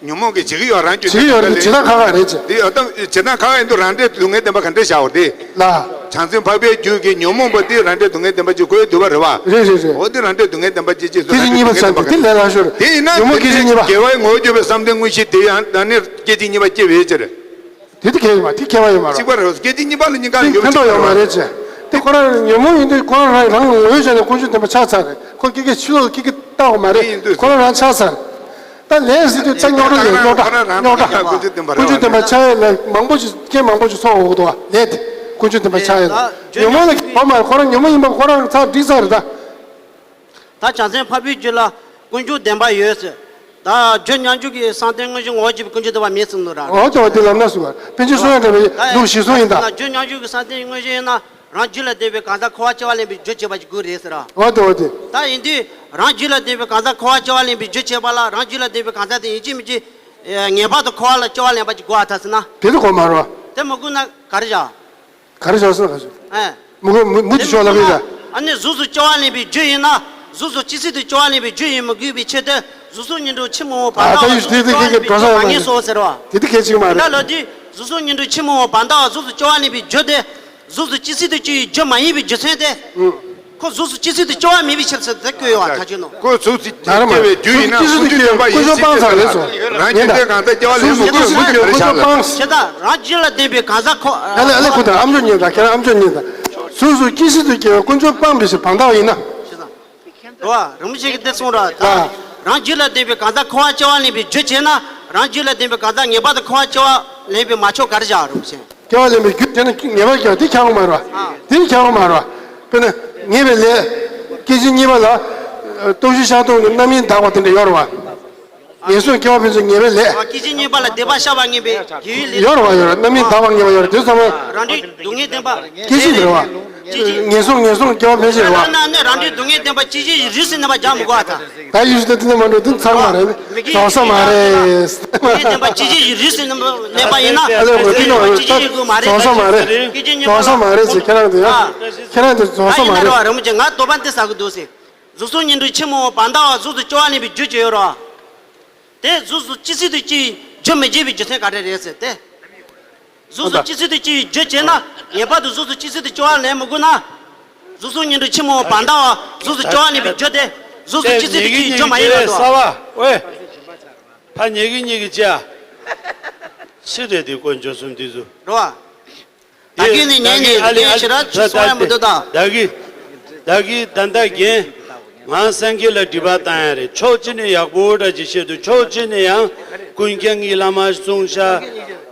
ཉོན་མོངས་ཀྱི་བྱེད་ཀྱི་ཡོད་རང་རྒྱུད་བྱེད་ཀྱི་ཡོད་རེད། བྱེད་སྟངས་ཁག་ཁག་རེད་ཅེ། དེ་ཨ་ད་བྱེད་སྟངས་ཁག་ཁག་ཡིན་དུས་རང་འབྲས་སྡུག་བསྔལ་བདེན་པ་ག་འདྲས་བཞག་པ་རེད། ལ། བྱང་སེམས་འཕགས་པའི་རྒྱུད་ཀྱི་ཉོན་མོངས་པ་དེ་རང་འབྲས་སྡུག་བསྔལ་བདེན་པ་ཅིག་ཁོའི་འདུལ་བ་རེད་བ། རེད་རེད་རེད། འོ་དེ་རང་འབྲས་སྡུག་བསྔལ་བདེན་པ་ཅིག་ཅེས་སུ་སྐད་ཅིག་གཉིས་པ་ཆགས་འདུག་དེ་ལས་སླ་ཤོས་རེད། དེ་ཡིན་ན་ཉོན་མོངས་སྐད་ཅིག་གཉིས་པ། དགེ་བའི་ངོ་བོར་གྱུར་པའི་བསམ་གཏན་དངོས་གཞི་དེ་ཡང་ད་ནི་སྐད་ཅིག་གཉིས་པ་སྐྱེ་བའི་ཕྱིར། དེ་དེ་ཁྱད་པར་ཡོད་མ་རེད། གཅིག་པ་རེད། སྐད་ཅིག་གཉིས་པ་ལ་གཉིས་ཀ་ཡོད་པ་ཕན་ཐོགས་ཡོད་མ་རེད་ཅེ། དེ་ཁོ་རང་ཉོན་མོངས་ཡིན་དུས་ཁོ་རང་རང་རང་ངོ་བོའི་ཆ་ནས་ཀུན་འབྱུང་བདེན་པ་ཆགས་ཚར་རེད། ཁོ་སྐད་སྐད་ཕྱི་ལོགས་ལ་སྐད་སྐད་བཏགས་པ་མ་རེད། ཡིན་དུས་ཁོ་རང་རང་ཆགས་ཚར་རེད། ད་ལས་ཟེར་དུས་རྩ་རྙོག་དྲ་རེད། རྙོག་དྲ་རྙོག་དྲ། ཀུན་འབྱུང་བདེན་པ་ཆགས་ཡས་ལ་མང་པོ་ཞིག་རྐྱེན་མང་པོ་ཞིག་ཚོགས་འོང་གི་འདུག་བ། ལས་དེ་ཀུན་འབྱུང་བདེན་པ་ཆགས་ཡས་ལ་ཉོན་མོངས་ལ་གོ་མ་རེད། ཁོ་རང་ཉོན་མོངས་ཡིན་པ་ཁོ་རང་ཚར་འགྲིག་ཚར་རེད་ད། ད་བྱང་སེམས་འཕགས་པའི་རྒྱུད་ལ་ཀུན་འབྱུང་བདེན་པ་ཡོད་ཟེར། ད་རྒྱུ་སྙོམས་འཇུག་གི་བསམ་གཏན་དངོས་གཞི་ངོ་བོ་གཅིག་པའི་ཀུན་འབྱུང་བདེན་པ་མེད་ཟེར་ནོ་ར། འོ་དེ་འོ་དེ་ལབ་ན་སུ་བ། ཕན་ཆད་གསུང་ཡ་འདྲ་བའི་ལུགས་ཤིག་གསུང་ཡིན་ད། རྒྱུ་སྙོམས་འཇུག་གི་བསམ་གཏན་དངོས་གཞི་ཡིན་ན་རང་རྒྱུད་ལ་ལྡན་པའི་གང་ཟག་འཁོར་བ་སྐྱེ་བ་ལེན་པའི་རྒྱུ་བྱེད་པ་ཅིག་དགོས་རེད་ཟེར་ར། འོ་དེ་འོ་དེ། ད་ཡིན་དུས་ རང་རྒྱུད་ལ་ལྡན་པའི་གང་ཟག་འཁོར་བ་སྐྱེ་བ་ལེན་པའི་རྒྱུ་བྱེད་པ་ལ་རང་རྒྱུད་ལ་ལྡན་པའི་གང་ཟག་དེ་ཡིན་གཅིག་མིན་གཅིག་ངེས་པར་དུ་འཁོར་བ་ལ་སྐྱེ་བ་ལེན་པ་ཅིག་དགོས་པ་ཐལ་ཟེར་ན། དེ་ལ་གོ་མ་རོ། དེ་མི་དགོས་ན་ག་རེ་བྱ། ག་རེ་བྱ་སོང་ག་ཚོད། ཨེ། མི་དགོས་མི་མི་དེ་ཅིག་ཤོག་ལབ་ཡིན་ད། ཨ་ནི་གཟུགས་སུ་སྐྱེ་བ་ལེན་པའི་རྒྱུ་ཡིན་ན། གཟུགས་སུ་ཇི་སྲིད་དུ་སྐྱེ་བ་ལེན་པའི་རྒྱུ་ཡིན་མི་དགོས་པའི་ཕྱིར་ཏེ། གཟུགས་སོགས་ཉིད་དུ་ཕྱི་མི་འོང་བར་ད་ལྟ་ཡུལ་གཟུགས་སུ་དེ་སྐྱེ་བ་ལེན་པའི་རྒྱུ་མ་ངེས་སོ་ཟེར་བ། དེ་དེ་གལ་ཆེ་གི་མ་རེད། ད་ལོ་དེ་གཟུགས་སོགས་ཉིད་དུ་ཕྱི་མི་འོང་བར་ད་གཟུགས་སུ་སྐྱེ་བ་ལེན་པའི་རྒྱུ་དེ། གཟུགས་སུ་ཇི་སྲིད་དུ་སྐྱེ་བའི་རྒྱུ་མ་ཡིན་པའི་རྒྱུ་མཚན་ཏེ། ཁོ་གཟུགས་སུ་ཇི་སྲིད་དུ་སྐྱེ་བ་མེད་པའི་ཕྱིར་ཟེར་དེ་བཀོད་ཡོད་བ་ད་ཁྱོད་ནོ། ཁོ་གཟུགས་སུ་ད་རེད་མ། སྐྱེ་བའི་རྒྱུ་ཡིན་ན་ཀུན་འབྱུང་སྤངས་ཚར་རེད་སོ། རང་རྒྱུད་ལྡན་གང་ལྟར་སྐྱེ་བ་ལེན་མི་དགོས་པའི་ཁོ་ག་རེ་བྱ་ལ། ཁྱེད་ད་རང་རྒྱུད་ལ་ལྡན་པའི་གང་ཟག་ཁོ། ཨ་ལེ་ཨ་ལེ་ཁོ་ད་ཨམ་ཅོག་ཉན་ད་ཁྱེད་རང་ཨམ་ཅོག་ཉན་ད། གཟུགས་སུ་ཇི་སྲིད་དུ་སྐྱེ་བའི་ཀུན་འབྱུང་སྤངས་པའི་ཕྱིར་བར་ད་ཡིན་ན། རོ། རིན་པོ་ཆེ་གིས་འདི་གསུངས་རོ། ད། ཨ། རང་རྒྱུད་ལ་ལྡན་པའི་གང་ཟག་འཁོར་བ་སྐྱེ་བ་ལེན་པའི་རྒྱུ་བྱེད་ན། རང་རྒྱུད་ལ་ལྡན་པའི་གང་ཟག་ངེས་པར་དུ་འཁོར་བ་སྐྱེ་བ་ལེན་པའི་མ་ཆོག་ག་རེ་བྱ་རིན་པོ་ཆེ། སྐྱེ་བ་ལེན་པའི་རྒྱུ་དེ་ནི་ངེས་པར་སྐྱེ་བ་དེ་ཁྱབ་པ་མ་རེད་བ། ཨ། དེ་ནི་ཁྱབ་པ་མ་རེད་བ། དཔེར་ན། ངེས་པའི་ལས། སྐད་ཅིག་གཉིས་པ་ལ། སྟོབས་བཞི་ཤར་གཏོང་གི་རྣམ་སྨིན་དག་པ་དེ་འདྲ་ཡོད་རེད་བ། ངན་སོང་སྐྱེ་བ་ཕན་ཚུན་ངེས་པའི་ལས། ཨ། སྐད་ཅིག་གཉིས་པ་ལ་སྡིག་པ་བཤགས་པ་ངེས་པའི་དགེ་བའི་ལས། ཡོད་རེད་བ་ཡོད་རེད། རྣམ་སྨིན་དག་པ་ངེས་པ་ཡོད་རེད་དེ་ཚང་མ། རང་འགྲེལ་སྡུག་བསྔལ་བདེན་པ། སྐད་ཅིག་རེད་བ། སྐད་ཅིག་ངན་སོང་ངན་སོང་སྐྱེ་བ་ཕན་ཆད་རེད་བ། ད་ནི་རང་འགྲེལ་སྡུག་བསྔལ་བདེན་པ་སྐད་ཅིག་རིས་སུ་གནས་པ་སྦྱར་མི་དགོས་པ་དང་། ད་ཡུལ་ཞིག་ཏུ་དེ་འདྲ་མ་འགྲོ་དུས་ཚང་མ་རེད། མི་དགེ་རྫོགས་ས་མ་རེད། སྡུག་བསྔལ་བདེན་པ་སྐད་ཅིག་རིས་སུ་གནས་པ་ཡིན་ན། ཨ་ལས་འོ་དེ་ནི་སྐད་ཅིག་རིས་དགོས་མ་རེད། རྫོགས་ས་མ་རེད། སྐད་ཅིག་གཉིས་པ་རྫོགས་ས་མ་རེད་ཟེར་ཁྱེད་རང་དེ་ཡང་། ཨ། ཁྱེད་རང་དེ་རྫོགས་ས་མ་རེད། ད་ཡིན་ན་རོ་རིན་པོ་ཆེ་ང་དོགས་པ་འདི་ཟ་གི་འདུག་ཟེར། གཟུགས་སོགས་ཉིད་དུ་ཕྱི་མི་འོང་བར་ད་བ་གཟུགས་སུ་སྐྱེ་བ་ལེན་པའི་རྒྱུ་ཅི་ཡོད་རོ། དེ་གཟུགས་སུ་ཇི་སྲིད་དུ་སྐྱེ་བའི་རྒྱུ་མི་བྱེད་པའི་རྒྱུ་མཚན་ག་རེ་རེད་ཟེར་ཏེ། གཟུགས་སུ་ཇི་སྲིད་དུ་སྐྱེ་བའི་རྒྱུ་བྱེད་ན་ངེས་པར་དུ་གཟུགས་སུ་ཇི་སྲིད་དུ་སྐྱེ་བ་ལེན་མི་དགོས་ན། གཟུགས་སོགས་ཉིད་དུ་ཕྱི་མི་འོང་བར་ད་བ་གཟུགས་སུ་སྐྱེ་བ་ལེན་པའི་རྒྱུ་དེ་གཟུགས་སུ་ཇི་སྲིད་དུ་སྐྱེ་བའི་རྒྱུ་མ་ཡིན་པར་དུ། ཨོའེ། ཕ་ཉེ་གི་ཉེ་གི་ཅི་ཨ། ཕྱི་རེད་དེ་དཀོན་མཆོག་གསུམ་དེ་ཚོ། རོ། ད་གིན་ནས་ཉན་ནས་ཨ་ལེ་ཨ་ལེ་ཞེ་དྲག་ཅིག་གསུང་ཡ་མི་འདུག་ད། ད་གི་ད་གི་ད་ལྟ་རྒན། ང་སེང་གེ་ལ་དྲི་བ་བཏང་ཡ་རེད། ཕྱོགས་གཅིག་ནས་ཡག་པོ་འདྲ་ཅིག་བཤད་འདུག་ཕྱོགས་གཅིག་ནས་ཡང་ཀུན་མཁྱེན་གྱི་བླ་མ་གསུངས་ཤག་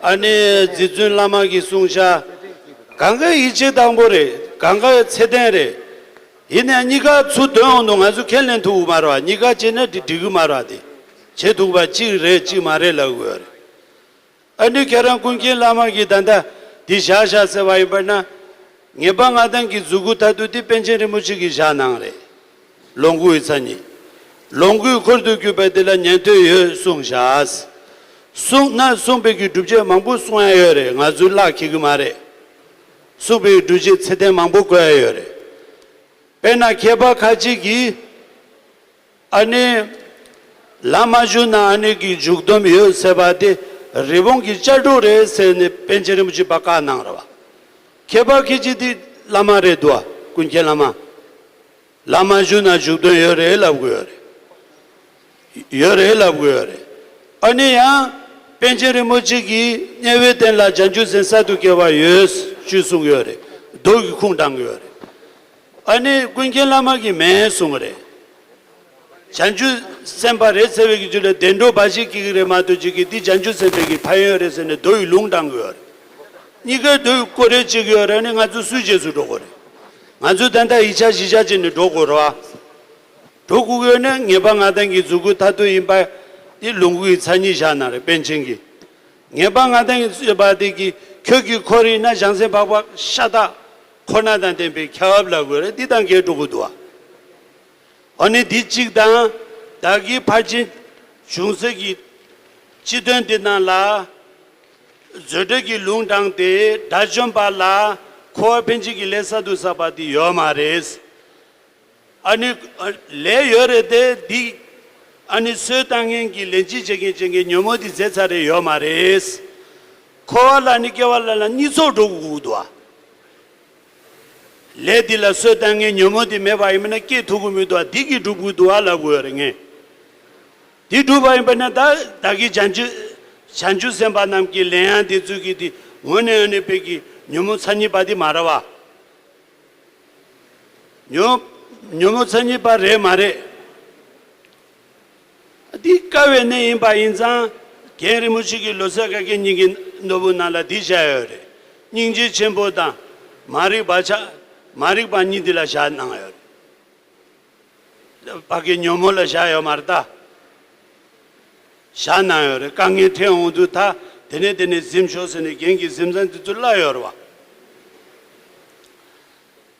ཨ་ནི་རྗེ་བཙུན་བླ་མ་གིས་གསུངས་ཤག་གང་ག་ཡིད་ཆེས་བཏང་པོ་རེད། གང་ག་ཚད་ལྡན་རེད། ཡིན་ནའང་གཉིས་ཀ་ཚུར་འདོན་འོང་དུས་ང་ཚོ་ཁས་ལེན་ཐུབ་ཀྱི་མ་རེད་བ། གཉིས་ཀ་བྱས་ན་འགྲིག་འགྲིག་གི་མ་རེད་བ། དེ་བྱེད་ཐུབ་པ་གཅིག་རེད་གཅིག་མ་རེད་ལབ་དགོས་རེད། ཨ་ནི་ཁྱེད་རང་ཀུན་མཁྱེན་བླ་མ་གིས་ད་ལྟ་འདི་བཞག་བཞག་ཟེར་བ་ཡིན་པ་ན། ངེས་པ་ལྔ་ལྡན་གྱི་མཛུབ་གུ་མཐའ་སྟོབས་འདི་པཎ་ཆེན་རིན་པོ་ཆེ་གིས་བཞག་གནང་རེད། ལོངས་སྐུའི་མཚན་ཉིད། ལོངས་སྐུའི་འཁོར་དུ་གྱུར་པ་འདི་ལ་ཉན་ཐོས་ཡོད་གསུངས་བཞག་གསུངས་ན་གསུངས་པའི་གི་སྒྲུབ་བྱེད་མང་པོ་གསུང་ཡ་ཡོད་རེད། ང་ཚོས་བརླག་འཁྱེར་གི་མ་རེད། གསུངས་པའི་སྒྲུབ་བྱེད་ཚད་ལྡན་མང་པོ་བཀོད་ཡ་ཡོད་རེད། དཔེར་ན་མཁས་པ་ཁ་ཅིག་གིས། ཨ་ནི། ལམ་མ་ཞུགས་ན་ཨ་ནི་གི་འཇུག་སྡོམ་ཡོད་ཟེར་བ་དེ་རི་བོང་གི་ལྕགས་སྒྲོག་རེད་ཟེར་ནས་པཎ་ཆེན་རིན་པོ་ཆེས་བཀའ་གནང་རེད་བ། མཁས་པ་ཁ་ཅིག་དེ་བླ་མ་རེད་འདུག་བ། ཀུན་མཁྱེན་བླ་མ། ལམ་མ་ཞུགས་ན་འཇུག་སྡོམ་ཡོད་རེད་ལབ་དགོས་ཡོད་རེད། ཡོད་རེད་ལབ་དགོས་ཡོད་རེད། ཨ་ནི་ཡང་པཎ་ཆེན་རིན་པོ་ཆེ་གིས་དམྱལ་བའི་རྟེན་ལ་བྱང་ཆུབ་སེམས་གསར་དུ་སྐྱེ་བ་ཡོད་ཅེས་གསུངས་ཡོད་རེད། མདོ་གི་ཁུངས་དྲངས་ཡོད་རེད། ཨ་ནི་ཀུན་མཁྱེན་བླ་མ་གིས་མེད་གསུངས་རེད། བྱང་ཆུབ་སེམས་དཔའ་རེད་ཟེར་བའི་གི་རྒྱུད་ལ་བདེ་འགྲོ་འབའ་ཞིག་སྐྱེ་གི་རེད་མ་གཏོགས་ཅིག་གི་འདི་བྱང་ཆུབ་སེམས་དཔའི་གི་ཕན་ཡོན་རེད་ཟེར་ནས་མདོ་ཡི་ལུང་དྲངས་ཡོད་རེད། གཉིས་ཀའི་མདོ་ཡི་སྐོར་རེ་བྱེད་ཀྱི་ཡོད་རེད། ཨ་ནི་ང་ཚོ་སུའི་རྗེས་སུ་འགྲོ་དགོས་རེད། ང་ཚོ་ད་ལྟ་ཡིག་ཆ་བཞི་ཆ་བྱས་ནས་འགྲོ་དགོས་རེད་བ། འགྲོ་དགོས་ཀྱི་ཡོད་ན་ངེས་པ་ལྔ་ལྡན་གྱི་མཛུབ་གུ་མཐའ་སྟོབས་ཡིན་པ་འདི་ལོངས་སྐུའི་མཚན་ཉིད་བཞག་གནང་རེད་པཎ་ཆེན་གྱིས། ངེས་པ་ལྔ་ལྡན་གྱི་མཛུབ་གུ་དེ་གིས་ཁྱོད་ཀྱི་འཁོར་ཡིན་ན་བྱང་སེམས་འཕགས་པ་ཤ་སྟག་འཁོར་སྣ་དང་ལྡན་པའི་ཁྱབ་ལབ་དགོས་རེད། འདི་དང་འགལ་འགྲོ་གི་འདུག་བ། འོ་ནི་འདི་གཅིག་དང་། བདག་གིས་ཕར་ཕྱིན་བྱུང་ས་གི་སྤྱི་དོན་འདི་ནང་ལ། བཟོད་བྲལ་གྱི་ལུང་དྲངས་ཏེ་དགྲ་བཅོམ་པ་ལ་འཁོར་བ་འཕེན་བྱེད་ཀྱི་ལས་གསར་དུ་བསགས་པ་དེ་ཡོད་མ་རེད། ཨ་ནི་ལས་ཡོད་རེད་དེ་འདི། ཨ་ནི་གསོས་བཏང་མཁན་གྱི་ལན་གཅིག་བྱེད་མཁན་བྱེད་མཁན་ཉོན་མོངས་དེ་ཟད་ཚར་རེད་ཡོད་མ་རེད། འཁོར་བ་ལ་ནི་སྐྱེ་བ་ལ་ལ་གཉིས་ཚོགས་འགྲོ་དགོས་འདུག་བ། ལས་འདི་ལ་གསོས་བཏང་མཁན་ཉོན་མོངས་དེ་མེད་པ་ཡིན་པ་ན་སྐྱེ་ཐུབ་ཀྱི་མི་འདུག་བ། འདི་གིས་སྒྲུབ་དགོས་འདུག་བ་ལབ་དགོས་རེད་ངས། དེ་སྒྲུབ་པ་ཡིན་པ་ན་ད་བདག་གིས་བྱང་ཆུབ་བྱང་ཆུབ་སེམས་དཔའ་རྣམས་ཀྱི་ལན་ཡང་དེ་ཚོད་ཀྱི་དེ་འོ་ནས་འོ་ནས་དཔེ་གི་ཉོན་མོངས་མཚན་ཉིད་པ་དེ་མ་རེད་བ། ཉོན་ཉོན་མོངས་མཚན་ཉིད་པ་རེད་མ་རེད། འདི་དཀའ་བའི་གནས་ཡིན་པ་ཡིན་ཙང་རྒན་རིན་པོ་ཆེ་གིས་ལོ་ཙཱ་བཀའ་བརྒྱད་སྙིང་གི་ནོར་བུ་ནང་ལ་འདི་བཞག་ཡོད་རེད། སྙིང་རྗེ་ཆེན་པོ་དང་མ་རིག་པ་ཆ་མ་རིག་པ་གཉིས་འདི་ལ་བཞག་གནང་ཡོད་རེད། ཕ་གི་ཉོན་མོངས་ལ་བཞག་ཡོད་མ་རེད་ད། བཞག་གནང་ཡོད་རེད། དཀའ་ངལ་འཕྲད་འོང་དུས་ད་དེ་ནས་དེ་ནས་གཟིམ་ཤོག་ཟེར་ནས་རྒན་གྱིས་གཟིམ་ཚང་དེ་ཚོ་གླ་ཡོད་རེད་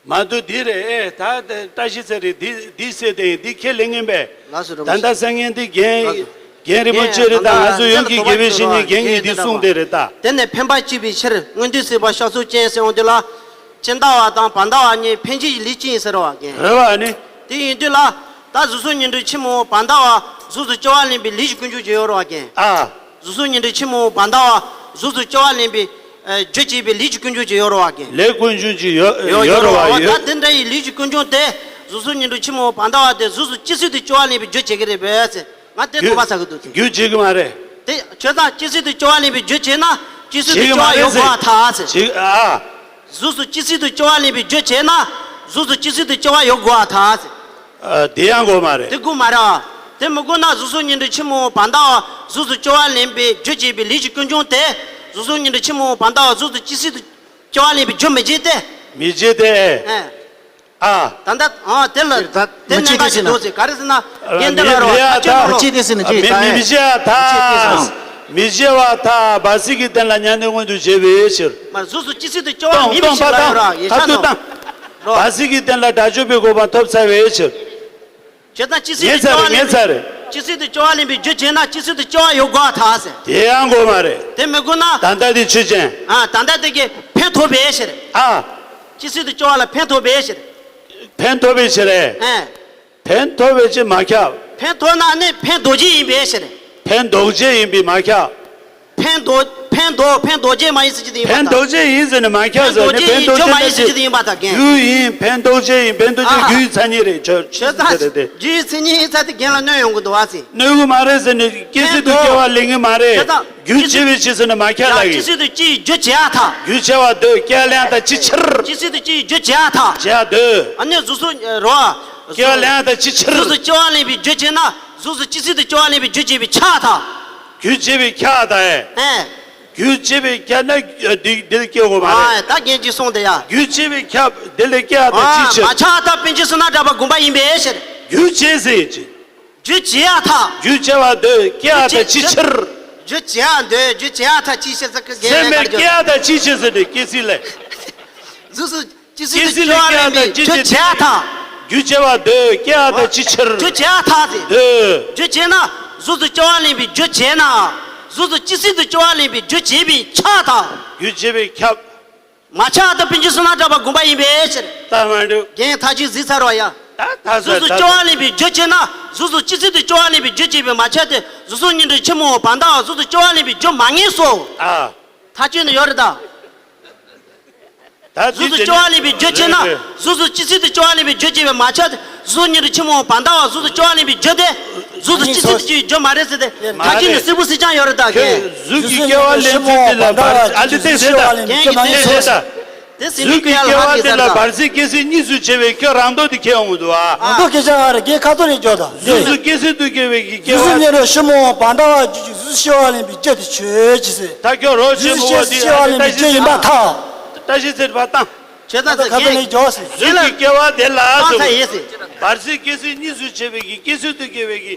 བ། མ་གཏོགས་འདི་རེད། ཨེ་ད་བཀྲ་ཤིས་ཚེ་རིང་འདི་འདི་ཟེར་ཏེ་འདི་ཁས་ལེན་ངེས་པས། ལགས་སོ། ད་ལྟ་སང་ཉིན་འདི་རྒན་རྒན་རིན་པོ་ཆེ་རེད། ད་ང་ཚོ་ཡོངས་ཀྱིས་དགེ་བའི་བཤེས་གཉེན་རྒན་གྱིས་འདི་གསུངས་ཏེ་རེད་ད། དེ་ནས་ཕན་པ་བསྐྱེད་པའི་ཕྱིར། མངོན་མཐོའི་སྲིད་པ་ཤ་ཚུགས་ཅན་ཟེར་འོང་དུས་ལ། ཕྱི་ཟླ་བ་དང་བར་ཟླ་བ་གཉིས་ཕན་བྱེད་ཀྱི་ལས་ཅི་ཡིན་ཟེར་བ་རྒན། རེད་བ་ནི། དེ་ཡིན་དུས་ལ། ད་གཟུགས་སོགས་ཉིན་གྲངས་ཕྱི་མ་བར་ཟླ་བ་གཟུགས་སུ་སྐྱེ་བ་ལེན་པའི་ལས་ཀྱི་ཀུན་འབྱུང་ཅིག་ཡོད་རེད་བ་རྒན། ཨ། གཟུགས་སོགས་ཉིན་གྲངས་ཕྱི་མ་བར་ཟླ་བ་གཟུགས་སུ་སྐྱེ་བ་ལེན་པའི་ཨ་རྒྱུ་བྱེད་པའི་ལས་ཀྱི་ཀུན་འབྱུང་ཅིག་ཡོད་རེད་བ་རྒན། ལས་ཀུན་འབྱུང་ཅིག་ཡོད་ཡོད་ཡོད་རེད་བ་རེད་བ། ཡོད། ད་དེ་འདྲ་ཡི་ལས་ཀྱི་ཀུན་འབྱུང་དེ་གཟུགས་སོགས་ཉིན་གྲངས་ཕྱི་མ་བར་ཟླ་བ་དེ་གཟུགས་སུ་ཇི་སྲིད་དུ་སྐྱེ་བ་ལེན་པའི་རྒྱུ་བྱེད་ཀྱི་རེད་པས་ཟེར། ང་དེ་རྒྱུ་དགོངས་པ་ཟ་གི་འདུག་ཟེར། རྒྱུ་བྱེད་ཀྱི་མ་རེད། དེ་བྱས་ཙང་ཇི་སྲིད་དུ་སྐྱེ་བ་ལེན་པའི་རྒྱུ་བྱེད་ན་ཇི་སྲིད་དུ་སྐྱེ་བ་ཡོད་དགོས་པ་ཐལ་ཟེར། བྱེད་ཀྱི་མ་རེད་ཟེར། བྱེད་ཨ། གཟུགས་སུ་ཇི་སྲིད་དུ་སྐྱེ་བ་ལེན་པའི་རྒྱུ་བྱེད་ན་གཟུགས་སུ་ཇི་སྲིད་དུ་སྐྱེ་བ་ཡོད་དགོས་པ་ཐལ་ཟེར། ཨ། དེ་ཡང་དགོས་མ་རེད། དེ་དགོས་མ་རེད་བ། དེ་མི་དགོས་ན་གཟུགས་སོགས་ཉིན་གྲངས་ཕྱི་མ་བར་ཟླ་བ་གཟུགས་སུ་སྐྱེ་བ་ལེན་པའི་རྒྱུ་བྱེད་པའི་ལས་ཀྱི་ཀུན་འབྱུང་དེ་གཟུགས་སོགས་ཉིན་གྲངས་ཕྱི་མ་བར་ཟླ་བ་གཟུགས་སུ་ཇི་སྲིད་དུ་སྐྱེ་བ་ལེན་པའི་རྒྱུ་མི་བྱེད་དེ། མི་བྱེད་དེ། ཨེ། ཨ། ད་ལྟ་ཨ་དེ་ལ་ད་དེ་མི་གནད་བྱེད་དེ་འགག་ཅིག་ཟེར་ན། འདུག་ཟེར། ག་རེ་ཟེར་ན། རྒན་དེ་ལ་རོ། མི་ལ་ད་ཁྱོད་མི་བྱེད་དེ་ཟེར་ན་ཅི་མི་ད་མི་ཡིན། བྱེད་ཐལ། མི་བྱེད་པ་ཐལ། བར་སྲིད་ཀྱི་རྟེན་ལ་མྱང་འདས་མངོན་དུ་བྱེད་པའི་ཕྱིར། མ་གཟུགས་སུ་ཇི་སྲིད་དུ་སྐྱེ་བ་མེད་པའི་ཕྱིར་ལ་ཡོད་ར། ཡེ་ཤ་དང་། རོ། བར་སྲིད་ཀྱི་རྟེན་ལ་དགྲ་བཅོམ་པའི་གོ་འཕང་ཐོབ་ཚར་བའི་ཕྱིར། བྱས་ཙང་ཇི་སྲིད་དུ་སྐྱེ་བ་ལེན་པའི། ཇི་སྲིད་དུ་སྐྱེ་བ་ལེན་པའི་རྒྱུ་བྱེད་ན་ཇི་སྲིད་དུ་སྐྱེ་བ་ཡོད་དགོས་པ་ཐལ་ཟེར། དེ་ཡང་དགོས་མ་རེད། དེ་མི་དགོས་ན། ད་ལྟ་དེ་ཆོས་ཅན། ཨ། ད་ལྟ་དེ་གི་ཕན་ཐོགས་པའི་ཕྱིར། ཨ། ཇི་སྲིད་དུ་སྐྱེ་བ་ལ་ཕན་ཐོགས་པའི་ཕྱིར། ཕན་ཐོགས་པའི་ཕྱིར་རེད། ཨ། ཕན་ཐོགས་པའི་ཕྱིར་མ་ཁྱབ། ཕན་ཐོགས་ན་ནི་ཕན་འདོགས་བྱེད་ཡིན་པའི་ཕྱིར། ཕན་འདོགས་བྱེད་ཡིན་པས་མ་ཁྱབ། ཕན་འདོགས། ཕན་འདོགས། ཕན་འདོགས་བྱེད་མ་ཡིན་ཟེར་གྱི་དེ་ཡིན་པ་དང་། ཕན་འདོགས་བྱེད་ཡིན་ཟེར་ནས་མ་ཁྱབ་ཟེར་ནས། ཕན་འདོགས་བྱེད་ཡིན། རྒྱུ་མ་ཡིན་ཟེར་གྱི་དེ་ཡིན་པ་དང་། རྒྱུ་ཡིན། ཕན་འདོགས་བྱེད་ཡིན། ཕན་འདོགས་བྱེད། ཨ། རྒྱུའི་མཚན་ཉིད་རེད། ཆོས་ཆོས་ད་རེད་དེ། རྒྱུའི་མཚན་ཉིད་ཡིན་ཙང་དེ་རྒན་ལ་གནོད་ཡོང་གི་འདུག་ཨ་ཙི། གནོད་གི་མ་རེད་ཟེར་ནས་སྐྱེ་སྲིད་དུ་སྐྱེ་བ་ལེན་གི་མ་རེད། ཆོས་ད། རྒྱུ་བྱེད་པའི་ཕྱིར་ཟེར་ནས་མ་ཁྱབ་ལ་ཡིན། ཇི་སྲིད་དུ་སྐྱེ་ཡི་རྒྱུ་བྱེད་ཡ་ཐལ། རྒྱུ་བྱེད་པ་འདོད། སྐྱེ་བ་ལེན་ཡ་ད་ཅིའི་ཕྱིར། ཇི་སྲིད་དུ་སྐྱེ་ཡི་རྒྱུ་བྱེད་ཡ་ཐལ། བྱེད་ཡ་འདོད། ཨ་ནི་གཟུགས་སོགས་རོ། སྐྱེ་བ་ལེན་ཡ་ད་ཅིའི་ཕྱིར། གཟུགས་སུ་སྐྱེ་བ་ལེན་པའི་རྒྱུ་བྱེད་ན། གཟུགས་སུ་ཇི་སྲིད་དུ་སྐྱེ་བ་ལེན་པའི་རྒྱུ་བྱེད་པའི་ཁྱབ་ཐལ། རྒྱུ་བྱེད་པའི་ཁྱབ་ད་ཨེ། ཨེ། རྒྱུ་བྱེད་པའི་ཁྱབ་ན་འདི་འདི་ལ་སྐྱེ་དགོས་མ་རེད། ཨ། ད་རྒན་གྱིས་གསུངས་དེ་ཡ། རྒྱུ་བྱེད་པའི་ཁྱབ་འདི་ལ་སྐྱེ་ཡ་ད་ཅིའི་ཕྱིར། མ་ཁྱབ་ད་པཎ་ཆེན་བསོད་ནམས་གྲགས་པ་དགོངས་པ་ཡིན་པའི་ཕྱིར། རྒྱུ་བྱེད་ཟེར་ཅི། རྒྱུ་བྱེད་ཡ་ཐལ། རྒྱུ་བྱེད་པ་འདོད། སྐྱེ་ཡ་ད་ཅིའི་ཕྱིར། རྒྱུ་བྱེད་ཡ་འདོད། རྒྱུ་བྱེད་ཡ་ཐལ། ཅིའི་ཕྱིར་ཟེར་གི་རྒན་སེམས་ལས་མེད་སྐྱེ་ཡ་ད་ཅིའི་ཕྱིར་ཟེར་ནས་སྐྱེ་སྲིད་ལས། གཟུགས་སུ། ཇི་སྲིད་དུ་སྐྱེ་བ་ལེན་པའི་རྒྱུ་བྱེད་ཡ་ཐལ། རྒྱུ་བྱེད་པ་འདོད། སྐྱེ་ཡ་ད་ཅིའི་ཕྱིར། རྒྱུ་བྱེད་ཡ་ཐལ་ཟེར། འདོད། རྒྱུ་བྱེད་ན། གཟུགས་སུ་སྐྱེ་བ་ལེན་པའི་རྒྱུ་བྱེད་ན། གཟུགས་སུ་ཇི་སྲིད་དུ་སྐྱེ་བ་ལེན་པའི་རྒྱུ་བྱེད་པའི་ཁྱབ་ཐལ། རྒྱུ་བྱེད་པའི་ཁྱབ། མ་ཁྱབ་ད་པཎ་ཆེན་བསོད་ནམས་གྲགས་པ་དགོངས་པ་ཡིན་པའི་ཕྱིར། ད་མ་འགྲུབ། རྒན་ཐག་གཅོད་གཟིགས་ཚར་བ་ཡ། ད་ད་གཟུགས་སུ་ད་སྐྱེ་བ་ལེན་པའི་རྒྱུ་བྱེད་ན། གཟུགས་སུ་ཇི་སྲིད་དུ་སྐྱེ་བ་ལེན་པའི་རྒྱུ་བྱེད་པས་མ་ཁྱབ་སྟེ། གཟུགས་སོགས་ཉིན་གྲངས་ཕྱི་མ་བར་ཟླ་བ་གཟུགས་སུ་སྐྱེ་བ་ལེན་པའི་རྒྱུ་མ་ངེས་སོ། ཨ། ཐག་གཅོད་ནི་ཡོད་རེད་ད། ད་གཟུགས་སུ་སྐྱེ་བ་ལེན་པའི་རྒྱུ་བྱེད་ན། རེད་རེད། གཟུགས་སུ་ཇི་སྲིད་དུ་སྐྱེ་བ་ལེན་པའི་རྒྱུ་བྱེད་པས་མ་ཁྱབ་སྟེ། གཟུགས་སོགས་ཉིན་གྲངས་ཕྱི་མ་བར་ཟླ་བ་གཟུགས་སུ་སྐྱེ་བ་ལེན་པའི་རྒྱུ་དེ། གཟུགས་སུ་ཇི་སྲིད་དུ་སྐྱེ་བའི་རྒྱུ་མ་རེད་ཟེར་ཏེ། མ་རེད། ཐག་གཅོད་ནི་གསལ་པོ་གསལ་རྐྱང་ཡོད་རེད་ད། ཁྱོད་རྒན་གཟུགས་ཀྱི་སྐྱེ་བ་ལེན་ཚུལ་དེ་ལ་བར། ཨ། འདི་ཏོག་ཙམ་ཟེར་ད། རྒན་གྱིས་ཏོག་ཙམ་ཟེར་ད། དེ་ཟིན་གཟུགས་ཀྱི་སྐྱེ་བ་དེ་ལ་བར་སྲིད་སྐྱེ་སྲིད་གཉིས་སུ་ཕྱེ་བའི་ཁྱོད་རང་མདོག་དེ་ཁྱེད་འོང་གི་འདུག་ཨ། རང་མདོག་སྐད་ཆ་ཨ་རེ་རྒན་ཁ་ཐོར་རེ་འཇོག་ད། གཟུགས་སུ་སྐྱེ་སྲིད་དུ་སྐྱེ་བའི་གི་སྐྱེ་བ། གཟུགས་སུ་སྐྱེ་བ་ལེན་པའི་རྒྱུ་ཆོས་ཅི་ཟེར། ད་ཁྱོད་རོ་ཆེན་མོ་བ་དེ་ཨ་ནི་ད་ཤི་ཚེ་ཕར་བཏང་། ད་ཤི་ཚེ་ཕར་བཏང་། ཆོས་ད་ད་ཁ་ཐོར་རེ་འཇོག་ཟེར། གཟུགས་ཀྱི་སྐྱེ་བ་དེ་ལ་ཟེར། བར་སྲིད་སྐྱེ་སྲིད་གཉིས་སུ་ཕྱེ་བའི་གི་སྐྱེ་སྲིད་དུ་སྐྱེ་བའི་གི་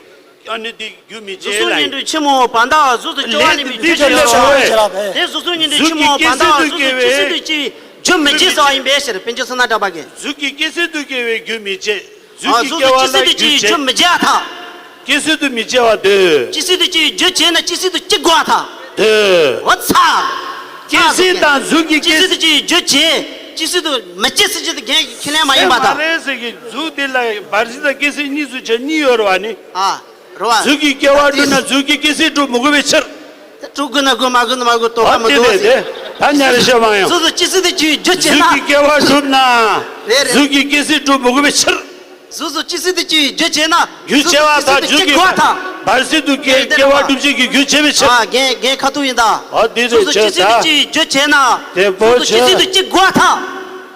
ཨ་ནི་དེ་རྒྱུ་མི་བྱེད་ལ་ཡིན། གཟུགས་སོགས་ཉིན་གྲངས་ཕྱི་མ་བར་ཟླ་བ་གཟུགས་སུ་སྐྱེ་བ་ལེན་པའི་རྒྱུ་བྱེད་ལ་ཡོད་རེད། དེ་གཟུགས་སོགས་ཉིན་གྲངས་ཕྱི་མ་བར་ཟླ་བ་གཟུགས་སུ་སྐྱེ་སྲིད་དུ་སྐྱེ་བའི་རྒྱུ་མི་བྱེད་ཟེར་བ་ཡིན་པའི་ཕྱིར། པཎ་ཆེན་བསོད་ནམས་གྲགས་པ་གིས། གཟུགས་ཀྱི་སྐྱེ་སྲིད་དུ་སྐྱེ་བའི་རྒྱུ་མི་བྱེད། གཟུགས་ཀྱི་སྐྱེ་བ་ལ་རྒྱུ་བྱེད། གཟུགས་སུ་སྐྱེ་སྲིད་དུ་སྐྱེ་བའི་རྒྱུ་མི་བྱེད་ཐལ། སྐྱེ་སྲིད་དུ་མི་སྐྱེ་བ་འདོད། སྐྱེ་སྲིད་དུ་སྐྱེ་བའི་རྒྱུ་བྱེད་ན་སྐྱེ་སྲིད་དུ་སྐྱེ་དགོས་ཐལ། འདོད། འོ་ཚ། སྐྱེ་སྲིད་དང་གཟུགས་ཀྱི་སྐྱེ་སྲིད་དུ་སྐྱེ་བའི་རྒྱུ་བྱེད། སྐྱེ་སྲིད་དུ་མི་སྐྱེ་ཟེར་རྒྱུ་དེ་རྒན་གྱིས་ཁས་ལེན་མ་ཡིན་པ་དང་། མ་རེད་ཟེར་གི། གཟུགས་དེ་ལ་བར་སྲིད་དང་སྐྱེ་སྲིད་གཉིས་སུ་ཕྱེ་གཉིས་ཡོད་རེད་བ་ནི། ཨ། རེད་བ། གཟུགས་ཀྱི་སྐྱེ་བ་བསྒྲུབ་ན་གཟུགས་ཀྱི་སྐྱེ་སྲིད་སྒྲུབ་མི་དགོས་པའི་ཕྱིར། དེ་སྒྲུབ་དགོས་ན་དགོས། མ་དགོས་ན་མ་དགོས། དོགས་པ་མི་འདུག་ཟེར། ད་ཉར་ཤོག་མ་ཡོང་། གཟུགས་སུ་སྐྱེ་སྲིད་དུ་སྐྱེ་བའི་རྒྱུ་བྱེད་ན། གཟུགས་ཀྱི་སྐྱེ་བ་བསྒྲུབ་ན། རེད་རེད། གཟུགས་ཀྱི་སྐྱེ་སྲིད་སྒྲུབ་མི་དགོས་པའི་ཕྱིར། གཟུགས་སུ་སྐྱེ་སྲིད་དུ་སྐྱེ་བའི་རྒྱུ་བྱེད་ན། རྒྱུ་བྱེད་པ་དང་རྒྱུ་གི་སྐྱེ་དགོས་ཐལ། བར་སྲིད་དུ་སྐྱེ་སྐྱེ་བ་སྒྲུབ་བྱེད་ཀྱི་རྒྱུ་བྱེད་པའི་ཕྱིར། ཨ། རྒན་རྒན་ཁ་ཐུག་ཡིན་ད། ཨ། འདི་རེད། གཟུགས་སུ་སྐྱེ་སྲིད་དུ་སྐྱེ་བའི་རྒྱུ་བྱེད་ན། དེ་པོ་ཆེ། གཟུགས་སུ་སྐྱེ་སྲིད་དུ་སྐྱེ་དགོས་ཐལ།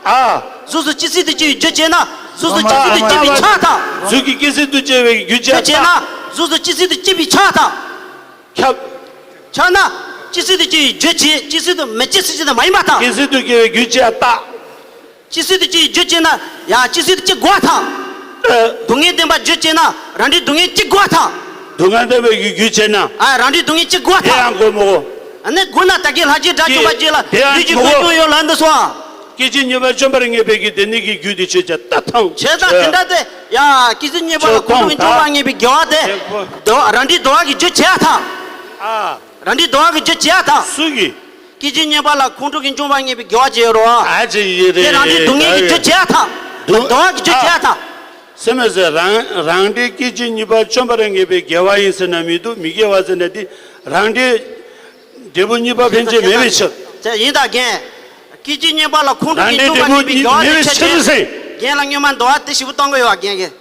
ཨ། གཟུགས་སུ་སྐྱེ་སྲིད་དུ་སྐྱེ་བའི་རྒྱུ་བྱེད་ན། གཟུགས་སུ་སྐྱེ་སྲིད་དུ་སྐྱེ་བའི་ཆ་ཐལ། གཟུགས་ཀྱི་སྐྱེ་སྲིད་དུ་སྐྱེ་བའི་རྒྱུ་བྱེད་ན། གཟུགས་སུ་སྐྱེ་སྲིད་དུ་སྐྱེ་བའི་ཆ་ཐལ། ཁྱབ། ཆ་ན། སྐྱེ་སྲིད་དུ་སྐྱེ་བའི་རྒྱུ་བྱེད། སྐྱེ་སྲིད་དུ་མི་སྐྱེ་ཟེར་རྒྱུ་དེ་མ་ཡིན་པ་དང་། སྐྱེ་སྲིད་དུ་སྐྱེ་བའི་རྒྱུ་བྱེད་རྟགས། སྐྱེ་སྲིད་དུ་སྐྱེ་བའི་རྒྱུ་བྱེད་ན་ཡང་སྐྱེ་སྲིད་དུ་སྐྱེ་དགོས་དང་། ཨ། སྡུག་བསྔལ་བདེན་པ་རྒྱུ་བྱེད་ན་རང་འབྲས་སྡུག་བསྔལ་སྐྱེ་དགོས་དང་། སྡུག་བསྔལ་བདེན་པའི་རྒྱུ་བྱེད་ན། ཨ། རང་འབྲས་སྡུག་བསྔལ་སྐྱེ་དགོས་དང་། དེ་ཡང་དགོས་མི་དགོས། ཨ་ནི་དགོས་ན་ད་གིན་ལྷ་རྗེ་དགྲ་བཅོམ་པ་རྗེ་ལ་དེ་ཡང་ལུས་ཀྱི་མི་དགོས་སྐུ་གསུང་ཡོད་ལབ་འདུག་སོ། སྐད་ཅིག་གཉིས་པ་བཅོམ་པར་ངེས་པའི་གི་དེ་ནི་གི་རྒྱུ་དེ་ཆོས་ཅན། ད་ཐང་། ཆོས་དང་དེ་འདྲ་དེ། ཡ། སྐད་ཅིག་གཉིས་པ་ལ་ཁོང་ཁྲོ་གིས་འབྱུང་བར་ངེས་པའི་དགེ་བ་དེ། དེ་ཁོ། དོ་རང་འགྲིག་འདུལ་བ་གི་རྒྱུ་བྱེད་ཐལ། ཨ། རང་འགྲིག་འདུལ་བ་གི་རྒྱུ་བྱེད་ཐལ། སུ་གིས། སྐད་ཅིག་གཉིས་པ་ལ་ཁོང་ཁྲོ་གིས་འབྱུང་བར་ངེས་པའི་དགེ་བ་ཅིག་ཡོད་རེད་བ། ཨ་ཅེ་ཡེ་རེད། དེ་རང་འགྲིག་སྡུག་བསྔལ་གྱི་རྒྱུ་བྱེད་ཐལ། སྡུག་འདུལ་བ་གི་རྒྱུ་བྱེད་ཐལ། སེམས་མེད་ཟེར། རང་རང་འགྲིག་སྐད་ཅིག་གཉིས་པ་བཅོམ་པར་ངེས་པའི་དགེ་བ་ཡིན་ཟེར་ན་མི་འདུག་མི་དགེ་བ་ཟེར་ན་དེ་རང་འགྲིག་འབྲས་བུ་གཉིས་པ་ཕན་ཆད་མེད་པའི་ཕྱིར། དེ་ཡིན་ད་རྒན། སྐད་ཅིག་གཉིས་པ་ལ་ཁོང་ཁྲོ་གིས་འབྱུང་བར་ངེས་པའི་དགེ་བ་དེ་ཆོས་ཅན། རྒན་ལ་སྔོན་མ་འདུལ་བ་དེ་ཞིབ་པོ་གཏོང་གི་ཡོད་པ་རྒན་གྱིས།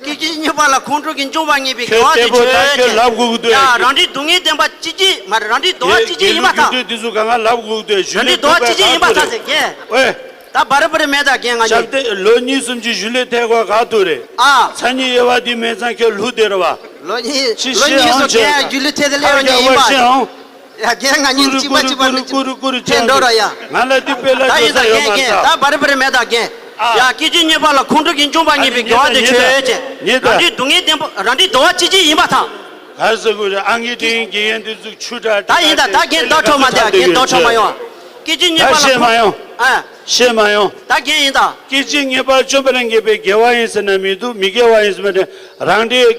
སྐད་ཅིག་གཉིས་པ་ལ་ཁོང་ཁྲོ་གིས་འབྱུང་བར་ངེས་པའི་དགེ་བ་དེ་ཆོས་ཅན། ཡ། རང་འགྲིག་སྡུག་བསྔལ་བདེན་པ་གཅིག་གཅིག་མ་རེད། རང་འགྲིག་འདུལ་བ་གཅིག་གཅིག་ཡིན་པར་ཐལ། དེ་ཚོ་གང་ག་ལབ་དགོས་འདུག་རང་འགྲིག་འདུལ་བ་གཅིག་གཅིག་ཡིན་པར་ཐལ་ཟེར་རྒན། ཨོའེ། ད་བར་བར་མེད་ད་རྒན། ང་ཞབས་གཉིས། བསྟན་ལོ་གཉིས་གསུམ་གྱི་གཞུང་ལས་ཐད་ཀར་ག་ཐུག་རེད། ཨ། མཚན་ཉིད་དབྱེ་བ་འདི་མེད་ཙང་ཁྱོད་ལྷུག་བསྡད་རེད་བ། ལོ་གཉིས། ཅི་ལོ་ཤེས་གཉིས་ཧང་སུ་ཆེ། རྒན་རྒྱུད་ལས་ཐད་དེ་ལས་ཨ་རྒྱ་ཡིན་བ་པ། ཤེས་ཧང་། ཡ་རྒན་ང་གཉིས་གཅིག་པ་གཅིག་པ་ཀུ་རུ་ཀུ་རུ་ཀུ་རུ་ཀུ་རུ་ཐད་འགྲོ་ར་ཡ། ང་ལ་འདི་དཔེ་ལ་ད་ཡིན་ད་ཟ་ཡོད་རྒན་མ་རྒན། ད་བར་བར་མེད་ད་རྒན། ཨ། ཡ། སྐད་ཅིག་གཉིས་པ་ལ་ཁོང་ཁྲོ་གིས་འབྱུང་བར་ངེས་པའི་དགེ་བ་དེ་ཆོས་ཅན། རང་འགྲིག་སྡུག་བསྔལ་བདེན་པ། རང་འགྲིག་འདུལ་བ་གཅིག་གཅིག་ཡིན་པར་ཐལ། ག་ཟེར་དགོས་རེད། ཨང་ཀི་ཏིང་དགེ་རྒན་འདི་ཚོ་ཆུ་དྲག་ད་ཡིན་ད། ད་རྒན་ལྡོག་འཕྲོ་མ་འདི་རྒན་ལྡོག་འཕྲོ་མ་ཡོང་། སྐད་ཅིག་གཉིས་པ་ལ་ཤེས་མ་ཡོང་། ཨ། ཤེས་མ་ཡོང་། ད་རྒན་ཡིན་ད། སྐད་ཅིག་གཉིས་པ་བཅོམ་པར་ངེས་པའི་དགེ་བ་ཡིན་ཟེར་ན་མི་འདུག་མི་དགེ་བ་ཡིན་ཟེར་མ་རེད། རང་འགྲིག་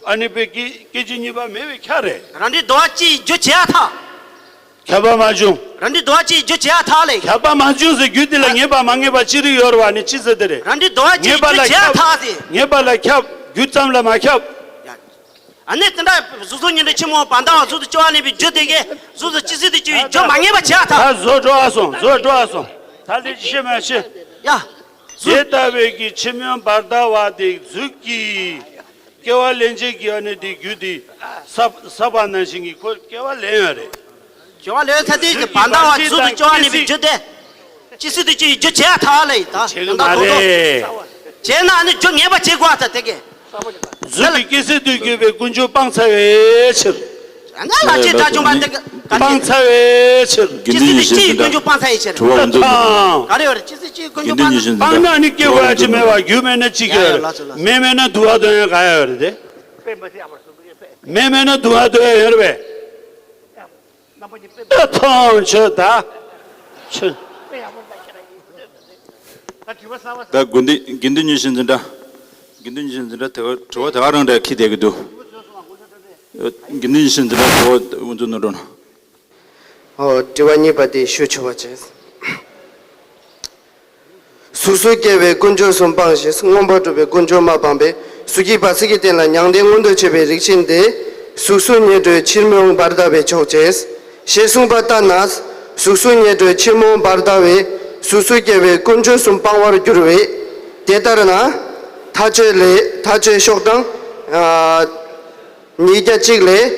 ཨ་ནི་པའི་སྐད་སྐད་ཅིག་གཉིས་པ་མེད་པའི་ཁྱབ་རེད། རང་འགྲིག་འདུལ་བ་གཅིག་རྒྱུ་བྱེད་ཡ་ཐལ། ཁྱབ་པ་མ་བྱུང་། རང་འགྲིག་འདུལ་བ་གཅིག་རྒྱུ་བྱེད་ཡ་ཐལ་ལེ། ཁྱབ་པ་མ་བྱུང་ཟེར་རྒྱུ་དེ་ལ་ཨ། ངེས་པ་མ་ངེས་པ་ཅི་རིགས་ཡོད་རེད་བ། ནི་ཅི་ཟེར་དེ་རེད། རང་འགྲིག་འདུལ་བ་གཅིག་རྒྱུ་བྱེད་ཡ་ཐལ་ཟེར། ངེས་པ་ལ་ཁྱབ། རྒྱུ་ཙམ་ལ་མ་ཁྱབ། ཡ། ཨ་ནི་དེ་འདྲ་གཟུགས་སོགས་ཉིད་དུ་ཕྱི་མ་བར་དོའི་ཚུལ་དུ་སྐྱེ་བ་ལེན་པའི་རྒྱུ་དེ་གས་གཟུགས་སུ་ཅི་སྲིད་དུ་སྐྱེ་བའི་རྒྱུ་མ་ངེས་པ་བྱེད་ཡ་ཐལ། ད་བཟོ་འགྲོ་ཨ་སོང་། བཟོ་འགྲོ་ཨ་སོང་། ད་ལས་ཅི་ཤེས་མ་ཤེས། ཡ། དེ་ལྟ་བུའི་གི་ཕྱི་མ་བར་དོ་བ་དེ་གཟུགས་ཀྱི་སྐྱེ་བ་ལེན་བྱེད་ཀྱི་ཨ་ནི་དེ་རྒྱུ་དེ་ས་ས་པ་ནང་བཞིན་གྱི་ཁོ་སྐྱེ་བ་ལེན་ཡོད་རེད། སྐྱེ་བ་ལེན་ས་དེ་གི་བར་དོ་བ་གཟུགས་སུ་སྐྱེ་བ་ལེན་པའི་རྒྱུ་དེ། ཅི་སྲིད་དུ་སྐྱེ་བའི་རྒྱུ་བྱེད་ཡ་ཐལ་ལེ། ད་བྱེད་གི་མ་རེད། བྱེད་ན་ནི་རྒྱུ་ངེས་པ་བྱེད་དགོས་ཨ་ད་དེ་གས། གཟུགས་ཀྱི་སྐྱེ་སྲིད་དུ་གྱུར་པའི་ཀུན་འབྱུང་སྤངས་ཚར་བའི་ཕྱིར། ཨ་ན་ལ་ཅི་ད་བྱུང་བ་དེ་ག་སྤངས་ཚར་བའི་ཕྱིར། ཅི་སྲིད་དུ་སྐྱེ་བའི་ཀུན་འབྱུང་སྤངས་ཚར་བའི་ཕྱིར། དྲི་བ་འདི་དང་། ག་རེ་ཡོད་རེད། ཅི་སྲིད་སྐྱེ་བའི་ཀུན་འབྱུང་སྤངས་ན། སྤངས་ན་ནི་སྐྱེ་དགོས་ཡ་ཅི་མེད་བ། རྒྱུ་མེད་ན་ཅི་སྐྱེ་ཡ་རེད། མེ་མེད་ན་དུ་བ་འདོན་ཡ་ག་ཡ་ཡོད་རེད་དེ། མེ་མེད་ན་དུ་བ་འདོན་ཡ་ཡོད་རེད་པས། ད་ཐོང་ཆོད་ད། ཆོད། ད་དགེ་འདུན་དགེ་འདུན་ཉི་ཤུ་འཛིན་གྲྭ། དགེ་འདུན་ཉི་ཤུ་འཛིན་གྲྭ་དེ་བ་དྲི་བ་དེ་ག་རང་འདྲ་ཁྱི་དེ་གི་འདུག་དགེ་འདུན་ཉི་ཤུ་འཛིན་གྲྭ་དྲི་བ་འུ་ཚོ་ནོར་འགྲོ་ན། ཨོ། དྲི་བ་གཉིས་པ་དེ་ཞུ་ཆོག་པ་བྱས། གཟུགས་སུ་སྐྱེ་བའི་ཀུན་འབྱུང་གསུམ་སྤངས་ཤིང་། མངོན་པར་གྲུབ་པའི་ཀུན་འབྱུང་མ་སྤངས་པས། གཟུགས་ཀྱི་བར་སྲིད་ཀྱི་རྟེན་ལ་མྱང་འདས་མངོན་དུ་བྱེད་པའི་རིགས་ཅན་དེ། གཟུགས་སུ་ཉེར་འགྲོའི་ཕྱིར་མངོན་པར་ལྟ་བས་ཆོག་ཅེས། ཞེས་གསུངས་པ་ལྟར་ན། གཟུགས་སུ་ཉེར་འགྲོའི་ཕྱིར་མངོན་པར་ལྟ་བས། གཟུགས་སུ་སྐྱེ་བའི་ཀུན་འབྱུང་གསུམ་སྤང་བར་འགྱུར་བས། དེ་ལྟར་ན། མཐའ་དཔྱོད་ལས། མཐའ་དཔྱོད་ཤོག་གྲངས། ཉིས་བརྒྱ་གཅིག་ལས།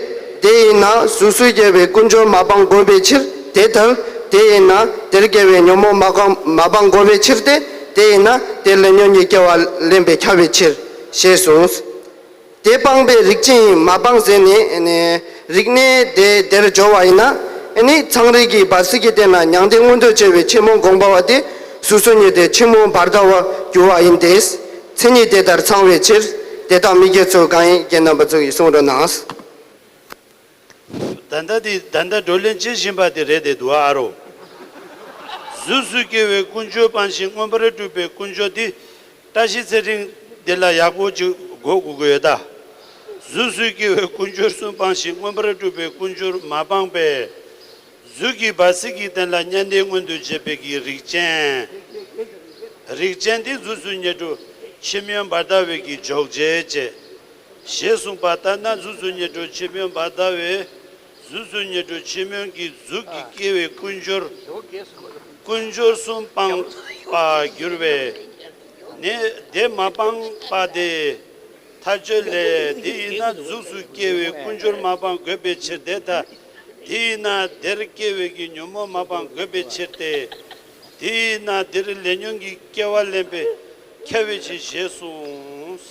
དེ་ཡིན་ན་གཟུགས་སུ་སྐྱེ་བའི་ཀུན་འབྱུང་མ་སྤངས་དགོས་པའི་ཕྱིར་དེ་ལྟར། དེ་ཡིན་ན་དེར་སྐྱེ་བའི་ཉོན་མོངས་མ་སྤངས་མ་སྤངས་དགོས་པའི་ཕྱིར་ཏེ། དེ་ཡིན་ན་དེ་ལས་ཉོན་གྱི་སྐྱེ་བ་ལེན་པས་ཁྱབ་པའི་ཕྱིར། ཞེས་གསུངས། དེ་སྤངས་པའི་རིགས་ཅན་ཡིན། མ་སྤངས་ཟེར་ནས་རིགས་གནས་དེ་དེར་སྦྱོར་བ་ཡིན་ན། ནི་ཚངས་རིས་ཀྱི་བར་སྲིད་ཀྱི་རྟེན་ལ་མྱང་འདས་མངོན་དུ་བྱེད་པའི་ཕྱིར་མངོན་དགོངས་པ་བ་དེ། གཟུགས་སུ་ཉེར་འགྲོའི་ཕྱིར་མངོན་པར་ལྟ་བར་འགྱུར་བ་ཡིན་ཏེ། མཚན་ཉིད་དེ་ལྟར་ཚང་བའི་ཕྱིར། དེ་དག་མི་དགེ་ཚོགས་གང་ཡིན་རྒན་རྣམ་པ་ཚོ་ཡིས་གསུང་རོགས་གནང་། ད་ལྟ་དེ་ད་ལྟ་བགྲོ་གླེང་བྱེད་བཞིན་པ་དེ་རེད་དེ་འདུག་ཨ་རོ། གཟུགས་སུ་སྐྱེ་བའི་ཀུན་འབྱུང་སྤངས་ཤིང་མངོན་པར་གྲུབ་པའི་ཀུན་འབྱུང་དེ། བཀྲ་ཤིས་ཚེ་རིང་འདི་ལ་ཡག་པོ་ཅིག་གོ་དགོས་ཀྱི་ཡོད་ད། གཟུགས་སུ་སྐྱེ་བའི་ཀུན་འབྱུང་གསུམ་སྤངས་ཤིང་མངོན་པར་གྲུབ་པའི་ཀུན་འབྱུང་མ་སྤངས་པས། གཟུགས་ཀྱི་བར་སྲིད་ཀྱི་རྟེན་ལ་མྱང་འདས་མངོན་དུ་བྱེད་པའི་གི་རིགས་ཅན། རིགས་ཅན་དེ་གཟུགས་སུ་ཉེར་འགྲོ་ཕྱིར་མངོན་པར་ལྟ་བའི་གི་འཇོག་བྱེད་ཅེས། ཞེས་གསུངས་པ་ལྟར་ན་གཟུགས་སུ་ཉེར་འགྲོ་ཕྱིར་མངོན་པར་ལྟ་བས། གཟུགས་སུ་ཉེར་འགྲོ་ཕྱིར་མངོན་གྱི་གཟུགས་ཀྱི་སྐྱེ་བའི་ཀུན་སྦྱོར། ཀུན་སྦྱོར་གསུམ་སྤངས་པར་འགྱུར་བས། ནི་དེ་མ་སྤངས་པ་དེ། མཐའ་དཔྱོད་ལས། དེ་ཡིན་ན་གཟུགས་སུ་སྐྱེ་བའི་ཀུན་སྦྱོར་མ་སྤངས་དགོས་པའི་ཕྱིར་དེ་ལྟ། དེ་ཡིན་ན་དེར་སྐྱེ་བའི་གི་ཉོན་མོངས་མ་སྤངས་དགོས་པའི་ཕྱིར་ཏེ། དེ་ཡིན་ན་དེར་ལས་ཉོན་གྱི་སྐྱེ་བ་ལེན་པས་ཁྱབ་པའི་ཕྱིར་ཞེས་གསུངས།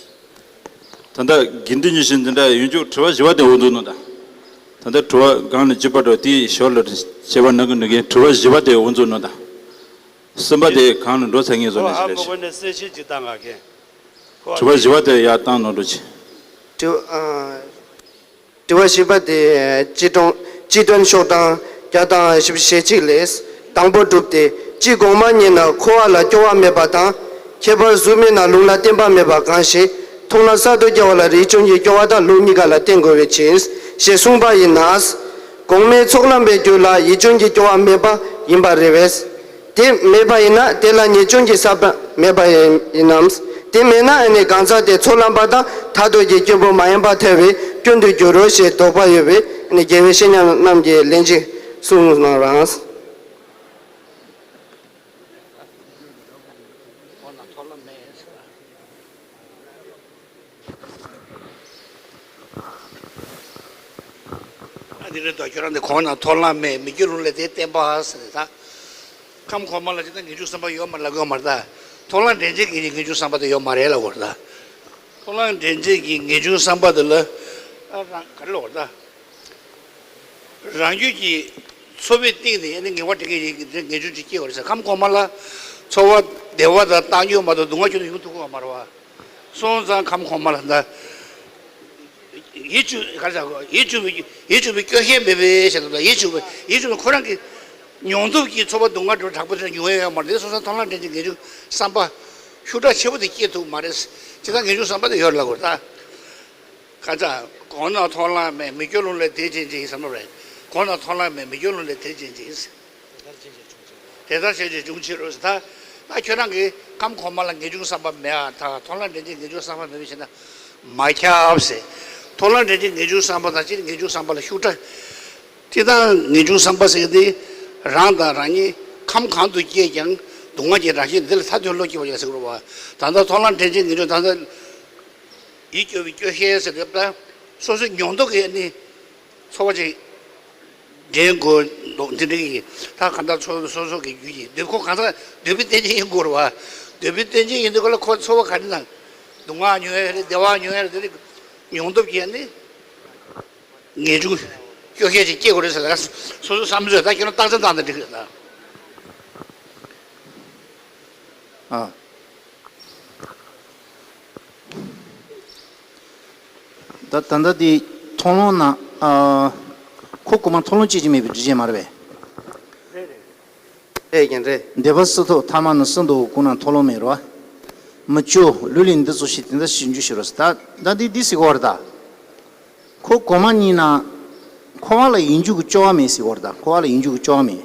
ད་ལྟ་དགེ་འདུན་ཉི་ཤུ་འཛིན་གྲྭ་ཡོངས་རྫོགས་དྲི་བ་བཞི་པ་དེ་འོ་འདུག་ནོ་ད། ད་ལྟ་དྲི་བ་གང་ལ་བརྗོད་པ་འགྲོ་དེའི་ཞོར་ལ་བྱེད་པ་གནང་གི་འདུག་གན། དྲི་བ་བཞི་པ་དེ་འོ་འདུག་ནོ་ད། གསུམ་པ་དེ་གང་ལ་འགྲོ་ཚར་ངེས་བཟོ་ནས་ཞིག་རེད། ཁོ་ཨ་ཁོ་ནས་གསལ་བཤད་ཅིག་བཏང་ག་གན། ཁོ་དྲི་བ་བཞི་པ་དེ་ཡར་བཏང་ནོ་འགྲོ་ཆེ། དྲི་བ་ཨ། དྲི་བ་བཞི་པ་དེ་སྤྱི་དོན་སྤྱི་དོན་ཤོག་གྲངས་བརྒྱ་དང་བཞི་བཅུ་ཞེ་གཅིག་ལས། དང་པོ་སྒྲུབ་སྟེ་ སྤྱི་གོང་མ་ཉིད་ན་འཁོར་བ་ལ་སྐྱོ་བ་མེད་པ་དང་། ཁྱད་པར་གཟུགས་མེད་ན་ལུང་ལ་བརྟེན་པ་མེད་པ་གང་ཞིག་མཐོང་ལམ་གསར་དུ་སྐྱེ་བ་ལ་རིགས་ཆུང་གི་སྐྱོ་བ་དང་ལུང་གཉིས་ཀ་ལ་བརྟེན་དགོས་པའི་ཕྱིར། ཞེས་གསུངས་པ་ཡིན་ན། གོང་མའི་ཚོགས་ལམ་པའི་རྒྱུད་ལ་ཡིད་ཆུང་གི་སྐྱོ་བ་མེད་པ་ཡིན་པ་རེད་པས། དེ་མེད་པ་ཡིན་ན་དེ་ལ་ངེས་འབྱུང་གི་ས་པ་མེད་པ་ཡིན་ནམ། དེ་མེད་ན་ཨ་ནི་གང་ཟག་དེ་ཚོགས་ལམ་པ་དང་མཐར་ཐུག་གི་སྐྱེས་བུ་མ་ཡིན་པར་ཐལ་བའི་སྐྱོན་དུ་འགྱུར་རོ་ཞེས་དོགས་པ་ཡོད་པས། ཨ་ནི་རྒྱལ་བའི་བཤེས་གཉེན་རྣམས་ཀྱིས་ལན་ཅིག་གསུངས་གནང་རང་། ཨ་འདི་རེད་དོ། ཁྱོད་རང་འདི་གོང་ན་མཐོང་ལམ་མེད་མི་སྐྱོ་ལུང་ལས་དེ་བརྟེན་པ་ཟེར་ནས་ད། ཁམས་གོང་མ་ལ་ཅི་ད་ངེས་འབྱུང་བསམ་པ་ཡོད་མ་ལབ་ཡོད་མ་རེད་ད། མཐོང་ལམ་འདྲེན་བྱེད་ཀྱི་ངེས་འབྱུང་བསམ་པ་དེ་ཡོད་མ་རེད་ལབ་དགོས་རེད་ད། མཐོང་ལམ་འདྲེན་བྱེད་ཀྱི་ངེས་འབྱུང་བསམ་པ་དེ་ལ། ཨ་རང་ག་རེ་ལབ་དགོས་རེད་ད། རང་རྒྱུད་ཀྱི་ཚོར་བའི་སྟེང་ནས་ཨ་ནི་ངེས་པ་འདྲེན་མཁན་ཡིན་གྱི་ངེས་འབྱུང་ཅིག་སྐྱེ་བ་རེད་ཟེར། ཁམས་གོང་མ་ལ་ཚོར་བ་བདེ་བ་དང་བཏང་རྒྱུ་མ་གཏོགས་སྡུག་བསྔལ་ཁྱོན་དུ་ཡོང་ཐུབ་ཀྱི་ཡོད་མ་རེད་བ། སོང་ཙང་ཁམས་གོང་མ་ལ་ད། ཡིད་གཅུགས་ག་རེ་ཟེར་དགོས། ཡིད་གཅུགས་པའི་ཡིད་གཅུགས་པའི་སྐྱོ་ཤས་མེད་པའི་ཞེས་དང་། ཡིད་གཅུགས་པའི་ཡིད་གཅུགས་པའི་ཁོ་རང་གི་མྱོང་སྟོབས་ཀྱི་ཚོར་བ་སྡུག་བསྔལ་འདྲ་བོ་དྲག་པོ་དེ་འདྲ་མྱོང་ཡ་ཡོད་མ་རེད། སོང་ཙང་མཐོང་ལམ་འདྲེན་བྱེད་ངེས་འབྱུང་བསམ་པ་ཤུགས་དྲག་ཆེ་པོ་དེ་སྐྱེ་ཐུབ་མ་རེད། ཇི་ལྟར་ངེས་འབྱུང་བསམ་པ་དེ་ཡོད་ལབ་དགོས་རེད་ད། ཁ་ཚ། གོང་ན་མཐོང་ལམ་མེད་མི་སྐྱོ་ལུང་ལས་དེ་ཅན་ཅིག་ཟེར་ནོ་རེད། གོང་ན་མཐོང་ལམ་མེད་མི་སྐྱོ་ལུང་ལས་དེ་ཅན་ཅིག་དེ་ལྟར་བྱས་ཏེ་འབྱུང་ཕྱིར་རོ་ཟེར་ད། ད་ཁྱོད་རང་གིས་ཁམས་གོང་མ་ལ་ངེས་འབྱུང་བསམ་པ་མེད་པ་དང་མཐོང་ལམ་འདྲེན་བྱེད་ངེས་འབྱུང་བསམ་པ་མེད་པ་བྱས་ན་མ་ཁྱབ་ཟེར། མཐོང་ལམ་འདྲེན་བྱེད་ངེས་འབྱུང་བསམ་པ་དང་སྤྱིར་ངེས་འབྱུང་བསམ་པ་ལ་ཤུགས་དྲག་སྤྱིར་བཏང་ངེས་འབྱུང་བསམ་པ་ཟེར་གྱི་འདི་རང་དང་རང་ཉིད་ཁམས་གང་དུ་སྐྱེས་ཀྱང་སྡུག་བསྔལ་གྱི་རང་བཞིན་འདི་ལ་མཐར་ཐུག་བློ་སྐྱེ་བ་ཡིན་ཟེར་གྱི་རེད་བ། ད་ལྟ་མཐོང་ལམ་འདྲེན་བྱེད་ངེས་འབྱུང་ད་ལྟ་ཡིད་སྐྱོ་བའི་སྐྱོ་ཤས་ཟེར་གྱི་ད་སོ་སོའི་མྱོང་སྟོབས་ཀྱིས་ནི་ཚོར་བ་ཅིག་འདྲེན་དགོས་འདུག་འདི་འདྲ་གི་ད་གང་ལྟར་ཚོ་སོ་སོ་གི་རྒྱུད་ཀྱི་འདོད་ཁོ་གང་ཟག་འདོད་པའི་རྟེན་ཅན་ཡིན་དགོས་རེད་བ། འདོད་པའི་རྟེན་ཅན་ཡིན་དུས་ག་ལ་ཁོ་ཚོར་བ་ག་རེ་ན་སྡུག་བསྔལ་མྱོང་ཡ་རེད། བདེ་བ་མྱོང་ཡ་རེད། དེ་རིགས་མྱོང་སྟོབས་ཀྱིས་ནི། ངེས་འབྱུང་སྐྱོ་ཤས་ཅིག་སྐྱེ་དགོས་རེད་ཟེར་ལ། སོ་སོ་བསམ་ཚོད་ད་ཁྱེད་རང་རྟགས་མཚན་བཏང་ན་འགྲིག་གི་རེད་ད། ཨ། ད་ད་ལྟ་འདི་མཐོང་ལམ་ན་ཨ། ཁོ་གོང་མ་མཐོང་ལམ་སྐྱེ་གི་མེད་པའི་འགྲེལ་བཤད་མ་རེད་པས། རེད་ཀྱང་རེད། འདོད་པ་སྲིད་མཐའ་མ་ནི་སྲིད་མཐའ་ཀུན་ན་མཐོང་ལམ་མེད་རོ། མི་སྐྱོ་ལུས་ལས་འདི་ཚོ་ཞིག་དེ་འདྲ་ཞིག་འཇུ་ཞིག་རོ། ད་ད་འདི་འདི་ཟེར་གོ་རེད་ད། ཁོ་གོང་མ་གཉིས་ན། འཁོར་བ་ལ་ཡིད་འཇུག་གི་སྐྱོ་བ་མེད་ཟེར་གོ་རེད་ད། འཁོར་བ་ལ་ཡིད་འཇུག་གི་སྐྱོ་བ་མེད།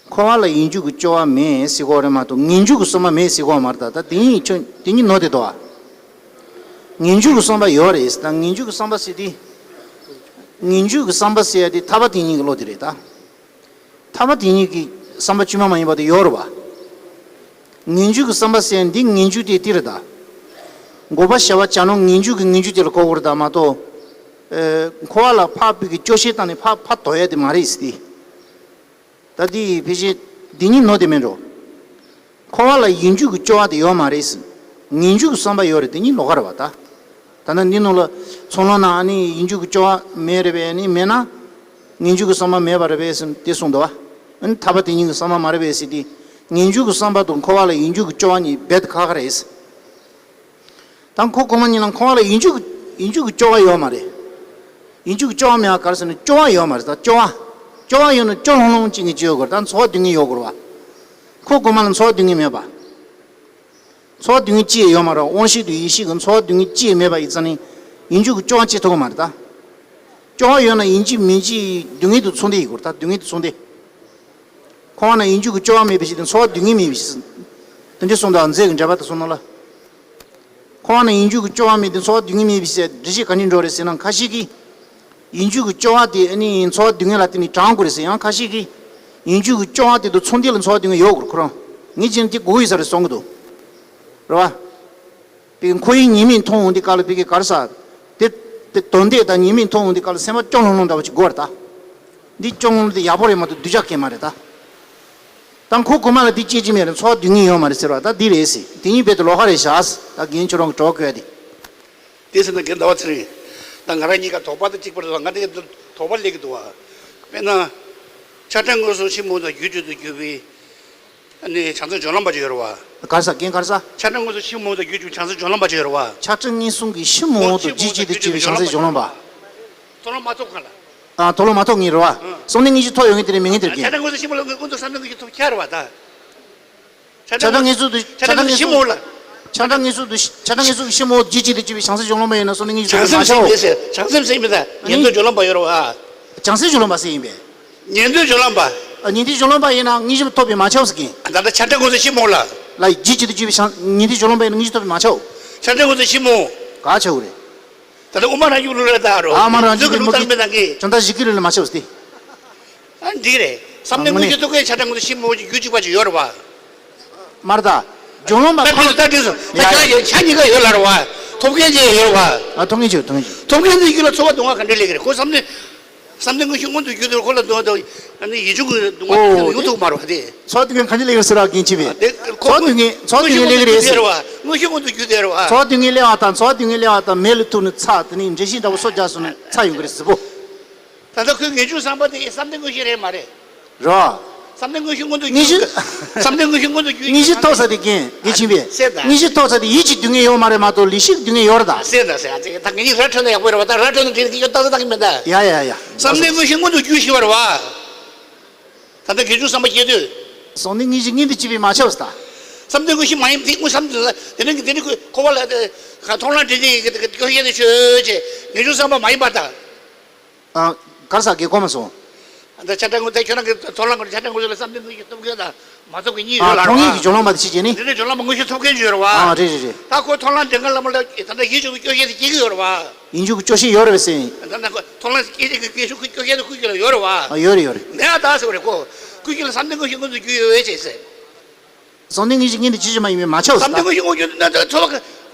འཁོར་བ་ལ་ཡིད་འཇུག་གི་སྐྱོ་བ་མེད་ཟེར་གོ་རེད་མ་གཏོགས་ངེས་འཇུག་གི་བསམ་པ་མེད་ཟེར་གོ་མ་རེད་ད། ད་དེ་གཉིས་ཁྱོད་དེ་གཉིས་ནོར་བསྡད་འདུག་ཨ། ངེས་འཇུག་གི་བསམ་པ་ཡོད་རེད་ད། ངེས་འཇུག་གི་བསམ་པ་ཟེར་དེ། ངེས་འཇུག་གི་བསམ་པ་ཟེར་ཡ་དེ་ཐར་པ་དེ་གཉིས་ཀྱི་བློ་དེ་རེད་ད། ཐར་པ་དེ་གཉིས་ཀྱི་བསམ་པ་དཀྱུས་མ་མ་ཡིན་པ་དེ་ཡོད་རེད་བ། ངེས་འཇུག་གི་བསམ་པ་ཟེར་ཡ་འདི་ངེས་འཇུག་དེ་དེ་རེད་ད། འགོག་པ་བྱ་བ་བྱ་ནོ་ངེས་འཇུག་གི་ངེས་འཇུག་དེ་ལ་གོ་དགོས་རེད་ད་མ་གཏོགས། ཨེ། འཁོར་བ་ལ་ཕར་ཕུད་ཀྱི་སྐྱོ་ཤས་བཏང་ནས་ཕར་ཕར་དོར་ཡ་དེ་མ་རེད་ཟེར་ཏེ། ད་དེ་ཕལ་ཆེར་འདི་གཉིས་ནོར་དེ་མིན་འགྲོ། འཁོར་བ་ལ་ཡིད་འཇུག་གི་སྐྱོ་བ་དེ་ཡོད་མ་རེད་ཟེར། ངེས་འཇུག་གི་བསམ་པ་ཡོད་རེད། དེ་གཉིས་ལོགས་ཀ་རེད་བ་ད། ད་ནི་འདི་ནང་ལ་ཚོགས་ལམ་ན་ཨ་ནི་ཡིད་འཇུག་གི་སྐྱོ་བ་མེད་རེད་པས། ཨ་ནི་མེད་ན། ངེས་འཇུག་གི་བསམ་པ་མེད་པ་རེད་པས་ཟེར་དེ་གསུངས་འདུག་བ། ཨ་ནི་ཐར་པ་དེ་གཉིས་ཀྱི་བསམ་པ་མ་རེད་པས་ཟེར་ཏེ། ངེས་འཇུག་གི་བསམ་པ་དང་འཁོར་བ་ལ་ཡིད་འཇུག་གི་སྐྱོ་བ་གཉིས་རྦད་དེ་ཁག་ཁག་རེད་ཟེར། ད་ཁོ་གོང་མ་གཉིས་ལ་འཁོར་བ་ལ་ཡིད་འཇུག་ཡིད་འཇུག་གི་སྐྱོ་བ་ཡོད་མ་རེད། ཡིད་འཇུག་གི་སྐྱོ་བ་མེད་པ་ག་རེ་ཟེར་ན་སྐྱོ་བ་ཡོད་མ་རེད། ད་སྐྱོ་བ། སྐྱོ་བ་ཡོད་ན་སྐྱོ་ལྷུང་ལྷུང་ཅིག་ནས་སྐྱོ་ཡོད་དགོས་རེད། ད་ཚོར་བ་སྡུག་བསྔལ་ཡོད་དགོས་རེད་བ། ཁོ་གོང་མ་ལ་ཚོར་བ་སྡུག་བསྔལ་མེད་པ། ཚོར་བ་སྡུག་བསྔལ་ཅི་ཡང་ཡོད་མ་རེད། དབང་ཤེས་དང་ཡེ་ཤེས་ཀྱི་ཚོར་བ་སྡུག་བསྔལ་ཅི་ཡང་མེད་པ་ཡིན་ཙང་ནི། ཡིད་འཇུག་གི་སྐྱོ་བ་སྐྱེ་ཐུབ་ཀྱི་མ་རེད་ད། སྐྱོ་བ་ཡོད་ན་ཡིན་གཅིག་མིན་གཅིག་སྡུག་བསྔལ་དང་ཚོར་འདུ་ཡོད་དགོས་རེད། ད་སྡུག་བསྔལ་དང་ཚོར་འདུ། འཁོར་བ་ན་ཡིད་འཇུག་གི་སྐྱོ་བ་མེད་པའི་ཕྱིར་དེ་ཚོར་བ་སྡུག་བསྔལ་མེད་པའི་ཕྱིར། དེ་འདྲ་གསུངས་འདུག་མཛད་ཀྱི་འགྲེལ་པ་དེ་གསུངས་ནོ་ལ། འཁོར་བ་ན་ཡིད་འཇུག་གི་སྐྱོ་བ་མེད་དེ་ཚོར་བ་སྡུག་བསྔལ་མེད་པའི་ཕྱིར་འགྲེལ་བཤད་ག་འདྲ་འགྲོ་རེད་ཟེར་ན། ཁ་ཤས་ཀྱིས་ཡིད་འཇུག་གི་སྐྱོ་བ་དེ་ཨ་ནི་ཚོར་བ་སྡུག་བསྔལ་ལ་བརྟེན་ནས་དྲངས་དགོས་རེད་ཟེར། ཡང་ཁ་ཤས་ཀྱིས་ཡིད་འཇུག་གི་སྐྱོ་བ་དེ་དང་ཚོར་འདུ་ལ་ཚོར་བ་སྡུག་བསྔལ་ཡོད་དགོས་རེད། ཁོ་རང་ངེས་ཅན་དེ་དགོས་ཡོད་ས་རེད་གསུང་གི་འདུག་རེད་བ། བའི་འཁོར་བའི་ཉེས་དམིགས་མཐོང་འོང་དུས་སྐབས་ལ་བི་གི་ག་རེ་ཟེར། དེ་དེ་དོན་དེ་དང་ཉེས་དམིགས་མཐོང་འོང་དུས་སྐབས་ལ་སེམས་པ་སྐྱོ་ལྷུང་ལྷུང་འདྲ་བོ་ཅིག་དགོས་རེད་ད། འདི་སྐྱོ་ལྷུང་དེ་ཡག་པོ་རེད་མ་གཏོགས་སྡུག་ཅག་གང་ཡང་མ་རེད་ད། ད་ཁོ་གོང་མ་ལ་འདི་སྐྱེ་གི་མེད་རེད། ཚོར་བ་སྡུག་བསྔལ་ཡོད་མ་རེད་ཟེར་བ་ད་འདི་རེད་ཟེར། དེ་གཉིས་རྦད་དེ་ལོགས་ཀ་རེད་བཞག་ཟེར། ད་རྒན་ཁྱོད་རང་གི་གྲོགས་བཀོད་དེ། དེ་ཟེར་ན་རྒན་ཟླ་བ་ཚེ་རིང་། ད་ང་རང་གཉིས་ཀ་དོགས་པ་དང་གཅིག་པ་རེད། ང་འདི་དོགས་པ་སླེབས་ཀྱི་འདུག་བ། དཔེར་ན། ཆགས་བྲལ་མངོན་སུམ་ཕྱི་མ་དང་རྒྱུད་དྲུག་ཏུ་གྱུར་པའི། ཨ་ནི་བྱང་སེམས་སྦྱོར་ལམ་པ་ཅིག་ཡོད་རེད་བ། ག་རེ་ཟེར། རྒན་ག་རེ་ཟེར། ཆགས་བྲལ་མངོན་སུམ་ཕྱི་མ་དང་རྒྱུད་དྲུག་བྱང་སེམས་སྦྱོར་ལམ་པ་ཅིག་ཡོད་རེད་བ། ཆགས་བྲལ་མངོན་སུམ་གྱི་ཕྱི་མ་དང་རྒྱུད་གཅིག་ཏུ་གྱུར་པའི་བྱང་སེམས་སྦྱོར་ལམ་པ། ཚོགས་ལམ་མ་ཐོབ་ག་ལ། ཨ། དོགས་སློང་མ་ཐོབ་ངེས་རེད་བ། ཨ། སོམ་ནི་དངོས་གཞི་ཐོབ་ཡོང་ངེས་དེ་རེད། མེད་ངེས་དེ་རེད། ཆ་ཚང་དངོས་སུ་ཤི་མོ་ལ་དངོས་སུ་བསམ་གཏན་དངོས་གཞི་ཐོབ་ཁྱེར་བ་ད། ཆ་ཚང་དངོས་སུ་དུ་ཆ་ཚང་དངོས་སུ་ཤི་མོ་ལ། ཆ་ཚང་དངོས་སུ་དུ་ཆ་ཚང་དངོས་སུ་ཤི་མོ་ཇི་ཅི་དུ་ཅི་བའི་བྱང་སེམས་གཞུང་ལམ་པ་ཡིན་ན་སོམ་ནི་དངོས་གཞི་ཐོབ་པའི་མ་ཆའོ། བྱང་སེམས་ཟེར་མི་ད་ཉན་ཐོས་སྦྱོར་ལམ་པ་ཡོད་རེད་བ། བྱང་སེམས་གཞུང་ལམ་པ་ཟེར་ཡིན་པས། ཉན་ཐོས་སྦྱོར་ལམ་པ། ཉན་ཐོས་སྦྱོར་ལམ་པ་ཡིན་ན་དངོས་གཞི་ཐོབ་པའི་མ་ཆའོ་ཟེར་གིན། ད་ལྟ་ཆ་ཚང་དངོས་སུ་ཤི་མོ་ལ། ལ་ཇི་ཅི་དུ་ཅི་བའི་བྱང་ཉན་ཐོས་སྦྱོར་ལམ་པ་ཡིན་ན་དངོས་གཞི་ཐོབ་པའི་མ་ཆའོ། ཆ་ཚང་དངོས་སུ་ཤི་མོ། ག་ཆའོ་རེད། ད་ལྟ་དབུ་མ་རང་བཞིན་ལུགས་ལ་ད་རོ། ཨ་མ་རང་བཞིན་གྱི་ལུགས་ལ་མི་ད་གི། བྱང་ཐབས་ཞི་བའི་ལུགས་ལ་མ་ཆའོ་ཟེར་ཏེ། ཨ་འདི་རེད། བསམ་གཏན་དངོས་གཞི་ཐོབ་མཁན་ཆ་ཚང་དངོས་སུ་ཤི་མོ་ཅིག་རྒྱུ་གཅིག་པ་ཅིག་ཡོད་རེད་བ། མར་ད། སྦྱོར་ལམ་པ་ད་ཁོ་ཁོ་ད་འདི་སོ། ད་ཡ་ཆ་ཡ་ཆ་གཉིས་ཀ་ཡོད་ལ་རེད་བ། ཐོབ་མཁན་ཅིག་ཡོད་རེད་བ། ཨ། ཐོབ་མཁན་ཅིག་ཐོབ་མཁན་ཅིག་ཐོབ་མཁན་དེ་རྒྱུད་ལ་ཚོར་བ་སྡུག་བསྔལ་ག་འདྲ་སླེབས་ཀྱི་རེད། ཁོ་བསམ་གཏན། བསམ་གཏན་དངོས་གཞི་མངོན་དུ་གྱུར་དུས་ཁོ་ལ་སྡུག་བསྔལ་དང་ནི་ཡིད་འབྱུང་གི་སྡུག་བསྔལ་ཨོ་ཡོང་ཐུབ་མ་རེད་བ་དེ། ཚོར་བ་སྡུག་བསྔལ་ག་འདྲ་སླེབས་ཀྱི་རེད་ཟེར་བ་གིན་ཅི་བས། དེ་ཁོ་ཚོར་བ་སྡུག་བསྔལ་ཚོར་བ་སྡུག་བསྔལ་སླེབས་ཀྱི་རེད་ཟེར། དངོས་གཞི་མངོན་དུ་གྱུར་དུས་རེད་བ། ཚོར་བ་སྡུག་བསྔལ་སླེབས་པ་དང་ཚོར་བ་སྡུག་བསྔལ་སླེབས་པ་དང་མེ་ལ་ཐུག་ནས་ཚ་དེ་ནི་འདྲེད་ཤིང་འདྲ་བོ་སོ་རྒྱག་སོང་ནས་ཚ་ཡོང་གི་རེད་ཟེར་བོ། ད་ལྟ་ཁོའི་ངེས་འབྱུང་བསམ་པ་དེ་བསམ་གཏན་དངོས་གཞི་རེད་མ་རེད། རོ། བསམ་གཏན་དངོས་གཞི་མངོན་དུ་དངོས་གཞི། གྱུར། བསམ་གཏན་དངོས་གཞི་མངོན་དུ་གྱུར། དངོས་གཞི་ཐོབ་ས་དེ་རྐྱེན་དགེ་ཆེན་པས། སེ་ད། དངོས་གཞི་ཐོབ་ས་དེ་ཡིད་ཀྱི་སྡུག་བསྔལ་ཡོད་མ་རེད་མ་གཏོགས་ལུས་ཤིག་སྡུག་བསྔལ་ཡོད་རེད་ད། སེ་ད་སེ་ཨ་ཙི་ད་ངེད་གཉིས་ར་འཕྲོད་ན་ཡག་པོ་རེད་བ། ད་ར་འཕྲོད་ན་དྲིས་ཀྱི་ཡོད་ད་ད་ད་གི་མེད་ད། ཡ་ཡ་ཡ། བསམ་གཏན་དངོས་གཞི་མངོན་དུ་གྱུར་ཞིག་བར་བ། ད་ལྟ་དགེ་སྦྱོང་བསམ་པ་སྐྱེ་དུས། བསམ་གཏན་དངོས་གཞི་མངོན་དུ་བྱས་པས་མ་ཁྱབ་ས་ད། བསམ་གཏན་དངོས་གཞི་མ་ཡིན་དེ་དངོས་བསམ་དེ་ལ་དེ་ནས་དེ་ནས་ཁོ་ཁོ་བ་ལ་དེ་མཐོང་ལམ་འདྲེན་བྱེད་ཀྱི་སྐྱོ་ཤས་དེ་ཆོས་ཅེས་ངེས་འབྱུང་བསམ་པ་མ་ཡིན་པར་ད། ཨ། གར་ས་གི་གོ་མ་སོང་། ད་ཆ་འདྲ་ངོ་ད་ཁྱོད་རང་གི་མཐོང་ལམ་ངོ་ཆ་འདྲ་ངོ་ལ་བསམ་གཏན་དངོས་གཞི་ཐོབ་མཁན་དང་མ་ཐོབ་མཁན་གཉིས་ཡོད་ཨ། ལ་མཐོང་ངེས་ཀྱི་ར་བ། སྦྱོར་ལམ་པ་དེ་ཕྱི་རྗེས་ནི། དེ་ནས་སྦྱོར་ལམ་པ་དངོས་གཞི་ཐོབ་མཁན་ཅིག་ཡོད་ར་བ། ཨ་རེད་རེད་རེད། ད་ཁོ་མཐོང་ལམ་འདྲེན་མཁན་ལ་མ་ལ་ད་ལྟ་ཡིད་འཇུག་གི་སྐྱོ་ཤས་དེ་སྐྱེ་གི་ཡོད་ར་བ། ཡིད་འཇུག་གི་སྐྱོ་ཤས་ཡོད་ར་བས་ཟེར། ད་ལྟ་ཁོ་མཐོང་ལམ་སྐྱེ་ཤས་ཀྱི་སྐྱོ་ཤས་ཀྱི་སྐུ་རྒྱུད་ལ་ཡོད་ར་བ། ཨ་ཡོད་རེད་ཡོད་རེད། མེད་ཨ་ད་ཟེར་བ་རེད་ཁོ། སྐུ་རྒྱུད་ལ་བསམ་གཏན་དངོས་གཞི་མངོན་དུ་གྱུར་ཡོད་བས་ཅེས་ཟེར། བསམ་གཏན་དངོས་གཞི་མངོན་དུ་བྱེད་ཀྱི་མ་ཡིན་པས་མ་ཁྱབ་བསམ་གཏན་དངོས་གཞི་མངོན་གྱུར་ན་ད་ཚོར་བ་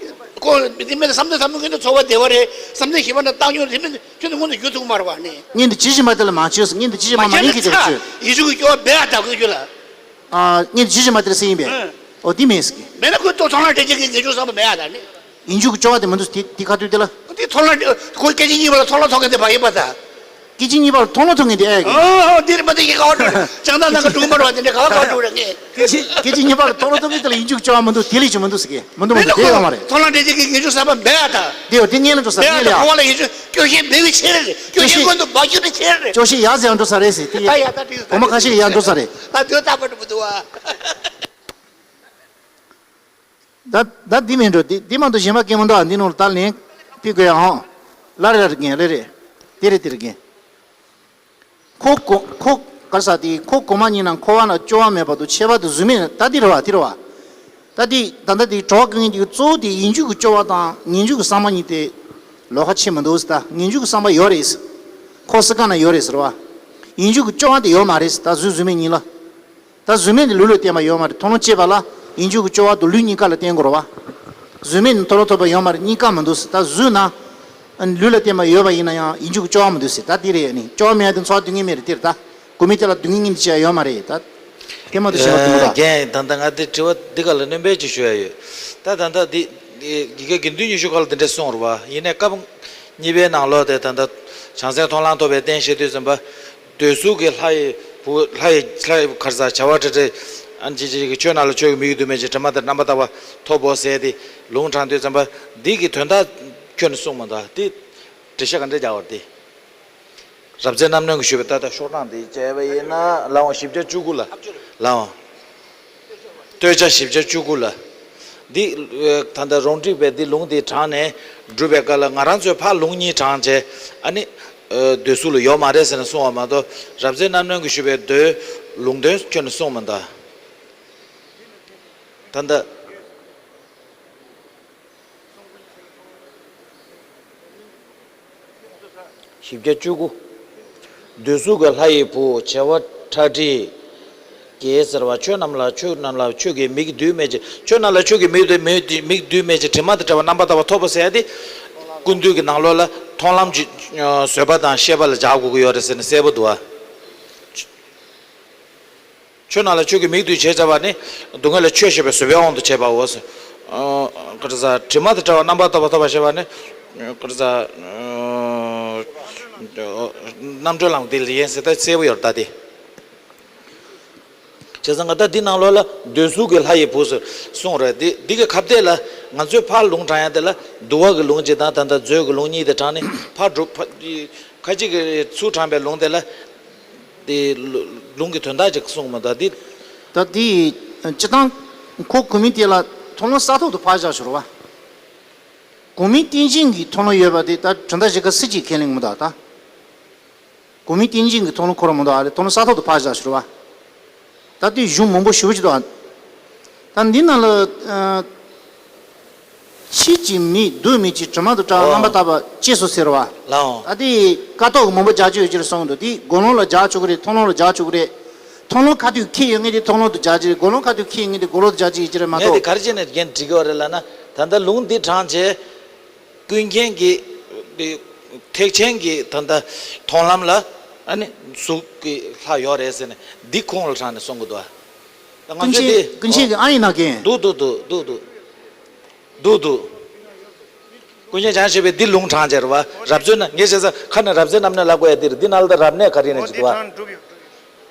ཁོ་དེ་མེད་ན་བསམ་གཏན་ཟབ་མོ་མངོན་དུ་ཚོར་བ་བདེ་བ་རེད། བསམ་གཏན་ཞི་བ་ན་བཏང་སྙོམས་རེད་མེད་ཁྱོད་ནི་མངོན་དུ་གྱུར་ཐུབ་མ་རེད་བ་ནི། མངོན་དུ་བྱེད་ཀྱི་མ་དེ་ལ་མ་ཁྱབ་མངོན་དུ་བྱེད་ཀྱི་མ་མ་ཡིན་གྱི་དེ་ཁྱོད། ཡིད་འཇུག་གི་སྐྱོ་བ་བས་ཨ་ད་ཁོའི་རྒྱུད་ལ། ཨ། མངོན་དུ་བྱེད་ཀྱི་མ་དེ་ལ་སེ་ཡིན་པས། ཨོ་དེ་མེད་ཟེར་གི། མེད་ན་ཁོའི་ཐོག་མཐོང་ལམ་འདྲེན་བྱེད་ཀྱི་ངེས་འབྱུང་བསམ་པ་མེད་ཨ་ད་ནི། ཡིད་འཇུག་གི་སྐྱོ་བ་དེ་མི་འདུག་དེ་དེ་ཁ་ཐུག་དེ་ལ། འདི་མཐོང་ལམ་ཁོ་སྐད་ཅིག་གཉིས་པ་ལ་མཐོང་ལམ་ཐོབ་མཁན་དེ་མ་ཡིན་པ་ད། སྐད་ཅིག་གཉིས་པ་ལ་མཐོང་ལམ་ཐོབ་མཁན་དེ་ཨེ་གི། ཨོ་འདི་རེད་མ་དེ་ཡི་ག་བ་འགྲོ་ལ་ཅང་ད་ནང་གི་སྒྲུང་མ་རོ་དེ་འདྲ་ག་བ་ག་འགྲོ་ར་ངས། སྐད་ཅིག་སྐད་ཅིག་གཉིས་པ་ལ་མཐོང་ལམ་ཐོབ་མཁན་དེ་ལ་ཡིད་འཇུག་སྐྱོ་བ་མི་འདུག་དེ་ལས་ཀྱང་མི་འདུག་ཟེར་གི་མི་འདུག་མི་འདུག་དེ་ཡོད་མ་རེད། མཐོང་ལམ་འདྲེན་བྱེད་ཀྱི་ངེས་འབྱུང་བསམ་པ་མེད་ཨ་ད། དེ་ཡོད་དེ་ངས་ལ་འགྲོ་ས་མེད་ལ་ཡ། ཁོ་བ་ལ་ཡིད་འཇུག་སྐྱོ་ཤས་མེད་པའི་ཕྱིར་རེད། སྐྱོ་ཤས་མངོན་དུ་མ་གྱུར་པའི་ཕྱིར་རེད། སྐྱོ་ཤས་ཡར་ཟེར་ཡང་འགྲོ་ས་རེད་ཟེར་དེ། ད་ཡ་ད་དེ་གོ་མ་ཁ་ཤས་ཡར་འགྲོ་ས་རེད། ད་དེ་ད་པ་འགྲོ་མི་འདུག་ཨ། ད་ད་འདི་མིན་འགྲོ་འདི་འདི་མ་གཏོགས་གཞན་པ་སྐད་མི་འདུག་ཨ། འདི་ནང་ལ་ད་ལན་ཕུལ་དགོས་ཡ་ཧང་། ལ་རེ་ལ་རེ་རྒན་ལེ་རེ། དེ་རེ་དེ་རེ་རྒན། ཁོ་གོ་ཁོ་གར་ས་དེ་ཁོ་གོ་མ་ཉིད་ན་འཁོར་བ་ན་སྐྱོ་བ་མེད་པ་དང་ཁྱད་པར་དུ་གཟུགས་མེད་ན་ད་འདི་རེད་བ་འདི་རེད་བ། ད་འདི་ད་ལྟ་དེ་གྲོགས་ཀུན་གྱི་གཙོ་བོ་དེ་ཡིད་འཇུག་གི་སྐྱོ་བ་དང་ངེས་འཇུག་གི་བསམ་པ་གཉིས་དེ་ལོགས་ཀ་ཕྱེ་མི་འདུག་ཟེར། ད་ངེས་འཇུག་གི་བསམ་པ་ཡོད་རེད་ཟེར། ཁོ་སི་ཀ་ན་ཡོད་རེད་ཟེར་བ། ཡིད་འཇུག་གི་སྐྱོ་བ་དེ་ཡོད་མ་རེད་ཟེར། ད་གཟུགས་གཟུགས་མེད་གཉིས་ལ། ད་གཟུགས་མེད་ནི་ལུས་ལ་བརྟེན་པ་ཡོད་མ་རེད། མཐོང་ལམ་སྐྱེས་པ་ལ་ཡིད་འཇུག་གི་སྐྱོ་བ་དང་ལུས་གཉིས་ཀ་ལ་བརྟེན་དགོས་རེད་བ། གཟུགས་མེད་ནི་མཐོང་ལམ་ཐོབ་པ་ཡོད་མ་རེད། གཉིས་ཀ་མི་འདུག་ཟེར། ད་གཟུགས་ན་ལུས་ལ་བརྟེན་པ་ཡོད་པ་ཡིན་ན་ཡང་ཡིད་འཇུག་གི་སྐྱོ་བ་མི་འདུག་ཟེར། ད་འདི་རེད་ནི་སྐྱོ་བ་མེད་ཡ་དེ་ཚོར་བ་སྡུག་བསྔལ་མེད་རེད་དེ་རེད་ད། གོ་མི་དེ་ལ་སྡུག་བསྔལ་སྙིང་རྗེ་ཡོད་མ་རེད་ད། དེ་མ་གཏོགས་གཞན་པ་སྡུག་བསྔལ་ད། རྒན་ད་ལྟ་ང་འདི་དྲི་བ་འདི་ག་ལ་སྣོན་པ་ཅིག་ཞུ་ཡ་ཡོད། ད་ད་ལྟ་འདི་ཡི་གེ་དགེ་འདུན་ཉི་ཤུ་ཁ་ལ་འདི་འདྲ་གསུངས་རེད་བ། ཡིན་ནའི་སྐབས་གཉིས་པའི་ནང་ལོགས་དེ་ད་ལྟ་བྱང་སེམས་མཐོང་ལམ་ཐོབ་པའི་རྟེན་བཤད་དུས་ཙམ་པ། འདོད་གཟུགས་ཀྱི་ལྷ་ཡི་བུ་ལྷ་ཡི་ལྷ་ཡི་གར་ས་བྱ་བ་ཁྲི་ཁྲི་ཨན་ཅི་ཅི་གི་ཆོས་རྣམས་ལ་ཆོས་ཀྱི་མིག་ཏུ་མེད་ཅིང་དྲི་མ་དང་རྣམ་པར་དག་པ་ཐོབ་བོ་ཟེར་ཏེ་ལུང་དྲངས་དུས་ཙམ་པ། འདི་གི་དོན་དག་ཁྱོན་ནས་གསུངས་མ་འདུག་ཨ། འདི་འགྲེལ་བཤད་ག་འདྲ་རྒྱག་པ་རེད་དེ། རབ་མཛེས་རྣམ་གནོན་གྱིས་ཞུས་པའི་ད་ལྟ་ཤོག་གྲངས་འདི་བྱས་པ་ཡིན་ན་ལའང་བཞི་བརྒྱ་བཅུ་དགུ་ལ་ལའང་། སྟོད་ཆ་བཞི་བརྒྱ་བཅུ་དགུ་ལ། འདི་ད་ལྟ་རོང་ཏྲིག་པས་འདི་ལུང་འདི་དྲངས་ནས་སྒྲུབ་པའི་སྐབས་ལ་ང་རང་ཚོས་ཕར་ལུང་གཉིས་དྲངས་བྱས་ཨ་ནི། འདོད་གཟུགས་ལ་ཡོད་མ་རེད་ཟེར་ནས་གསུངས་པ་མ་གཏོགས་རབ་མཛེས་རྣམ་གནོན་གྱིས་ཞུས་པའི་མདོའི་ལུང་དོན་ཁྱོན་ནས་གསུངས་མ་འདུག་ད་ལྟ། བཞི་བརྒྱ་བཅུ་དགུ། འདོད་གཟུགས་ཀྱི་ལྷ་ཡི་བུ་བྱེ་བ་ཁྲག་ཁྲིག་གེ་ཟེར་བ། ཆོས་རྣམས་ལ་ཆོས་རྣམས་ལ་ཆོས་ཀྱི་མིག་རྡུལ་མེད་ཅིང་། ཆོས་རྣམས་ལ་ཆོས་ཀྱི་མིག་རྡུལ་མེད་མིག་རྡུལ་མེད་ཅིང་དྲི་མ་དང་བྲལ་བ་རྣམ་པར་དག་པ་ཐོབ་པ་ཟེར་ཡ་དེ། ཀུན་བཏུས་ཀྱི་ནང་ལོགས་ལ་མཐོང་ལམ་གྱི་བཟོད་པ་དང་ཤེས་པ་ལ་སྦྱར་དགོས་ཀྱི་ཡོད་རེད་ཟེར་ནས་གསལ་པོ་འདུག་ཨ། ཆོས་རྣམས་ལ་ཆོས་ཀྱི་མིག་ཏུ་བྱས་བྱ་བ་ནི། སྡུག་བསྔལ་ལ་ཆོས་ཤེས་པའི་བཟོད་པའི་དབང་དུ་བྱས་པའོ། ཨ། ག་རེ་ཟ། དྲི་མ་དང་བྲལ་བ་རྣམ་པར་དག་པ་ཐོབ་པར་བྱེད་པ་ནི། ག་རེ་ཟ། རྣམ་གྲོལ་ལམ་འདི་ལ་ཡིན་ཟེར་ད་གསལ་པོ་ཡོད་ད་དེ། བྱས་ཙང་ང་ད་འདི་ནང་ལོགས་ལ་འདོད་གཟུགས་ཀྱི་ལྷ་ཡི་བུ་ཟེར་གསུངས་རེད། འདི་འདི་གི་ཁ་གཏད་ལ་ང་ཚོས་ཕར་ལུང་དྲངས་ཡ་དེ་ལ་འདུལ་བ་གི་ལུང་གཅིག་དང་ད་ལྟ་མཛོད་ཀྱི་ལུང་གཉིས་དེ་དྲངས་ནས་ཕར་སྒྲུབ་ཕར། ཁ་ཅིག་གིས་ཚུར་དྲངས་པའི་ལུང་དེ་ལ། དེ་ལུ་ལུང་གི་དོན་དག་ཅིག་གསུངས་མི་འདུག་དེ། ད་དེ་སྤྱིར་བཏང་ཁོ་གོ་མིན་དེ་ལ་མཐོང་ལམ་ས་ཐོག་ཏུ་ཕར་བཞག་ཤོར་བ། གོ་མིན་བསྟན་འཛིན་གྱི་མཐོང་ལམ་ཡོད་པ་དེ་ད་གྲུབ་མཐའ་བཞི་ཀ་སྲིད་སྤྱིའི་ཁས་ལེན་མི་འདུག་ད། གོ་མིན་བསྟན་འཛིན་གྱི་མཐོང་ལམ་ཁོ་རང་མི་འདུག་ཨ་རེ་མཐོང་ལམ་ས་ཐོག་ཏུ་ཕར་བཞག་ཤོར་བ། ད་ལྟའི་གཞུང་མང་པོ་ཞེ་པོ་ཅིག་འདུག་ཨ། ད་འདི་ནང་ལ་ཨ། ཕྱི་གཅིག་མིག་བདུད་མིག་གཅིག་དྲི་མ་དང་བྲལ་བ་རྣམ་པར་དག་པ་ཅེས་སོ་ཟེར་བ། ལའོ། ད་དེ་ཀ་ཏོག་གི་མང་པོ་རྒྱག་རྒྱུ་ཡོད་ཅེས་གསུངས་འདུག་དེ་དགུང་ལོང་ལ་རྒྱག་ཆོག་གི་རེད། མཐོང་ལམ་ལ་རྒྱག་ཆོག་གི་རེད། མཐོང་ལམ་ཁ་ཐུག་འཁེལ་ཡོད་ངེས་དེ་མཐོང་ལམ་དུ་རྒྱག་རྒྱུ་རེད། དགུང་ལོང་ཁ་ཐུག་འཁེལ་ཡོད་ངེས་དེ་དགུང་ལོང་དུ་རྒྱག་རྒྱུ་ཡིན་གྱི་རེད་མ་ངས་དེ་གཏོགས། ག་རེ་བྱས་ནས་རྒན་འགྲིག་གི་ཡོད་རེད་ལབ་ན། ད་ལྟ་ལུང་འདི་དྲངས་བྱས། ཀུན་མཁྱེན་གྱི་ཐེག་ཆེན་གྱི་ད་ལྟ་མཐོང་ལམ་ལ་ཨ་ནི་གཟུགས་ཀྱི་ལྷ་ཡོད་རེད་ཟེར་ནས་འདི་ཁུངས་ལ་དྲངས་ནས་གསུང་གི་འདུག་ཨ། ད་ང་ཀུན་ཚོས་མཁྱེན་འདི་ཀུན་མཁྱེན་གྱི་ཨ་ཡིན་ན་མཁན། འདུག་འདུག་འདུག་འདུག་འདུག་འདུག་འདུག་ཀུན་མཁྱེན་བྱང་ཆུབ་པས་འདི་ལུང་དྲངས་བྱས་རེད་བ། རབ་བརྗོད་ན་ངས་བྱས་ཙང་ཁ་ནས་རབ་གསལ་རྣམ་གནས་ལབ་དགོས་ཡ་འདི་རེད། འདི་ནང་ལ་ད་རབ་གནས་ག་རེ་ཡིན་ན་ཅིག་འདུག་བ།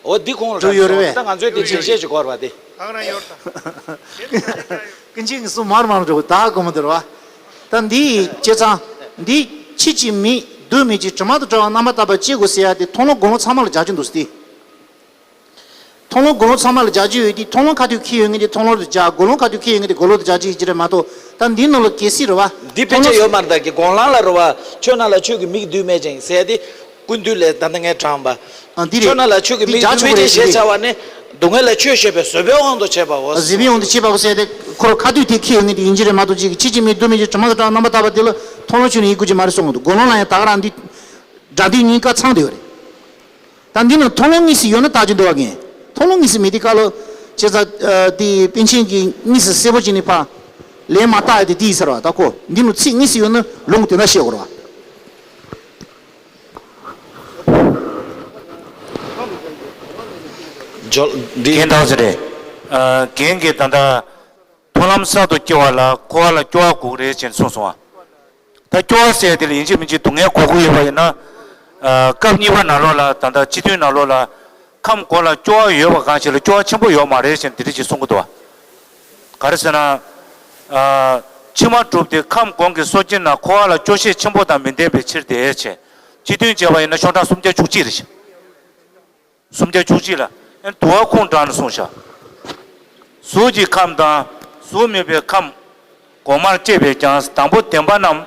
འོ་འདི་ཁོང་ལ་འགྲོ་ཡོད་རེད་བས། ད་ང་ཚོས་དེ་འགྲེལ་བཤད་ཅིག་དགོས་རེད་བ་དེ། ཀུན་མཁྱེན་གྱི་གསུང་མར་མར་འགྲོ་ད་གོ་མ་འདུག་བ། ད་འདི་བྱས་ཙང་འདི་ཕྱི་གཅིག་མིག་བདུད་མིག་གཅིག་དྲི་མ་དང་བྲལ་བ་རྣམ་པར་དག་པ་ཅེས་དགོས་ཟེར་ཡ་དེ་མཐོང་ལམ་དགུང་ལོང་ཚང་མ་ལ་རྒྱག་རྒྱུ་འདུག་སྟེ། མཐོང་ལམ་དགུང་ལོང་ཚང་མ་ལ་རྒྱག་རྒྱུ་ཡོད་དེ་མཐོང་ལམ་ཁ་ཐུག་འཁེལ་ཡོད་ངེས་དེ་མཐོང་ལམ་དུ་རྒྱག་དགུང་ལོང་ཁ་ཐུག་འཁེལ་ཡོད་ངེས་དེ་དགུང་ལོང་དུ་རྒྱག་རྒྱུ་ཡིན་གྱི་རེད་མ་གཏོགས་ད་འདི་ནང་ལ་གལ་སྲིད་རེད་བ། འདི་ཕན་ཆད་ཡོད་མ་རེད། ད་གི་དགུང་ལོང་ལ་རེད་བ། ཆོས་རྣམས་ལ་ཆོས་ཀྱི་མིག་བདུན་མེད་ཅིང་ཟེར་ཏེ། ཀུན་བཏུས་ལས་ད་ལྟ་ངས་དྲངས་པ། ཨ་འདི་རེད། ཆོས་རྣམས་ལ་ཆོས་ཀྱི་འདི་མིག་རྒྱག་བདུན་མེད་ཆོག་གི་ཅིང་རེད་ཞེས་བྱ་བ་ནི། སྡུག་བསྔལ་ལ་ཆོས་བཤད་པའི་བཟོད་པའི་དབང་དུ་བྱས་པའོ། བཟོད་པའི་དབང་དུ་བྱས་པའོ་ཟེར་ཏེ་ཁོ་རང་ཁ་ཐུག་དེ་འཁེལ་ཡོད་ངེས་དེ་ཡིན་གྱི་རེད་མ་གཏོགས་ཅིག་གི་ཕྱི་གཅིག་མིག་བདུད་མིག་གཅིག་དྲི་མ་དང་བྲལ་རྣམ་པར་དག་པ་དེ་ལ་མཐོང་ལམ་ཆོས་ནི་ཡིན་དགོས་ཀྱི་མ་རེད་གསུངས་འདུག་དགུང་ལོང་ལ་ཡང་ད་ག་རང་འདི་སྒྲ་དོན་གཉིས་ཀ་ཚང་བསྡད་ཡོད་རེད། ད་འདི་ན་མཐོང་ལམ་གཉིས་སུ་ཡོད་ན་རྟགས་ཅིག་འདུག་བ་ངས། མཐོང་ལམ་གཉིས་སུ་མེད་དེ་ག་ལ། བྱས་ཙང་དེ་པཎ་ཆེན་གྱིས་གཉིས་སུ་གསལ་པོ་བྱས་ནས་ཕར་ལན་མ་བཏགས་ཡ་དེ་དེ་ཡིན་ས་རེད་བ། ད་ཁོ་འདི་ནུ་ཚིག་གཉིས་སུ་ཡོད་ན་ལུང་དེ་འདྲ་བཤད་དགོས་རེད་བ། འཇོལ་འདི་རྒན་དག་ཟེར་རེད། ཨ་རྒན་གྱིས་ད་ལྟ་མཐོང་ལམ་གསར་དུ་སྐྱེ་བ་ལ་འཁོར་བ་ལ་སྐྱོ་བ་དགོས་ཀྱི་རེད་ཅེས་གསུངས་སོང་བ། ད་སྐྱོ་བ་ཟེར་དེ་ལ་ཡིན་གཅིག་མིན་གཅིག་སྡུག་བསྔལ་དགོས་ཀྱི་ཡོད་པ་ཡིན་ན། ཨ་སྐབས་གཉིས་པ་ནང་ལོགས་ལ་ད་ལྟ་སྤྱི་དོན་ནང་ལོགས་ལ་ཁམས་གོང་ལ་སྐྱོ་བ་ཡོད་པ་གང་ཞིག་ལ་སྐྱོ་བ་ཆེན་པོ་ཡོད་མ་རེད་ཅེས་འདི་འདྲ་ཅིག་གསུང་གི་འདུག་བ། ག་རེ་ཟེར་ན། ཨ་ཕྱི་མ་གྲུབ་སྟེ་ཁམས་གོང་གི་སོ་སྐྱེ་རྣམས་འཁོར་བ་ལ་སྐྱོ་ཤས་ཆེན་པོ་དང་མི་ལྡན་པའི་ཕྱིར་ཏེ་ཅེས། སྤྱི་དོན་བྱས་པ་ཡིན་ན་ཤོག་གྲངས་སུམ་བརྒྱ་བཅུ་གཅིག་རེད་ཤག་སུམ་བརྒྱ་བཅུ་གཅིག་ལ་ཨེ་དུ་བ་ཁུངས་དྲངས་ནས་གསུངས་ཤག་གཟུགས་ཀྱི་ཁམས་དང་གཟུགས་མེད་པའི་ཁམས། གོང་མར་བཅས་པས་ཀྱང་དང་པོ་བདེན་པ་རྣམས་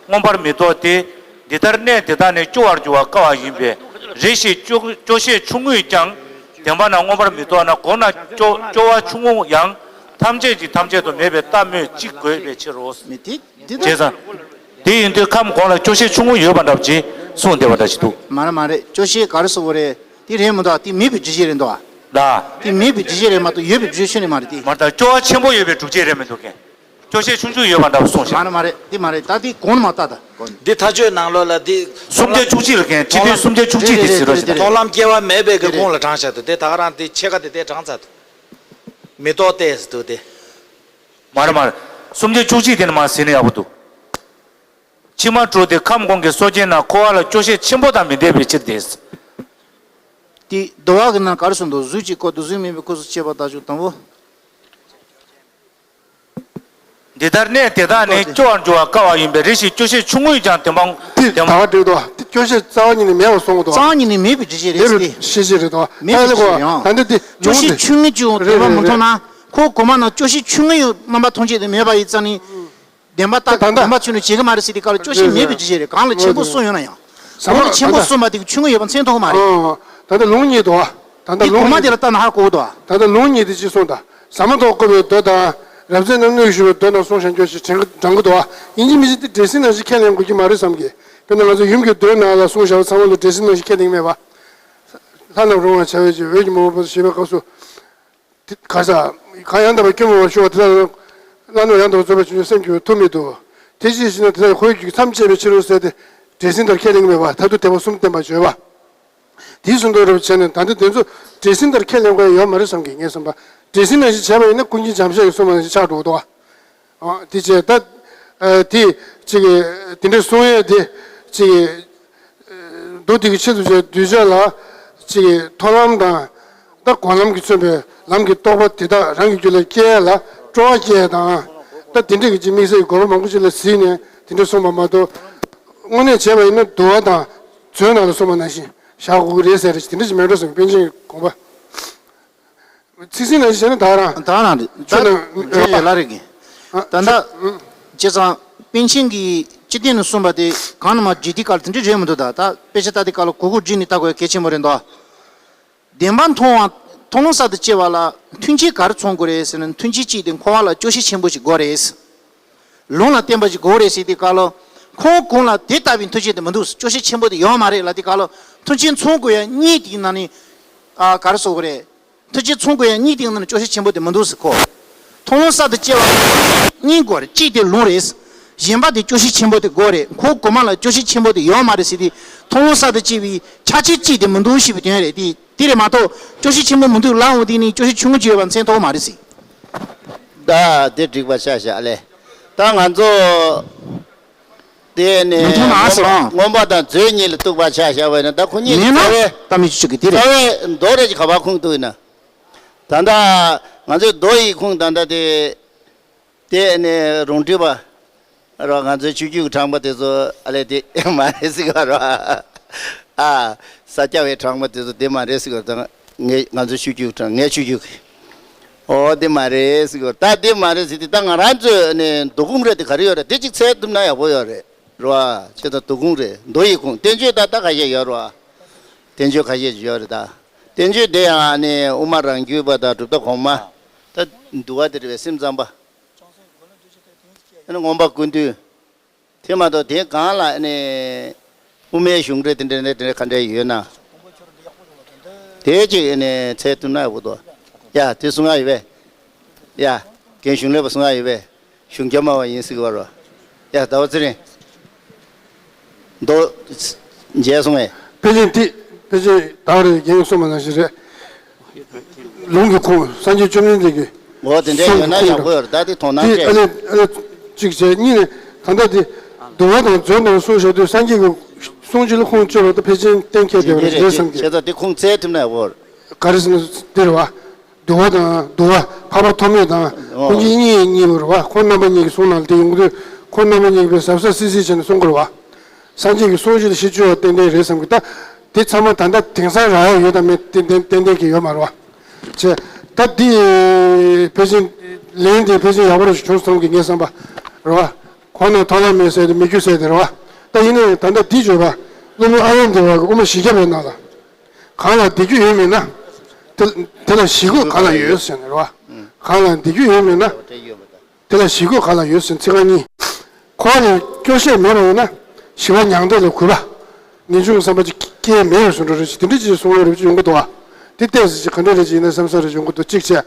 མངོན་པར་མི་རྟོགས་ཏེ། འདི་ལྟར་གནས་དེ་དག་ནི་སྐྱོ་བར་འགྱུར་བ་དཀའ་བ་ཡིན་པས་རེ་ཞིག་སྐྱོ་སྐྱོ་ཤས་ཆུང་ངུས་ཀྱང་བདེན་པ་རྣམས་མངོན་པར་མི་རྟོགས་ན་གོང་ན་སྐྱོ་སྐྱོ་བ་ཆུང་ངུ་ཡང་ཐམས་ཅད་ཀྱིས་ཐམས་ཅད་དུ་མེད་པའི་རྟགས་སྨོས་ཅི་དགོས་པའི་ཕྱིར་རོ། མི་དེ་འདི་བྱས་ཙང་། དེ་ཡིན་དུས་ཁམས་གོང་ལ་སྐྱོ་ཤས་ཆུང་ངུ་ཡོད་པ་འདྲ་པོ་ཅིག་གསུངས་བསྡད་པ་འདྲ་ཞིག་འདུག་མ་རེད་མ་རེད། སྐྱོ་ཤས་ག་རེ་ཟེར་དགོས་རེད། དེ་རེད་མི་འདུག་དེ་མེད་པའི་སྒྲུབ་བྱེད་རེད་འདུག་ཨ། ལ། དེ་མེད་པའི་སྒྲུབ་བྱེད་རེད་མ་གཏོགས་ཡོད་པའི་སྒྲུབ་བྱེད་ཆོས་ནི་མ་རེད་དེ། མ་རེད་ད་སྐྱོ་བ་ཆེན་པོ་ཡོད་པའི་སྒྲུབ་བྱེད་རེད་མི་འདུག་གས། སྐྱོ་ཤས་ཆུང་ཆུང་ཡོད་པ་འདྲ་བོ་གསུངས་ཤག་མ་རེད་མ་རེད་དེ་མ་རེད། ད་དེ་གོང་ནས་མར་ལྟ་ད། འདི་མཐའ་དཔྱོད་ནང་ལོགས་ལ་འདི་སུམ་བརྒྱ་བཅུ་གཅིག་ལ་མཁན་སྤྱི་དོན་སུམ་བརྒྱ་བཅུ་གཅིག་དེ་ཟེར་རོ་ཞེ་ན། མཐོང་ལམ་སྐྱེ་བ་མེད་པའི་གི་ཁུངས་ལ་དྲངས་བཞག་འདུག་དེ་ད་ག་རང་དེ་ཕྱེད་ཀ་དེ་དེ་དྲངས་ཚར་འདུག་མི་རྟོག་སྟེ་ཟེར་འདུག་དེ། མ་རེད་མ་རེད། སུམ་བརྒྱ་བཅུ་གཅིག་དེ་ནི་མ་ཟིན་ན་ཡག་པོ་འདུག་ཕྱི་མ་གྲུབ་སྟེ་ཁམས་གོང་གི་སོ་སྐྱེ་རྣམས་འཁོར་བ་ལ་སྐྱོ་ཤས་ཆེན་པོ་དང་མི་ལྡན་པའི་ཕྱིར་ཏེ། དེ་འདུལ་བ་གི་ནང་ག་རེ་གསུངས་འདུག་གཟུགས་ཀྱི་སྐུ་དང་གཟུགས་མེད་པའི་སྐུ་སོགས་བཅས་པ་དག་ཆོས་དང་པོ། འདི་ལྟར་གནས་དེ་དག་ནི་སྐྱོ་བར་འགྱུར་བ་དཀའ་བ་ཡིན་པས་རེ་ཞིག་སྐྱོ་ཤས་ཆུང་ངུས་ཀྱང་བདེན་པ། དེ་བདེན་པ། ད་ག་འགྲིག་འདུག་དེ་སྐྱོ་ཤས་རྩ་བ་ཉིད་ནས་མེད་པར་གསུངས་འདུག་རྩ་བ་ཉིད་ནས་མེད་པའི་སྒྲུབ་བྱེད་རེད་ཟེར་ཏེ། ཤེས་བྱེད་རེད་དོ། མེད་པའི་སྒྲུབ་བྱེད་ཡང་། ད་འདི་དེ་སྐྱོ་ལུང་ཤས་དེ་ཆུང་ངུ་ཅིག་རེད་བདེན་པ་རེད་མི་མཐོང་ན། རེད། ཁོ་གོང་མ་ན་སྐྱོ་ཤས་ཆུང་ངུ་ཡང་རྣམ་པ་མཐོང་བྱེད་དེ་མེད་པ་ཡིན་ཙང་ནི། བདེན་པ་ད་ད་ད་བདེན་པ་ཆོས་ནི་བྱེད་ཀྱི་མ་རེད་ཟེར་ཏེ་ག་ལ་སྐྱོ་ཤས་མེད་པའི་སྒྲུབ་བྱེད་རེད། གང་ལ་ཆེན་པོ་གསུངས་ཡོད་ན་ཡང་། གོང་ལ་ཆེན་པོ་གསུངས་པ་དེ་ཆུང་ངུ་ཡོད་པ་མཚོན་ཐུབ་ཀྱི་མ་རེད། ཨོ། ད་ལྟ་ལུང་གཉིས་འདུག་ད་ལྟ་འདི་ལུང་གོང་མ་གཉིས་དེ་ལ་ལྟ་ན་ཧ་གོ་གི་འདུག་ད་ལྟ་ལུང་གཉིས་དེ་ཅི་གསུངས་དང་། ཟ་མ་ཏོག་བཀོད་པའི་མདོ་དང་། རབ་གསལ་རྣམ་གནས་ཞུ་བའི་མདོ་རྣམས་གསུངས་ཤིང་སྐྱོ་ཤས་དྲན་དྲན་གི་འདུག་ཡིན་གཅིག་མིན་གཅིག་དེ་འགྲེལ་ཟིན་ནང་བཞིན་ཁས་ལེན་དགོས་ཀྱི་མ་རེད་བསམ་གི། དཔེར་ན་ང་ཚོ་ཡུམ་གྱི་མདོའི་ནང་ལ་གསུངས་བཞག་པ་ཚང་མ་ལ་འགྲེལ་ཟིན་ནང་བཞིན་ཁས་ལེན་མེད་པ། ལྷ་རྣམས་རུང་བར་བྱ་བའི་ཕྱིར་འོད་ཀྱི་མང་པོ་ཞེས་པའི་སྐབས་སུ། དེ་ག་ས། གང་ཡང་དག་པའི་སྐྱོན་མེད་པར་ཞུ་བ་དེ་དག་ལ། བླ་ན་ཡང་དག་པར་རྫོགས་པའི་བྱང་ཆུབ་སེམས་ཀྱི་ཐུགས་མི་འདུག་དེ་ཅིའི་ཕྱིར་ན་དེ་དག་ཁོ་བོའི་རྒྱུད་ཀྱི་མཚམས་བཅད་པའི་ཕྱིར་རོ་ཟེར་ཏེ། འགྲེལ་ཟིན་ལྟར་ཁས་ལེན་གྱི་མེད་པ་མཐར་ཐུག་དད་པ་གསུམ་བསྟན་པར་བརྗོད་པ། དེའི་གསུང་དོན་རབ་བྱས་ནས་ད་ལྟ་དེ་ཚོ་འགྲེལ་ཟིན་ལྟར་ཁས་ལེན་དགོས་ཡ་ཡོད་མ་རེད་བསམ་གི་ངས་བསམ་པ། འགྲེལ་ཟིན་ནང་བཞིན་བྱས་པ་ཡིན་ན་ཀུན་མཁྱེན་འཇམ་དཔལ་གྱིས་གསུངས་པ་ནང་བཞིན་ཆགས་འགྲོ་གི་འདུག་བ། ཨ། དེ་བྱས་ད། ཨ། དེ་ཅིག་གི་དེ་འདྲ་གསུང་ཡས་དེ་ཅིག་གི་མདོ་དེ་གི་ཆེད་དུ་བྱས་གདུལ་བྱ་ལ་ཅིག་གི་མཐོང་ལམ་དང་། ད་སྒོམ་ལམ་གྱིས་མཚོན་པའི་ལམ་གྱི་རྟོགས་པ་དེ་དག་རང་གི་རྒྱུད་ལ་སྐྱེ་ཡ་ལ་སྤྲོ་བ་སྐྱེ་ཡ་དང་། ད་དེ་འདྲ་གི་ཅིག་དམིགས་བསལ་གྱི་དགོས་པ་མང་པོ་ཅིག་ལ་གཟིགས་ནས་དེ་འདྲ་གསུངས་པ་མ་གཏོགས། དངོས་གནས་བྱས་པ་ཡིན་ན་འདུལ་བ་དང་། མཛོད་ནང་ལ་གསུངས་པ་ནང་བཞིན་བཞག་དགོས་ཀྱི་རེད་ཟེར་རེད། དེ་འདྲ་ཞིག་མེད་འགྲོ་བསམ། པཎ་ཆེན་གྱི་དགོངས་པ། ཚིག་ཟིན་ནང་བཞིན་བྱས་ན་ད་རང་། ད་རང་རེད། ད་ཁྱོད་ནང་ཁྱོད་ཡོད་ལ་རེད་གི། ཨ། ད་ད་ཁྱོད། ཨ། བྱས་ཙང་པཎ་ཆེན་གྱིས་སྤྱི་དོན་ནས་གསུངས་པ་དེ་གང་ན་མ་བརྗོད་དུས་སྐབས་ལ་དེ་འདྲ་རེད་མི་འདུག་ད་ད་དཔེ་ཆ་ལྟ་དུས་སྐབས་ལ་གོ་གོ་བརྗོད་ནས་ལྟ་དགོས་གལ་ཆེན་པོ་རེད་འདུག་བདེན་པ་མཐོང་བ། མཐོང་ལམ་གསར་དུ་སྐྱེ་བ་ལ་མཐུན་རྐྱེན་ག་རེ་ཚང་དགོས་རེད་ཟེར་ན། མཐུན་རྐྱེན་གཅིག་དེ་འཁོར་བ་ལ་སྐྱོ་ཤས་ཆེན་པོ་ཞིག་དགོས་རེད། ལུང་ལ་བརྟེན་པ་ཞིག་དགོས་རེད་ཟེར་དུས་སྐབས་ལ། ཁོང་གོང་ལ་དེ་ལྟ་བུའི་མཐུན་རྐྱེན་དེ་མི་འདུག་སྐྱོ་ཤས་ཆེན་པོ་དེ་ཡོད་མ་རེད་ལབ་དུས་སྐབས་ལ། མཐུན་རྐྱེན་ཚང་དགོས་ཡ་གཉིས་དེའི་ནང་ནས། ཨ། ག་རེ་ཟེར་དགོས་རེད། མཐུན་རྐྱེན་ཚང་དགོས་ཡ་གཉིས་དེའི་ནང་ནས་སྐྱོ་ཤས་ཆེན་པོ་དེ་མི་འདུག་ཟེར་ཁོ། མཐོང་ལམ་གསར་དུ་སྐྱེ་བ་གཉིས་དགོས་རེད། གཅིག་དེ་ལུང་རེད། གཞན་པ་དེ་སྐྱོ་ཤས་ཆེན་པོ་དེ་དགོས་རེད། ཁོ་གོང་མ་ལ་སྐྱོ་ཤས་ཆེན་པོ་དེ་ཡོད་མ་རེད་ཟེར་དུས། མཐོང་ལམ་གསར་དུ་སྐྱེ་བའི་ཆ་རྐྱེན་གཅིག་དེ་མི་འདུག་ཞེས་པའི་དོན་རེད་དེ། དེ་རེད་མ་གཏོགས་སྐྱོ་ཤས་ཆེན་པོ་མི་འདུག་ལབ་འོང་དུས་ནི་སྐྱོ་ཤས་ཆུང་ངུ་ཅིག་ཡོད་པ་མཚོན་ཐུབ་མ་རེད་ཟེར། ད་དེ་འགྲིག་པ་ཆགས་བཞག་ལེ། ད་ང་ཚོ་དེ་ནི་མི་མཐོང་ན་ཟེར་བ། མངོན་པ་དང་མཛོད་གཉིས་ལ་གཏུགས་པ་ཆགས་བཞག་པ་ཡིན་ན། ད་ཁོ་གཉིས་མེད་ན་རྩ་བའི་ད་མི་བཅུག་གི་དེ་རེད། རྩ་བའི་མདོ་རེད་ཀྱི་ག་པར་ཁུངས་གཏུགས་ཡིན་ན། ད་ལྟ་ང་ཚོའི་མདོ་ཡི་ཁུངས་ད་ལྟ་དེ། དེ་ནས་རོང་ཁྲི་པ་རོ། ང་ཚོའི་ཆོས་བརྒྱུད་ཀྱི་དྲངས་པ་དེ་ཚོ་ཨ་ལས་དེ་མ་རེད་ཟེར་གི་རོ། ཨ། ས་སྐྱ་པའི་དྲངས་པ་དེ་ཚོ་དེ་མ་རེད་ཟེར་གི་རོ། ད་ངས་ང་ཚོའི་ཆོས་བརྒྱུད་ཀྱི་དྲངས། ངའི་ཆོས་བརྒྱུད་ཀྱི། ཨོ་དེ་མ་རེད་ཟེར་གི་རོ། ད་དེ་མ་རེད་ཟེར་དུས་ད་ང་རང་ཚོའི་ནས་མདོ་ཁུངས་རེད་དེ་ག་རེ་ཡོད་རེད། དེ་གཅིག་འཚོལ་ཐུབ་ན་ཡག་པོ་ཡོད་རེད་རོ། ཨ། ཁྱེད་ཚོ་མདོ་ཁུངས་རེད། མདོ་ཡི་ཁུངས། བསྟན་བཅོས་ད་ད་ཁ་ཤས་ཡོད་རོ། ཨ། བསྟན་བཅོས་ཁ་ཤས་ཡོད་རེད་ད། བསྟན་བཅོས་དེ་ཡང་ནི་དབུ་མ་རང་རྒྱུད་པ་དང་གྲུབ་མཐའ་གོང་མ། ད་འདུལ་བ་དེ་རེད་པས། སེམས་ཙམ་པ། ཨ་ནི་མངོན་པ་ཀུན་བཏུས། དེ་མ་གཏོགས་དེ་གང་ལ་ཨ་ནི་དབུ་མའི་གཞུང་རེད། དེ་འདྲ་ནས་དེ་འདྲ་ག་འདྲ་ཡོད་ན། དེ་གཅིག་ཨ་ནི་འཚོལ་ཐུབ་ན་ཡག་པོ་འདུག། ཡ། དེ་གསུང་ཡག་ཡོད་པས། ཡ། རྒན་གཞུང་ལས་པ་གསུང་ཡག་ཡོད་པས། གཞུང་རྒྱ་མ་བ་ཡིན་ཟེར་གི་བ་རོ། ཡ། ཟླ་བ་ཚེ་རིང་། མདོ། མཇལ་སོང་ངས། ཕལ་ཆེར་དེ། ཕལ་ཆེར་ད་རེས་རྒན་གསུངས་པ་ནང་བཞིན་རེད། ལུང་གི་ཁུངས། སངས་རྒྱས་བཅོམ་ལྡན་འདས་ཀྱི། འོ་དེ་འདྲ་ཡོད་ན་ཡག་པོ་ཡོད་རེད། ད་དེ་དོ་སྣང་སྤྲད། ཨ་ལས། ཨ་ལས། གཅིག་བྱས། གཉིས་ནས་ད་ལྟ་དེ་འདུལ་བ་དང་མཛོད་དང་གསུངས་བཞག་དུས། སངས་རྒྱས་ཀྱི་གསུང་ཆོས་ལ་ཁུངས་བཅོལ་བ་ད་ཕལ་ཆེར་གཏན་འཁེལ་བསྡད་པ་རེད་བསམ་གི། བྱས་ཙང་དེ་ཁུངས་འཚོལ་ཐུབ་ན་ཡག་པོ་རེད། ག་རེ་ཟེར་ན་འདི་རེད་བ། འདུལ་བ་དང་། འདུལ་བ་འཕགས་པ་ཐོགས་མེད་དང་། ཨོ། ཁོང་གཉིས་གཉིས་པོ་རེད་བ། ཁོང་རྣམ་པ་གཉིས་ཀྱི་གསུང་ནང་ལ་དེ་ཡོང་གི་འདུག། ཁོང་རྣམ་པ་གཉིས་ཀྱིས་གཟབ་གཟབ་སིལ་སིལ་བྱས་ནས་གསུང་གི་རེད་བ། སངས་རྒྱས་ཀྱི་གསུང་ཆོས་ལ་གཞི་བཅོལ་བ་ཏན་ཏན་རེད་བསམ་གི། ད་དེ་ཚང་མ་ད་ལྟ་དེང་སང་རག་ཡག་ཡོད་དམ་མེད་ཏན་ཏན་ཏན་ཏན་གྱི་ཡོད་མ་རེད་བ། བྱས། ད་འདི་ཕལ་ཆེར་ལན་དེ་ཕལ་ཆེར་ཡག་པོ་རེ་ཞིག་བྱུང་སོང་གི་ངས་བསམ་པ་རེད་བ། གོང་ན་མཐོང་ལམ་མེད་ཟེར་དེ་མི་རྒྱུ་ཟེར་དེ་རེད་བ། ད་ཡིན་ནའི་ད་ལྟ་འདི་བརྗོད་པ། སློབ་དཔོན་ཨ་ཡོན་ཏེ་བ་གི་དབུ་མ་བཞི་བརྒྱ་པའི་ནང་ལ། གང་ལ་བདེ་རྒྱུ་ཡོད་མེད་ན། དེ་དེ་ལ་ཞི་རྒོད་གང་ལ་ཡོད་ཟེར་ནས་རེད་བ། གང་ལ་བདེ་རྒྱུ་ཡོད་མེད་ན། དེ་ལ་ཞི་རྒོད་གང་ལ་ཡོད་ཟེར། ཚིག་རྐང་གཉིས། འཁོར་བ་ལས་སྐྱོ་ཤས་མེད་པ་ཡིན་ན། ཞི་བ་མྱང་འདས་ལ་གུས་པ། ངེས་འབྱུང་གི་བསམ་པ་ཅིག་སྐྱེ་མེད་པར་བཟོ་འགྲོ་རེ་ཞིག། དེ་འདྲ་ཅིག་གསུང་ལོ་རེ་ཅིག་ཡོང་གི་འདུག་བ། དེ་ལྟས་ཟེར་ཅིག་ག་འདྲ་རེ་ཅིག་ཡིན་ན་བསམ་བསམ་རེ་ཅིག་ཡོང་གི་འདུག། གཅིག་བྱས།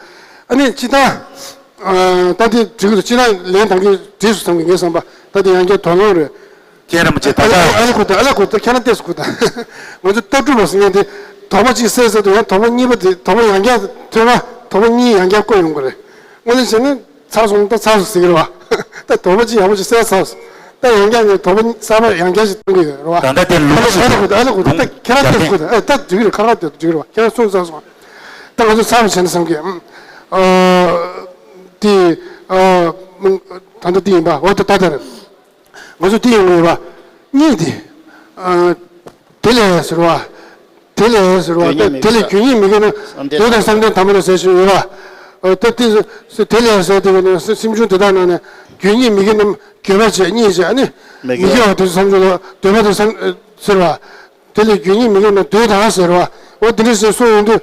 ཨ་ནི་སྤྱིར་བཏང་། ད་དེ་འགྲིག་གི་འདུག། སྤྱིར་བཏང་ལན་ད་གིན་འགྲིག་སོང་བསམ་གི་ངས་བསམ་པ། ད་དེ་ཡང་བསྐྱར་དོགས་སློང་རེད། ཁྱེད་རང་མ་བྱེད་ད་ཨ་ལ་ཨ་ལ་གོ་ད། ཨ་ལ་གོ་ད། ཁྱེད་རང་ལྟས་སུ་གོ་ད། ང་ཚོ་ལྟ་གྲུབ་པ་ཟེར་མཁན་དེ། དོགས་པ་གཅིག་སེལ་ཚར་དུས་ཡང་དོགས་པ་གཉིས་པ་དེ། དོགས་པ་ཡང་བསྐྱར་ཐོན་པ། དོགས་པ་གཉིས་ཡང་བསྐྱར་བཀོད་ཡོང་གི་རེད། དངོས་གནས་བྱས་ན་ཚར་སོང་། ད་ཚར་སོང་ཟེར་གི་རེད་བ། ད་དོགས་པ་གཅིག་ཡག་པོ་ཞིག་སེལ་ཚར་སོང་། ད་ཡང་བསྐྱར་ནས་དོགས་པ་གསར་པ་ཡང་བསྐྱར་ཞིག་གཏོང་གི་ཡོད་རེད་བ། ད་ལྟ་དེ་ལུགས་སྲོལ་ཨ་ལ་གོ་ད། ཨ་ལ་གོ་ད། ད་ཁྱེད་རང་ལྟས་སུ་གོ་ད། ཨ་ད་འགྲིག་གི་རེད། ཁ་ཁ་ལྟས་སུ་འགྲིག་གི་རེད་བ། ཁྱེད་རང་གསུངས་ཚར་སོང་། ད་ང་ཚོ་ཚར་བ་བྱས་ན་བསམ་གི། ཨ་དེ། ཨ་ད་ལྟ་དེ་ཡིན་པ། འོ་ད་ད་ད་རེད། ང་ཚོ་དེ་ཡོང་གི་ཡོད་པ། གཉིས་དེ། ཨ་དེ་ལས་ཟེར་བ། དེ་ལས་ཟེར་བ། དེ་ལས་རྒྱུ་ཉིད་མི་དགོས་ན། བདུད་དང་བསམ་གཏན་དམ་པ་ལ་ཟེར་བཞིན་ཡོད་པ། ཨ་ད་དེ་དེ་ལས་ཟེར་དེ་ག་ནས་སེམས་བྱུང་དེ་དག་ནང་ནས་རྒྱུ་ཉིད་མི་དགོས་ན། འགྱོད་པ་བྱས་གཉིས་བྱས། ཨ་ནི་མི་དགོས་པ་དེ་ཚོ་བསམ་བྱུང་ལ་འདོད་པ་དེ་བསམ་ཟེར་བ། དེ་ལས་རྒྱུ་ཉིད་མི་དགོས་ན་བདུད་དང་ཟེར་བ། འོ་དེ་འདྲ་ཞིག་གསུངས་ཡོང་དུས།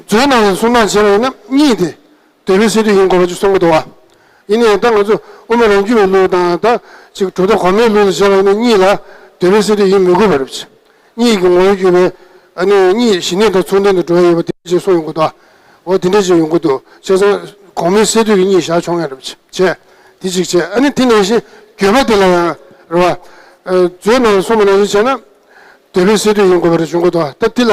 མཛོད་ནང་ལ་གསུང་སྟངས་བྱས་པ་ཡིན་ན་གཉིས་དེ། འདོད་པའི་སས་བསྡུས་ཡིན་དགོས་པ་ཅིག་གསུང་གི་འདུག་བ། ཡིན་ནའི་ད་ང་ཚོ་དབུ་མ་རང་རྒྱུད་པའི་ལུགས་དང་། ད་ཅིག་གྲུབ་མཐའ་གོང་མའི་ལུགས་ལ་བྱས་པ་ཡིན་ན་གཉིས་ལ་འདོད་པའི་སས་བསྡུས་ཡིན་མི་དགོས་པ་རེད། གཉིས་ཀྱི་ངོ་བོ་བརྒྱུད་པའི། ཨ་ནི་གཉིས་ཞི་གནས་དང་མཚུངས་ལྡན་དུ་འགྲོ་ཡ་ཡོད་པ་དེ་ཅིག་གསུངས་ཡོང་གི་འདུག། འོ་དེ་འདྲ་ཅིག་ཡོང་གི་འདུག། བྱས་ཙང་གོང་མའི་སས་བསྡུས་ཀྱི་གཉིས་བཞག་ཆོག་ཡ་རེད་བྱས། དེ་ཅིག་བྱས། ཨ་ནི་དེ་ནང་བཞིན་འགྱོད་པ་དེ་ལ་ཡང་རེད་བ། མཛོད་ནང་ལ་གསུངས་པ་ནང་བཞིན་བྱས་ན། འདོད་པའི་སས་བསྡུས་ཡིན་དགོས་པ་རེད་བྱུང་གི་འདུག། ད་འདི་ལ་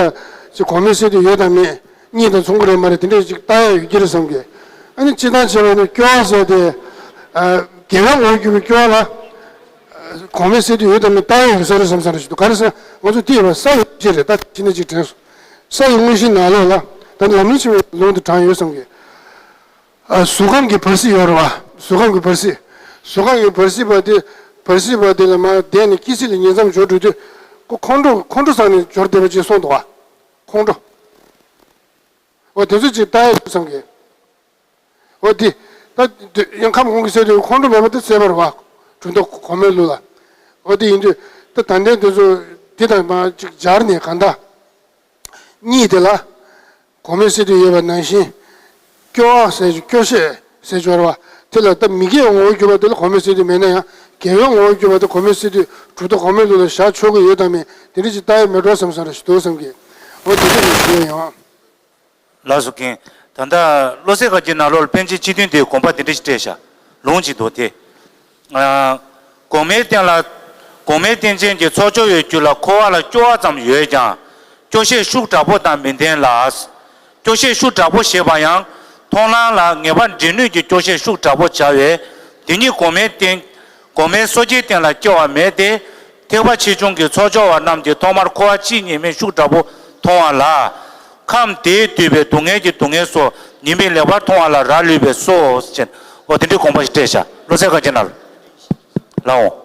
ཅིག་གོང་མའི་སས་བསྡུས་ཡོད་དམ་མེད། གཉིས་དང་མཚུངས་ཀྱི་རེད་མ་རེད། དེ་འདྲས་ཅིག་ལྟ་ཡ་ཡོད་ཀྱི་རེད་བསམ་གི། ཨ་ནི་སྤྱིར་བཏང་བྱས་པ་ཡིན་ན་སྐྱོ་བ་ཟེར་དེ། ཨ་དགེ་བའི་ངོ་བོར་གྱུར་པའི་སྐྱོ་བ་ལ། ཨ་གོང་མའི་སས་བསྡུས་ཡོད་དམ་མེད་ལྟ་ཡ་ཡོད་ས་རེད་བསམ་ས་རེད་ཞིག་འདུག། ག་རེ་ཟེར་ན་ང་ཚོ་འདི་ཡོད་པ་ས་ཡི་དངོས་གཞི་རེད། ད་ཕྱི་ནས་ཅིག་དྲན་སོང་། ས་ཡི་དངོས་གཞི་ནང་ལོགས་ལ་ད་ནི་ལམ་རིམ་ཆེན་མོའི་ལུང་དུ་དྲངས་ཡོད་བསམ་གི། ཨ་གཟུགས་ཁམས་ཀྱི་བར་སྲིད་ཡོད་རེད་བ། གཟུགས་ཁམས་ཀྱི་བར་སྲིད། གཟུགས་ཁམས་ཀྱི་བར་སྲིད་པ་དེ། བར་སྲིད་པ་དེ་ལ་མར་བསྡད་ནས་སྐྱེ་སྲིད་ལ་ཉེ་མཚམས་འབྱོར་འགྲོ་དུས་ཁོ་ཁོང་ཁྲོ་ཁོང་ཁྲོ་ཟ་ནས་འབྱོར་བསྡད་པ་ཅིག་སོང་འདུག་བ། ཁོང་ཁྲོ། འོ་དེ་ཚོ་ཅིག་ལྟ་ཡ་ཡོད་བསམ་གི། འོ་དེ། ད་དེ་ཡང་ཁམས་གོང་གི་སྲིད་དུ་ཁོང་ཁྲོ་མེད་པ་དེ་གསལ་པོ་རེད་བ། གྲུབ་མཐའ་གོང་མའི་ལུགས་ལ། འོ་དེ་ཡིན་དུས་ད་ད་ལྟའི་དེ་ཚོ་དེ་དང་མར་ཅིག་སྦྱར་ནས་གང་ལྟར། གཉིས་དེ་ལ། གོང་མའི་སྲིད་དུ་ཡོད་པ་ནང་བཞིན། སྐྱོ་བ་ཟེར་སྐྱོ་ཤས་ཟེར་སྦྱོར་བ། དེ་ལ་ད་མི་དགེ་བའི་ངོ་བོར་གྱུར་པ་དེ་ལ་གོང་མའི་སྲིད་དུ་མེད་ན་ཡང་དགེ་བའི་ངོ་བོར་གྱུར་པ་དེ་གོང་མའི་སྲིད་དུ་གྲུབ་མཐའ་གོང་མའི་ལུགས་ལ་བཞག་ཆོག་གི་ཡོད་དམ་མེད་དེ་འདྲ་ཅིག་ལྟ་ཡ་མེད་འགྲོ་བསམ་བསམ་རེ་ཞིག་འདུག་བསམ་གི། འོ་དེ་འདྲ་ཞིག་ཞུ་ཡ་ཡིན། ལགས་སོ་མཁན། ད་ལྟ་བློ་གསལ་དཀར་རྒྱན་ནང་ལོགས་ལ་པཎ་ཆེན་སྤྱི་དོན་དེའི་དགོངས་པ་དེ་འདྲ་ཞིག་བཀྲལ་བཞག་ལུང་ཅིག་འདུག་སྟེ། ཨ། གོང་མའི་རྟེན་ལ། གོང་མའི་རྟེན་ཅན་གྱི་ཚོགས་སྦྱོར་བའི་རྒྱུད་ལ་འཁོར་བ་ལ་སྐྱོ་བ་ཙམ་ཡོད་ཀྱང་། སྐྱོ་ཤས་ཤུགས་དྲག་པོ་དང་མི་ལྡན་ལ། སྐྱོ་ཤས་ཤུགས་དྲག་པོ་ཞེས་པ་ཡང་། མཐོང་ལམ་ལ་ངེས་པར་འདྲེན་ནུས་ཀྱི་སྐྱོ་ཤས་ཤུགས་དྲག་པོ་བྱ་བས། དེ་ཉིད་གོང་མའི་རྟེན། གོང་མའི་སོ་སྐྱེའི་རྟེན་ལ་སྐྱེ་བ་མེད་དེ། ཐེག་པ་ཆེ་ཆུང་གི་ཚོགས་སྦྱོར་བ་རྣམས་ཀྱིས་ཐོག་མར་འཁོར་བ་གཅིག་ཉིད་མིན་ཤུགས་དྲག་པོ་མཐོང་བ་ལ། ཁམས་དེས་བསྡུས་པའི་སྡུག་བསྔལ་གྱི་སྡུག་བསྔལ་སོགས་ཉིད་མིན་ལེགས་པར་མཐོང་བ་ལ་རག་ལུས་པས་སོ། ཅེས། འོ་དེ་འདྲའི་དགོངས་པ་ཞིག་བཀྲལ་བཞག་བློ་གསལ་དཀར་རྒྱན་ནང་ལ། ལགས་འོང་།